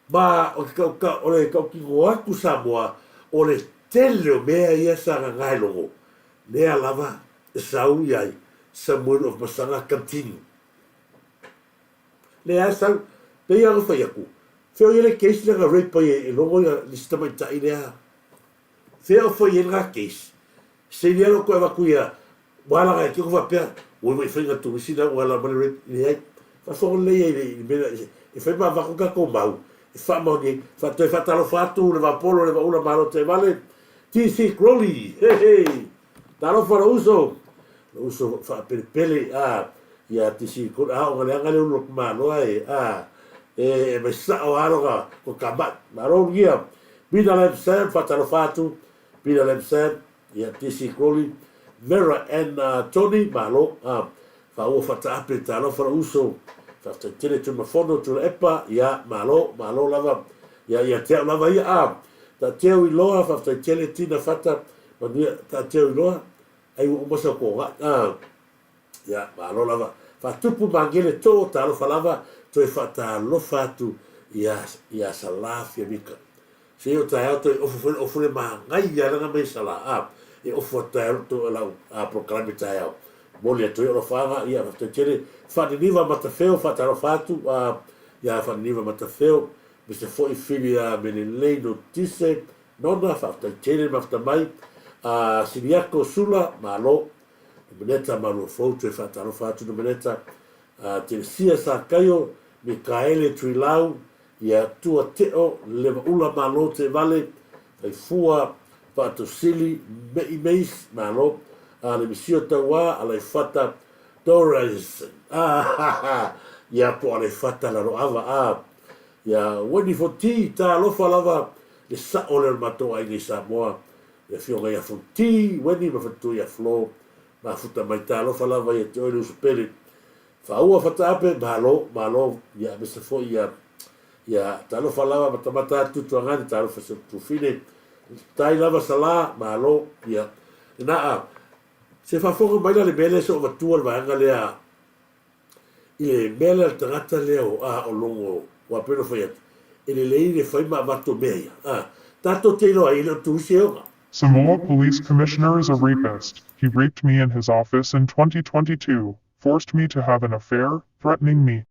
Ma o te tau, o le tautino atu Samoa, o le tele o mea ia sa gagā e Logo, lea lava e sau i ai Samuel of Masaga continue. Lea e sau, pei lava ona fai atu, fea o i ai le case lea na rape ai e Logo ia le isi tamaitai lea Fea o fai ai lena case? Seili lava toe avatu ia ua ala e tino faapea, oi ua i faiga turisi la ua ala mai le rape. Leai. Faafofoga lelei ai i le mea e fai ma avatu tatou mau e faamaoni ai. Fa toe faatalofa atu le Vapolo le Vaula Malo Taivale TC Crowley. He he. Talofa lou uso. Lou uso faapelepele a ia TC Crowley. A o leaga le ulu o Maloa e a e mai sao lava lona ko kamai. Malo ulugia. Peter Lam Sam, faatalofa atu, Peter Lam Sam, ia, TC Crowley, Vera and Tony, malo, faaua faataape, talofa lou uso, faafetai tele Tuimafono, Tuilaepa, ia, malo, malo lava, ia, ia te au lava ia, a, Taateu Iloa, faafetai tele, Tina Fata, manuia, Taateu Iloa, ai ua uma sau togai, a, ia, malo lava, Faatupu Magele Too, talofa lava, toe faatalofa atu ia, ia Salā Fiamika. Se o taeao toe ofu foi le ofu le manaia lana mai Salā, a, e ofu atu taeao to lau a, polokalame taeao. Momoli atu ai alofaaga, ia, faafetai tele, Faaniniva Matafeo, faatalofa atu, a, ia Faaniniva Matafeo, Mister foi Fili a Melelei Notise, Nona, faafetai tele le mafuta mai, a, Siliako Sula, malo. Nomeneta Maluafou toe faatalofa atu Nomeneta Telesia Sakaio Mikaele Tuilau ia Tua Teo Levaula Malo Tevale Faifua Faatosili Me'i Meis Malo Le Misio Tauā Alaifata Doris ia po Alaifata Laloava ia Wendy Fonti talofa lava le sa'o lea o le matou aiga i Samoa Le afioga ia Fonti Weni ma Faletua ia Flo. Mafuta mai talofa lava ia te oe le uso pele. Faaua Fataape, malo, malo, ia aemaise foi ia, ia talofa lava matamata atu Tuagani, talofa si ou tufine. Tai lava Salā, malo, ia. Lena a, se faafofoga mai la le mea lea se o avatua le vaega lea i le mea lea le tagata lea o a o logo ua pei ona fai atu, e lelei le fai ma avatu o mea ia. A, tatou te iloa ai e le o turisi e oga. Samoa Police Commissioner is a rapist, he raped me in his office in 2022, forced me to have an affair, threatening me.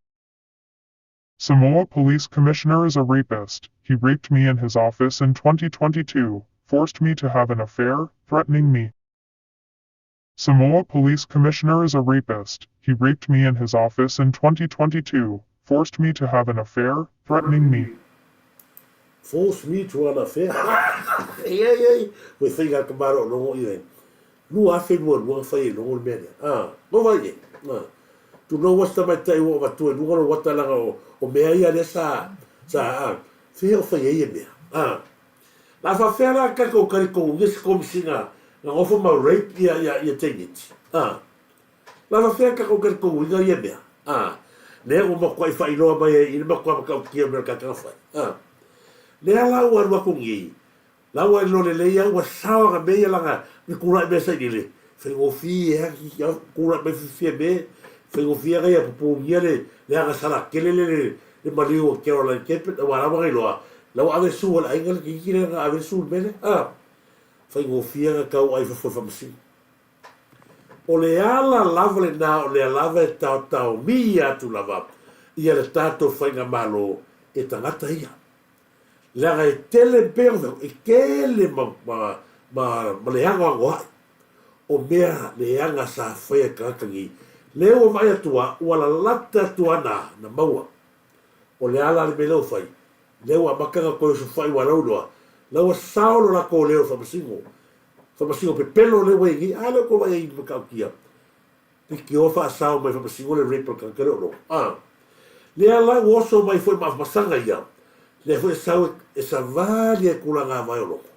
Samoa Police Commissioner is a rapist, he raped me in his office in 2022, forced me to have an affair, threatening me. Samoa Police Commissioner is a rapist, he raped me in his office in 2022, forced me to have an affair, threatening me. Force me to an affair Ei ei ei Koe whai ngā kamara o rongo i ai 2022 nga whai e rongo le mea lea Ah, ngo vai e Ah, tu no was tamaitai ua avatua i luga o le wata langa o, o mea ia lea sa, sa, ah, whihea o whai ai e mea Ah, la whawhea la ka kou kari kou nge se komisinga nga ngofo mau rape ia, ia, ia teingeti Ah, La whawhea ka kou kari kou inga ia mea Ah, lea ua makuai whailoa mai ai i le makua makautia o mea kakanga whai Ah, lea la ua alu aku ngi La ua ilo lelei a ua sao anga me ia langa ni kulaʻi mea sailele faigofie a ki a kulaʻi mai fifia me faigofie anga ia pupungia le le aga sala kele le le le maliu o Caroline Kepet aua la ua gailoa la ua ave su a le aiga le keiki le anga ave le su le mele a faigofie anga kau ai fafo le faamasino. O le ala lava lena o lea lava e taotaomia atu lava ia le tatou faigamalo e tagata ia. Leaga e tele pea o mea, e tele ma, ma, ma, ma le agoagoaʻi o mea leaga sa faia e tagata nei. Lea ua vaai atu a, ua lalata atu ana na maua. O le ala le mea lea ua fai, lea ua amata ona toe osofai ua lauiloa, la ua sao lo latou leo i le faamasino, faamasino pepelo lea ua i ai nei, a lea ua tou vaai ai i le matautia. Leitioa faasao mai faamasino le rape o le tagata lea o lo. A. Lea la ua oso mai foi ma afamasaga ia, lea foi e sau e savali ai tulaga avae o loko.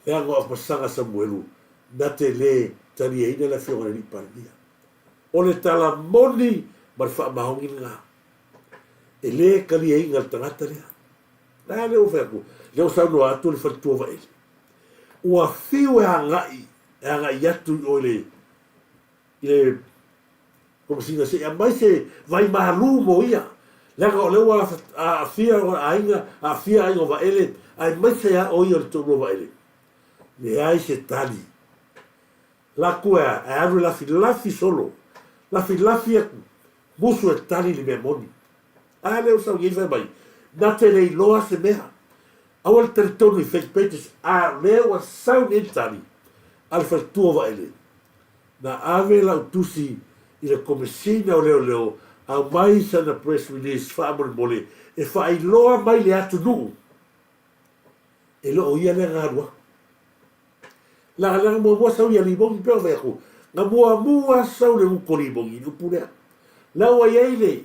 Leaga o afamasaga Samuelu na te le taliaina le afioga i le Alii Palemia. O le tala moni ma le faamaoni lena. E le taliaina le tagata lea. La lea ua fai atu, lea ua saunoa atu le faletua Vaele. Ua fiu e agai, e agai atu i o i le, i le Komesina se i aumai se vai malū mo ia, leaga o lea ua aafia lona aiga, aafia aiga o Vaele, aemaise lava o ia o le toalua Vaele. Leai se tali. Laku e a, e alu e lafilafi solo, lafilafi atu, musu e tali le mea moni. A lea ua sau nei fai mai, na te le iloa se mea. Aua le talitonu i fake pages, a lea ua sau nei le tali a le faletua o Vaele. Na ave lau tusi i le Komesina o Leoleo aumai sana press release faamolemole e faailoa mai le atunuu e le o ia lea na alu aku. Leaga muamua sau ia Limogi pei ona fai atu, na muamua sau le uto Limogi i le upu lea. La ua i ai le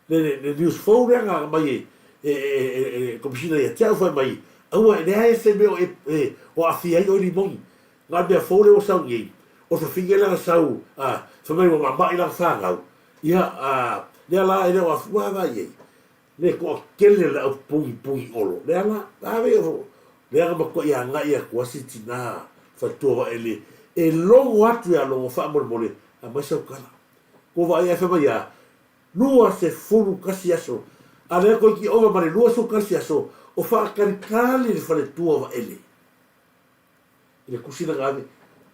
le le news fou lea na aumai e e e e Komesina ia te au fai mai, aua e leai se mea o e e o aafia ai oe Limogi. Na o le mea fou lea ua sau nei, o le fafine lea na sau a fai mai ua mamai lana fanau, ia a lea la e le o afu a vaai i ai. Le toatele o le au pugipugī olo, lea la, ave o lea na matuai agai atu a si tinā faletua Vaele e logo atu ia Logo faamolemole aumai sau tala. Ko vaai ae fai mai a, 21 aso, a lea toeiti ova ma le 21 aso o faatalikali le faletua Vaele i le tusi lana ave.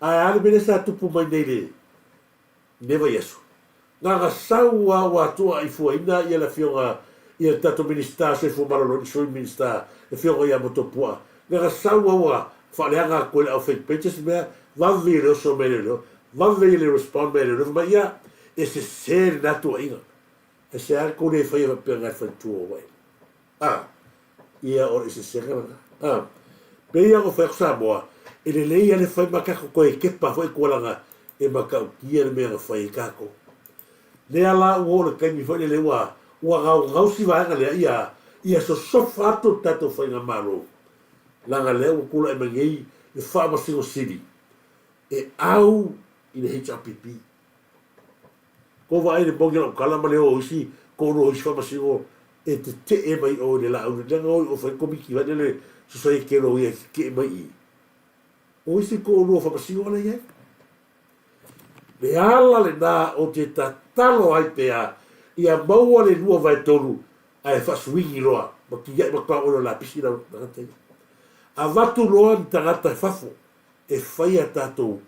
Ae a le mea lea sa tupu mai nei le lenei vaiaso. Na ona sau a ua tuuaifuaina ia le afioga ia le tatou Minisita o Soifua Maloloina, Sui Minisita, le afioga ia Motuopuaa. Na ona sau a ua faaleaga atu e le au fake pages mea, vave ia le oso mai e leoleo, vave ia le respond mai e leoleo, fai mai, ia, e sese lena tuuaiga. Aisea le tou le faia faapea nai faletua o Vaele? A, ia o le eseesega lena. A, pei lava ona fai atu Samoa, e lelei lava le fai ma tatou toe kepa foi tua leaga e matautia le mea na fai ai tatou. Lea la ua oo le taimi foi lele ua ua gaugausi vaega lea ia ia sosofa atu le tatou faigamalo leaga lea ua tulai mai nei le Faamasino Sili. E au i le HRPP. Ko vaai le moni o lau tala ma le o isi ko no isi faamasino e tetee mai o i le laau leaga oi o fai komiti vai lele society lo ia tetee mai i. O isi ko lua faamasino ala iai. Le ala lena o te tatalo ai pea ia maua le 2/3 ae faasuigi loa ma tiai ma toa oe o lapisi lau tagata ia. Avatu loa ni tagata i fafo e fai a tatou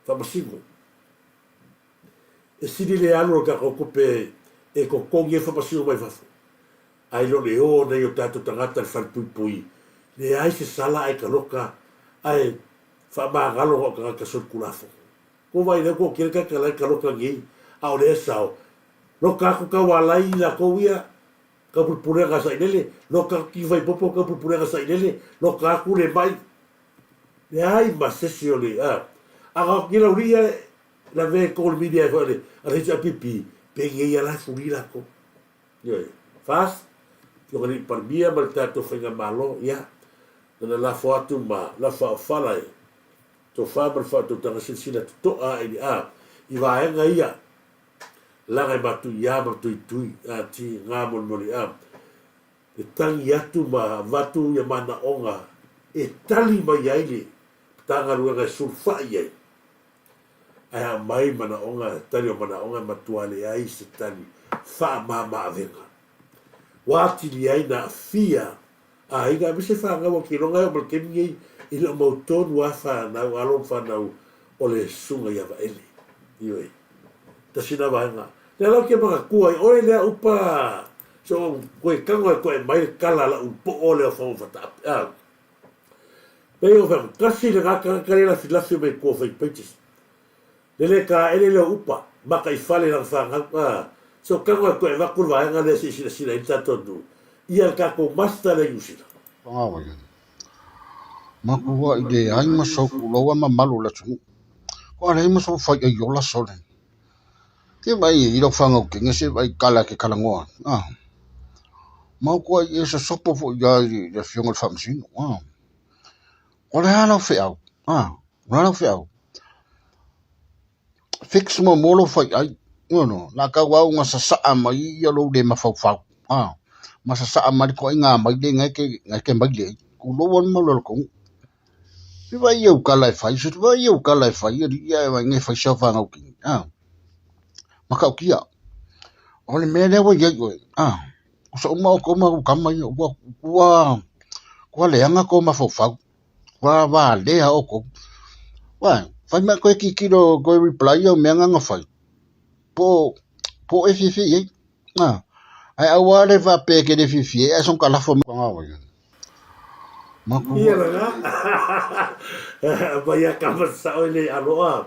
faamasino. E sili le alu o le tatou tupe e totogi ai faamasino mai fafo, ae le o le o nei o tatou tagata i le falepuipui, leai se sala ae taloka ae faamagalo na o tagata solitulafono. Ua vaai lea ua toatele tagata la e taloka nei, a o lea e sao, loka atu taualai i latou ia, tau pulepulega sailele, loka atu tifaipoopo tau pulepulega sailele, loka atu le mai, leai ma sesi o le, a. A na o kila uli ia lavea i totonu o le media foi a le HRPP, penei lava la e fuli latou. Ioe. First, Afioga i le Palemia ma le tatou Faigamalo, ia, na lafo atu ma lafo faaofala e tofa ma le faautautaga silasila totoa ae i le a i vaega ia laga e matuia ma tuitui a ti nga molimoli a le tagi atu ma avatu ia manaoga e tali mai ai le Matagaluega e sulufai ai ae aumai manaoga tali o manaoga e matua leai se tali faamama-avega ua atili ai na aafia aiga aemaise fanau a kiloga e oo mai le taimi nei e le o mautonu a fanau alo ma fanau o le susuga ia Vaele. Ioe. Tasi na vaega. Lea la ou te manatua ai oe lea upa so koe tago e koe mai le tala lau poo lea o Fagafata a. Pei o fai atu, tasi lena tagata lea lafilafi mai tua o fai pages. Le le taele lea o upa, maka i fale lana fanau, a. So tago e toe avatu le vaega lea se i silasila ai le tatou atunuu ia le tatou master lea i Niu Sila. Pagawai. Makuai leai ma sou pulou a mamalu o le atunuu. Kua leai ma sou faiʻai ola sole. Ke vaai i lau fanau kene se vaai kala ke kalagoa. Ah. Makuai e sosopo foi ia i le afioga i le faamasino. Ah. O le a lau feau? Ah. O le a lau feau? Fix muamua lou faiʻai. No, na kau au na sasaa mai ia lou le mafaufau. Ah. Ma sasaa mai le toaiga maile ngai ke ngai ke maile ai. Kulou al mau lalo kou. I vai au kala e fai, se vai au kala e fai, ali ia e vai ngai fai sau whangau ki. Ah. Makaukia. O le mea lea ua iai oe. Ah. O sa uma o kou ma kama ia, ua, ua, ua leaga kou mafaufau. Ua valea oukou. Uae, fai mai koe kikilo koe reply au mea nga fai. Po, po e fiafia i ai. Ah. Ae aua le faapea ke le fiafia ai, ae son ka lafo mai nga wai. Maku. Ia la mai a ka sao i le aloa.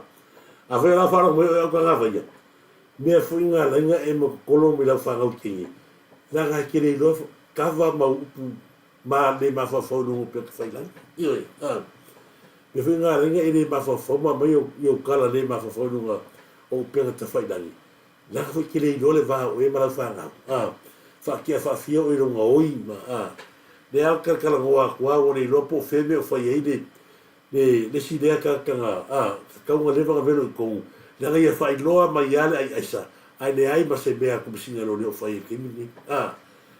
A foi la wharo mai o ka ngā Mea foi ngā lainga e ma kokolo mai lau whangau kingi. La ngā kere i loa kava mau upu ma le mafaufau i luga o upega tafailagi. Ioe, ā. Mea foi ngā lainga e le mafaufau ma aumai i ou kala le mafaufau i luga o upega tafailagi. Leaga foi ke le iloa le va o oe ma lau fanau, ā. Faatea faafia oe i lou gaoi ma, ā. Lea lava talatalanoa atu lava ua le iloa po o fea mea o fai ai le, le, le isi lea tagataga, ā, tatau ona leva ona velo i tonu, leaga ia faailoa mai lava le aiaisa, ae leai ma se mea a Komesina Loia o fai ai i le taimi lenei, ā.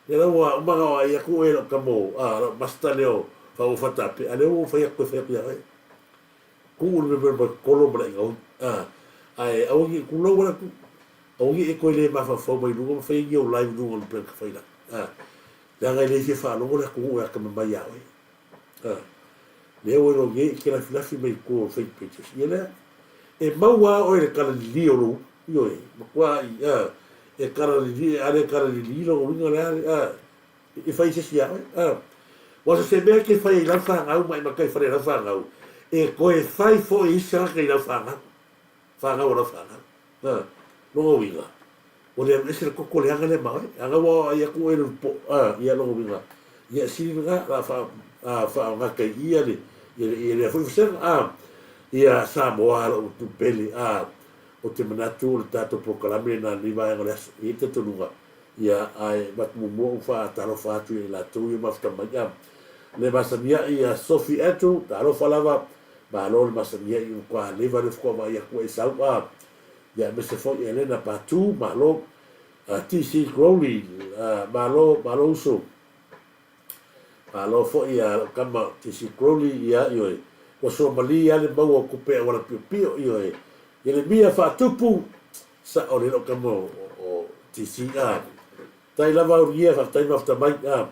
Lea la ua uma ona aai atu oe e lau tama o, a, lau master lea o Faaugafata Ape, a lea ua ou fai atu e fai atu ia oe. Tuu le mea mai kolo ma le aiga a, ae aua ne i tulou ala atu, aua ne i e toe le mafaufau mai luga ma fai ai ni ou live i luga o le upega tafailagi, a, leaga e le fia faalogo le atunuu e atamamai ia oe. A, lea ua iloa nei e te lafilafi mai tua o fake pages. Ia lea, e maua lava oe i le kalalili o lou, ioe, matua i, a, e kalalili, a le kalalili lona uiga o le a, a, e fai se isi ia oe, a. Ua so se mea e te fai ai i lau fanau ma e matai fale i lau fanau, e toe fai foi e isi tagata i lau fanau, fanau a lau fanau. A, lona uiga, ua le alu ese le koko leaga lea ma oe, a ua ai atu oe i le po, a, ia lona uiga, ia sili lena, la fa, a, faaaoga ia le, ia le, ia lea foi vasega, a, ia Samoa lou tu pele, a, o te manatu o le tatou polokalame lena i lenei vaega o le aso. E i ai le talitonuga, ia, ae avatu muamua ou faatalofa atu ia i latou ia mafuta mai, a, le masani ai ia Sophie Andrew, talofa lava. Malo le masani ai ua matua leva lea faatoa vaai atu e sau a. Ia aemaise foi Elena Patu, malo. TC Crowley, malo, malo uso. Malo foi ia lau tama TC Crowley, ia, ioe. Ua suamalie lava le maua o tupe auala piopio, ioe. Ieremia Faatupu, sao lelei lau tama o TC a. Tai lava au ia faafetai mafuta mai a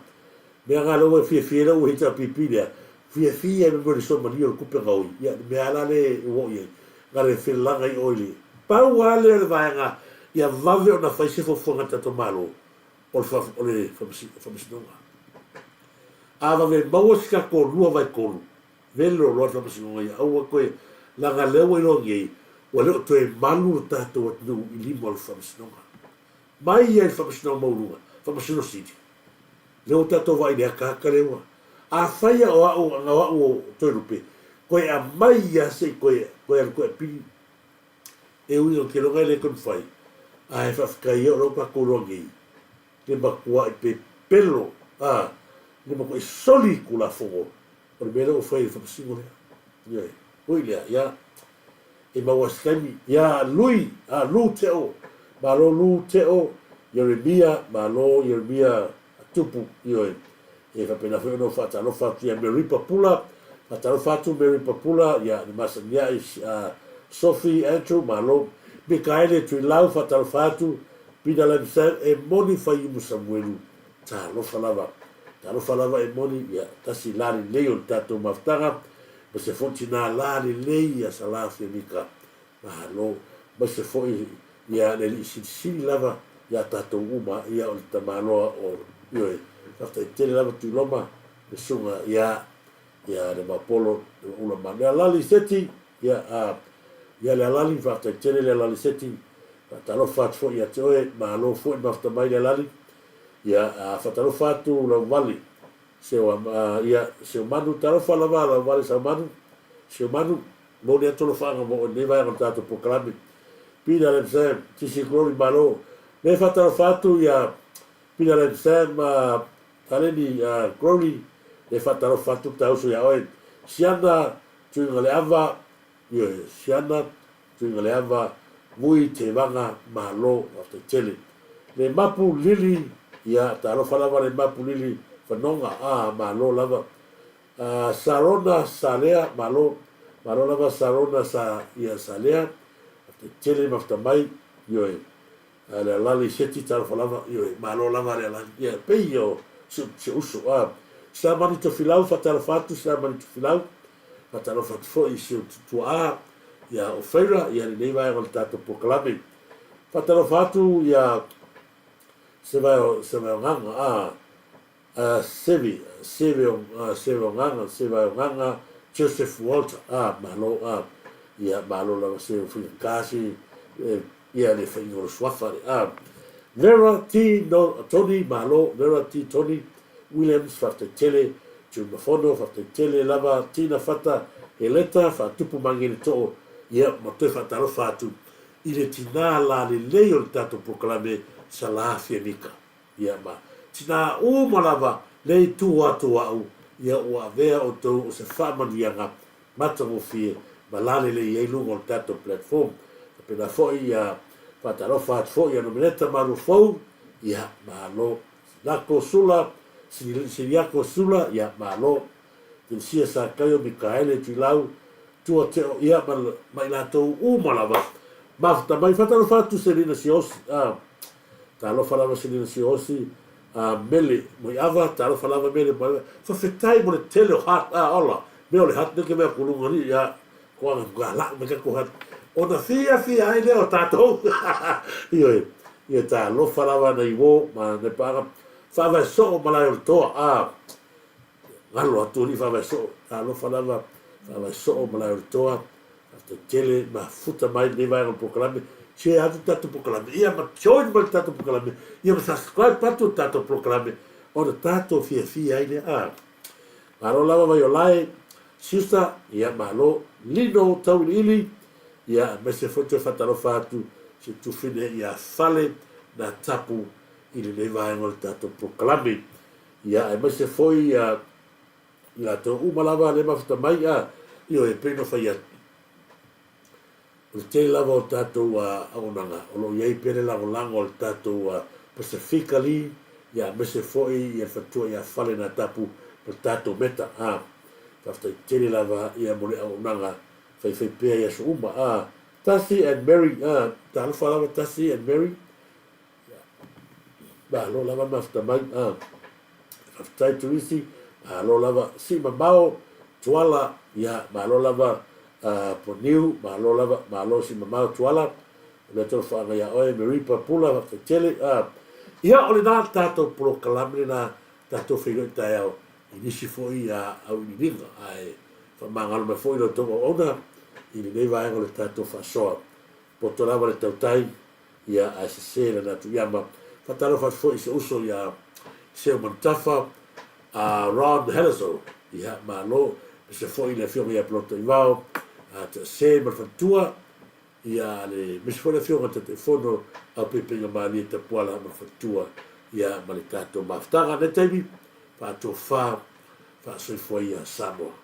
mea nga lea ua fiafia ai lau HRPP lea fiafia ai me le somalia o le tupe gaoi ia le mea la le ua oo i ai na le felelaga i o i le pau a lea o le vaega ia vave ona fai se fuafuaga a le tatou Malo o le o le faamasinoga a vave maua se tatou 2/3 velo loa le faamasinoga ia aua toe leaga lea ua iloa nei ua le o toe malu le tatou atunuu i lima o le faamasinoga. Mai ia i le Faamasinoga Maualuga, Faamasino Sili. Lea ua tatou vaai i le akaaka lea ua. Afai o au, ana o au o Toelupe, toe aumai ia se i toe, toe alu toe apili. E ui ou te iloa e le toe mafai, ae faafetai ia o lea ua tatou iloa nei, le matuai pepelo, a, le matuai soli Tulafono o le mea lea ua fai e le Faamasino lea. Ioe. Ui lea, ia. E maua se taimi ia Lui, a Lu Teo, malo Lu Teo, Ieremia, malo Ieremia Tupu, ioe, e faapena foi ona ou faatalofa atu ia Mary Papula, faatalofa atu Mary Papula, ia le masani ai a Sophie Andrew, malo, Mikaele Tuilau, faatalofa atu, Peter Lamsam, e moni Faiumu Samuelu, talofa lava, talofa lava e moni, ia, tasi la lelei o le tatou mafutaga, Ma se foi tina la lelei ia Salafia Mika, malo, ma se foi ia le Alii Silisili lava ia tatou uma, ia o le tamaloa o, ioe, faafetai tele lava Tuiloma, le susuga ia, ia le Maopolo, le Maula ma le Alali Seti, ia, a, ia le Alali, faafetai tele le Alali Seti, faatalofa atu foi ia te oe, malo foi le mafuta mai le Alali, ia, a, faatalofa atu Lauvali, Ia, Seumanu, talofa lava lau vale Saumanu, Seumanu, moni atu alofaaga mo oe i lenei vaega o le tatou polokalame. Peter and Sam, TC Glory malo. Le faatalofa atu ia Peter and Sam, Taleni Glory, le faatalofa atu ta uso ia oe. Siana Tuigaleava, ioe, Siana Tuigaleava, Vui Tevaga, malo, faafetai tele. Le mapu lili, ia, talofa lava le mapu lili Fanoga, a, malo lava. A, Sarona Salea, malo, malo lava Sarona sa, ia, Salea, faafetai tele mafuta mai, ioe. A, le alali Seti, talofa lava, ioe, malo lava le alali, ia, pei o si, si uso, a. Samani Tofilau, faatalofa atu Samani Tofilau, faatalofa atu foi i si ou tuaa, ia, o Feira, ia, lenei vaega o le tatou polokalame. Faatalofa atu ia Sevaeogaga, a, Sevi, Sevaeogaga, Sevaeogaga, Joseph Walter, a, malo, a, ia, malo lava se faigata se, ia, le faiga o le suafa, a, Vera T. No, Tony, malo, Vera T. Tony, Williams, faafetai tele, Tuimafono, faafetai tele lava, Tina Fata, Heleta, Faatupu Magele Too, ia, ma toe faatalofa atu i le tinā lalelei o le tatou polokalame Salafia Mika. Ia ma tinā uma lava le i tu atu au, ia ua avea outou o se faamanuiaga matagofie ma lalelei ai luga o le tatou platform. Faapena foi ia faatalofa atu foi ia Nomeneta Maluafou, ia malo. Nako Sula, Siliako Sula, ia malo. Teresia Sakaio, Mikaele Tuilau, Tua Teo, ia ma, ma i latou uma lava. Mafuta mai, faatalofa atu Selina Siosi, a, talofa lava Selina Siosi, a, Mele Moiava, talofa lava Mele Moiava, faafetai mo le tele o heart, a, ola, mea o le heart, neke mea kuluga ni, ia, koaga ka laa mai tatou heart, ona fiafia ai lea o tatou, ioe, ia talofa lava nai uo ma nai paaga, faavae soo malae o le toa, a, Galo atu alii faavae soo, talofa lava faavae soo malae o le toa, faafetai tele mafuta mai lenei vaega o le polokalame, share atu le tatou polokalame, ia ma join mai le tatou polokalame, ia ma subscribe atu le tatou polokalame ona tatou fiafia ai lea. Ah, malo lava Vaiolae sister, ia malo Lino Tauiliili, ia aemaise foi toe faatalofa atu si tufine ia Fale na tapu i lenei vaega o le tatou polokalame. Ia, aemaise foi ia i latou uma lava le mafuta mai, a. Ioe, e pei ona fai atu, o le tele lava o tatou auaunaga o lo o i ai pea le lagolago a le tatou Pasefika League, ia aemaise foi ia le faletua ia Fale na tapu ma le tatou Meta. A, faafetai tele lava ia mo le auaunaga faifai pea i aso uma. A, Tasi and Mary, a, talofa lava Tasi and Mary. Malo lava mafuta mai. A, faafetai Turisi, malo lava sii mamao Tuala, ia malo lava Poniu, malo lava, malo sii mamao Tuala. O le alofaga ia oe Meripa Pula, faafetai tele. A, ia o lena tatou polokalame lena tatou feiloai taeao i nisi foi auiliiliga ae faamagalo mai foi lo outou auauna i lenei vaega o le tatou faasoa. Poto lava le tautai ia ae sese lana atu iama. Faatalofa atu foi i se uso ia Seu Manutafa, a Ron Helezo, ia malo, aemaise foi le afioga ia Polotoivao, a Taase ma le faletua, ia le aemaise foi le afioga i le Taitaifono au Peipeiga Malie Tapuala ma le faletua, ia ma le tatou mafutaga. Nei taimi, faatofa, faasoifua ia Samoa.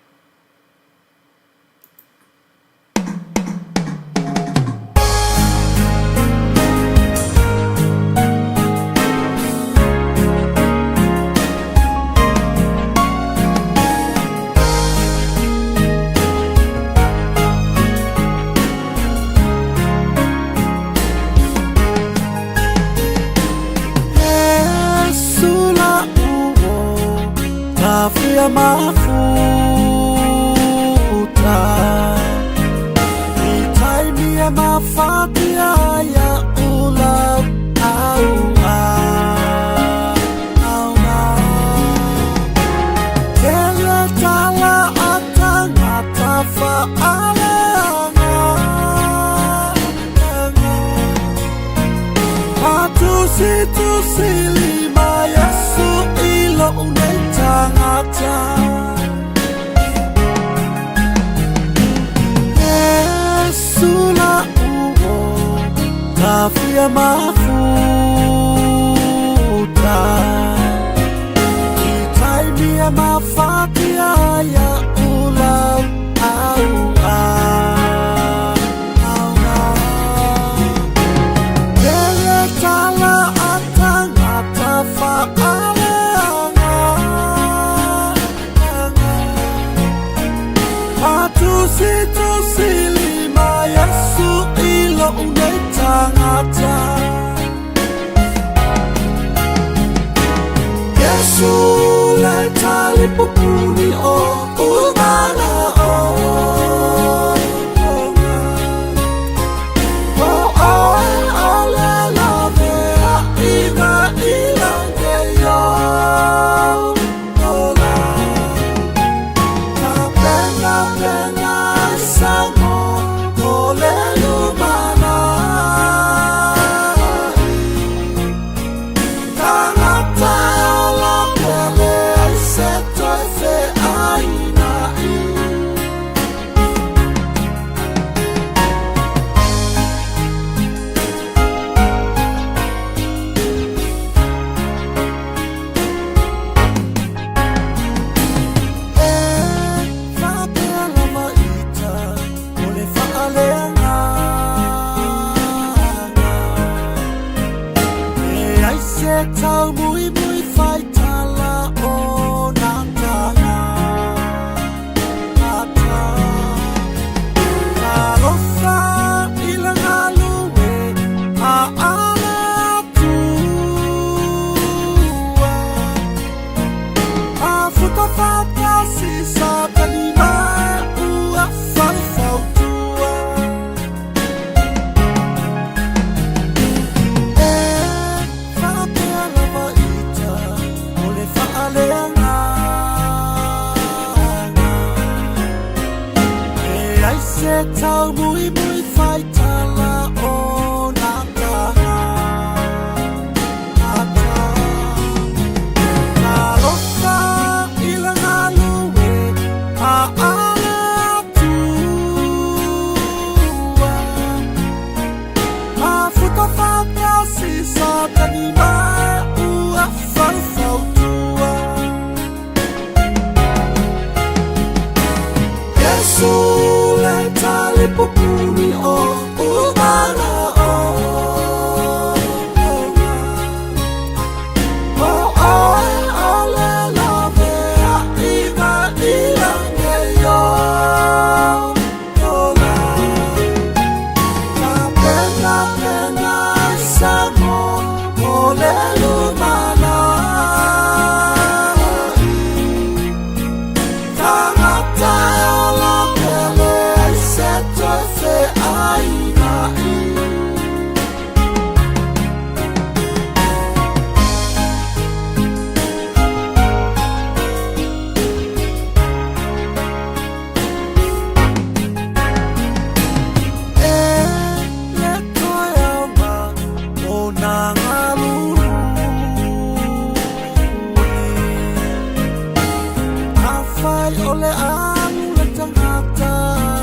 Afai o le alu le tagata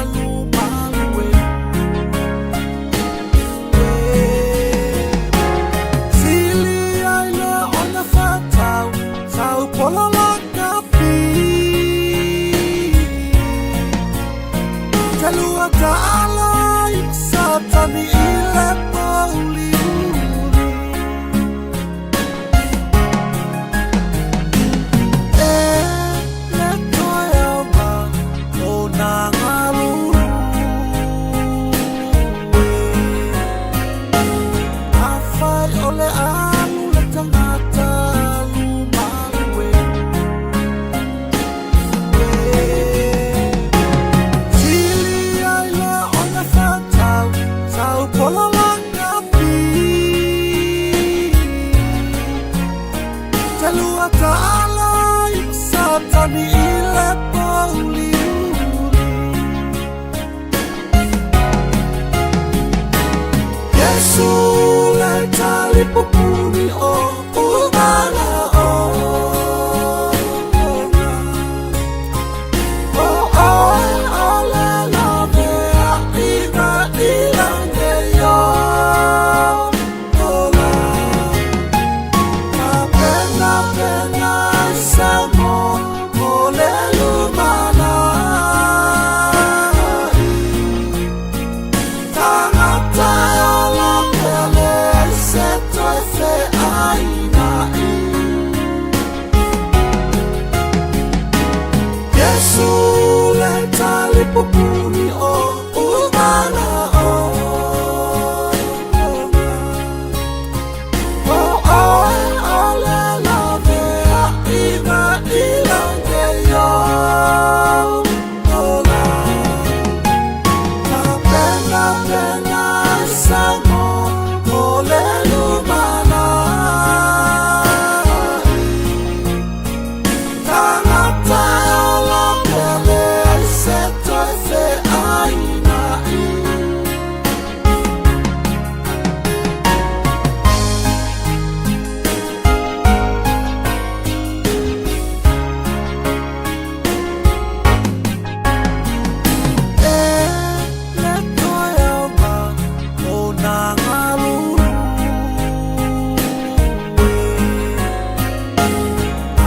alu malu e, Sili ai le ona whatau, tau pola la kapi. Te lua ta'ala i satani i le pauli uli. E le toe awa o nā ngalulu e. Afai o le alu le tagata alu malu e, Sili ai le ona whatau, tau pola la kapi. Te lua ta'ala i satani i le pauli uli. Yesu le talipupuni o umana ona. O oe o le lavea i na ilange yo ola. Ka pena pena sa mo mo le lumana i. Tangata e ola pea le se toe fe aina i. Yesu le talipupuni o umana ona. O oe o le lavea i na ilange yo ola. Ka pena pena sa mo mo le lumana i. Tangata e ola pea le se toe fe aina i. E le toe awa o nā ngalulu e.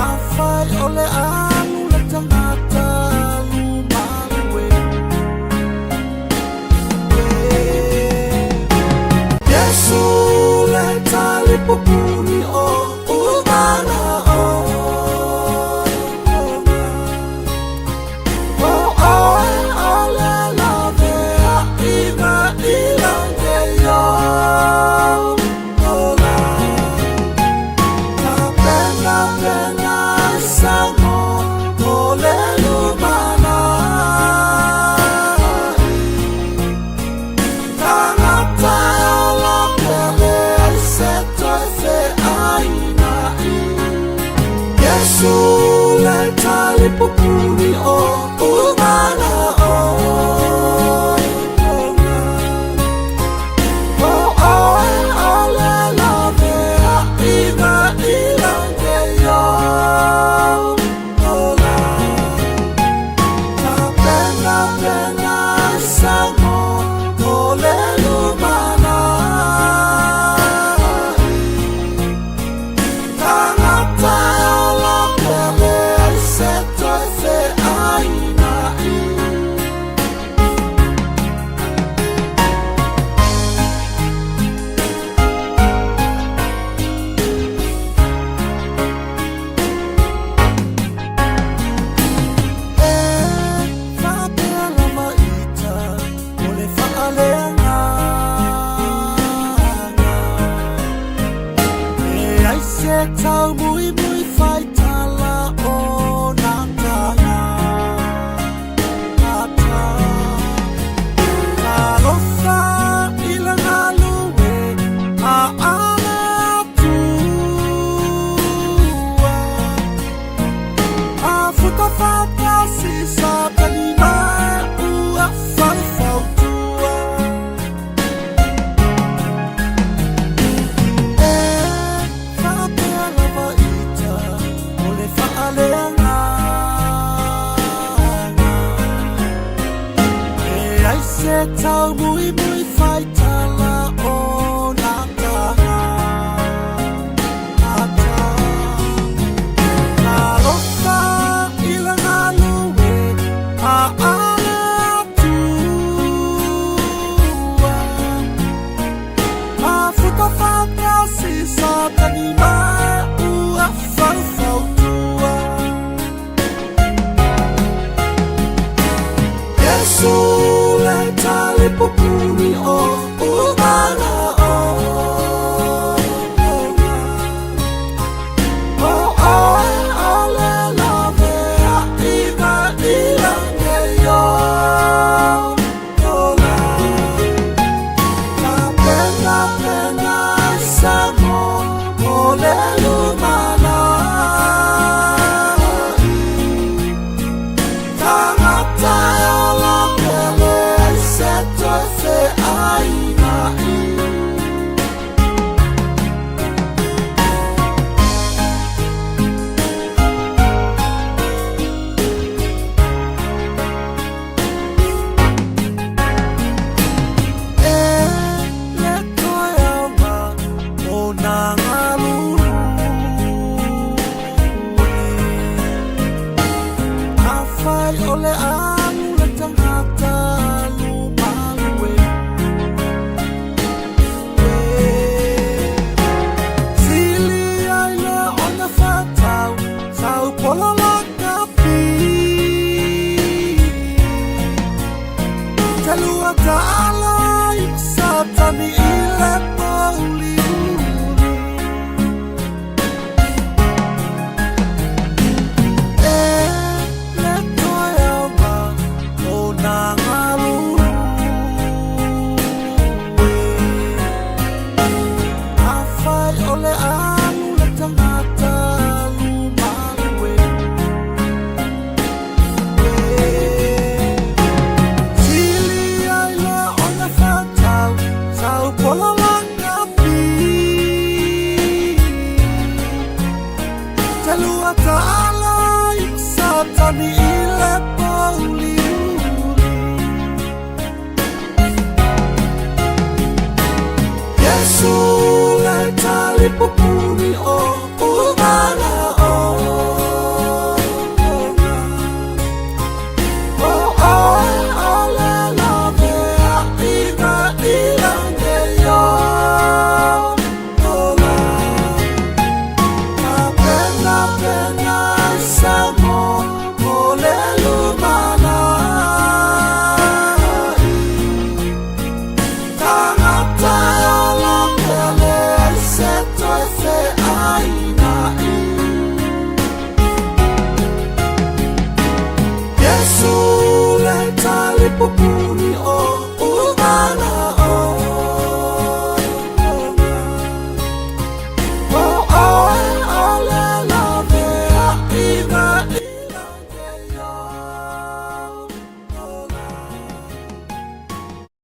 Afai o le alu le tagata alu malu e, Yesu le talipupuni o umana ona. O oe o le lavea i na ilange yo ola. Ka pena pena sa mo mo le lumana i. Tangata e ola pea le se toe fe aina i. Yesu le talipupuni o umana ona. O oe o le lavea i na ilange yo ola. Ka pena pena sa mo mo le lumana i. Tangata e ola pea le se toe fe aina i. E faapea lava ita o le faaleagaga. E ai se tau muimui faitala o nā tagata. Talofa i le galue a ale Atua. A futa whakasi sa tani ma ua whalefautua. E faapea lava ita o le faaleagaga. Taumuimui faitala o nā taha ata. Talofa i le galue a ale Atua. Mafuta faatasi Satani ma ua faufautua. Iesu le talipupuni o umana ona. O oe o le laveaiga i lenei ola. Tapenapena ai Samoa mo le lumanai. Tagata e ola pele ai se toe feaina'i. E le toe aoga o nā galulue. Afai o le alu le tagata alu malue. Sili ai le ona whatau, tau pola la kapi. Te lua taala i Satani i le pouliuli. E le toe aoga o nā galulue. Afai o le alu le tagata alu malue. Sili ai le ona whatau, tau pola la kapi. Te lua taala i Satani i le pouliuli. Iesu le talipupuni o umana ona. O oe o le laveaiga i lenei ola. Tapenapena ai Samoa mo le lumanai. Tagata e ola pele ai se toe feaina'i. Iesu le talipupuni.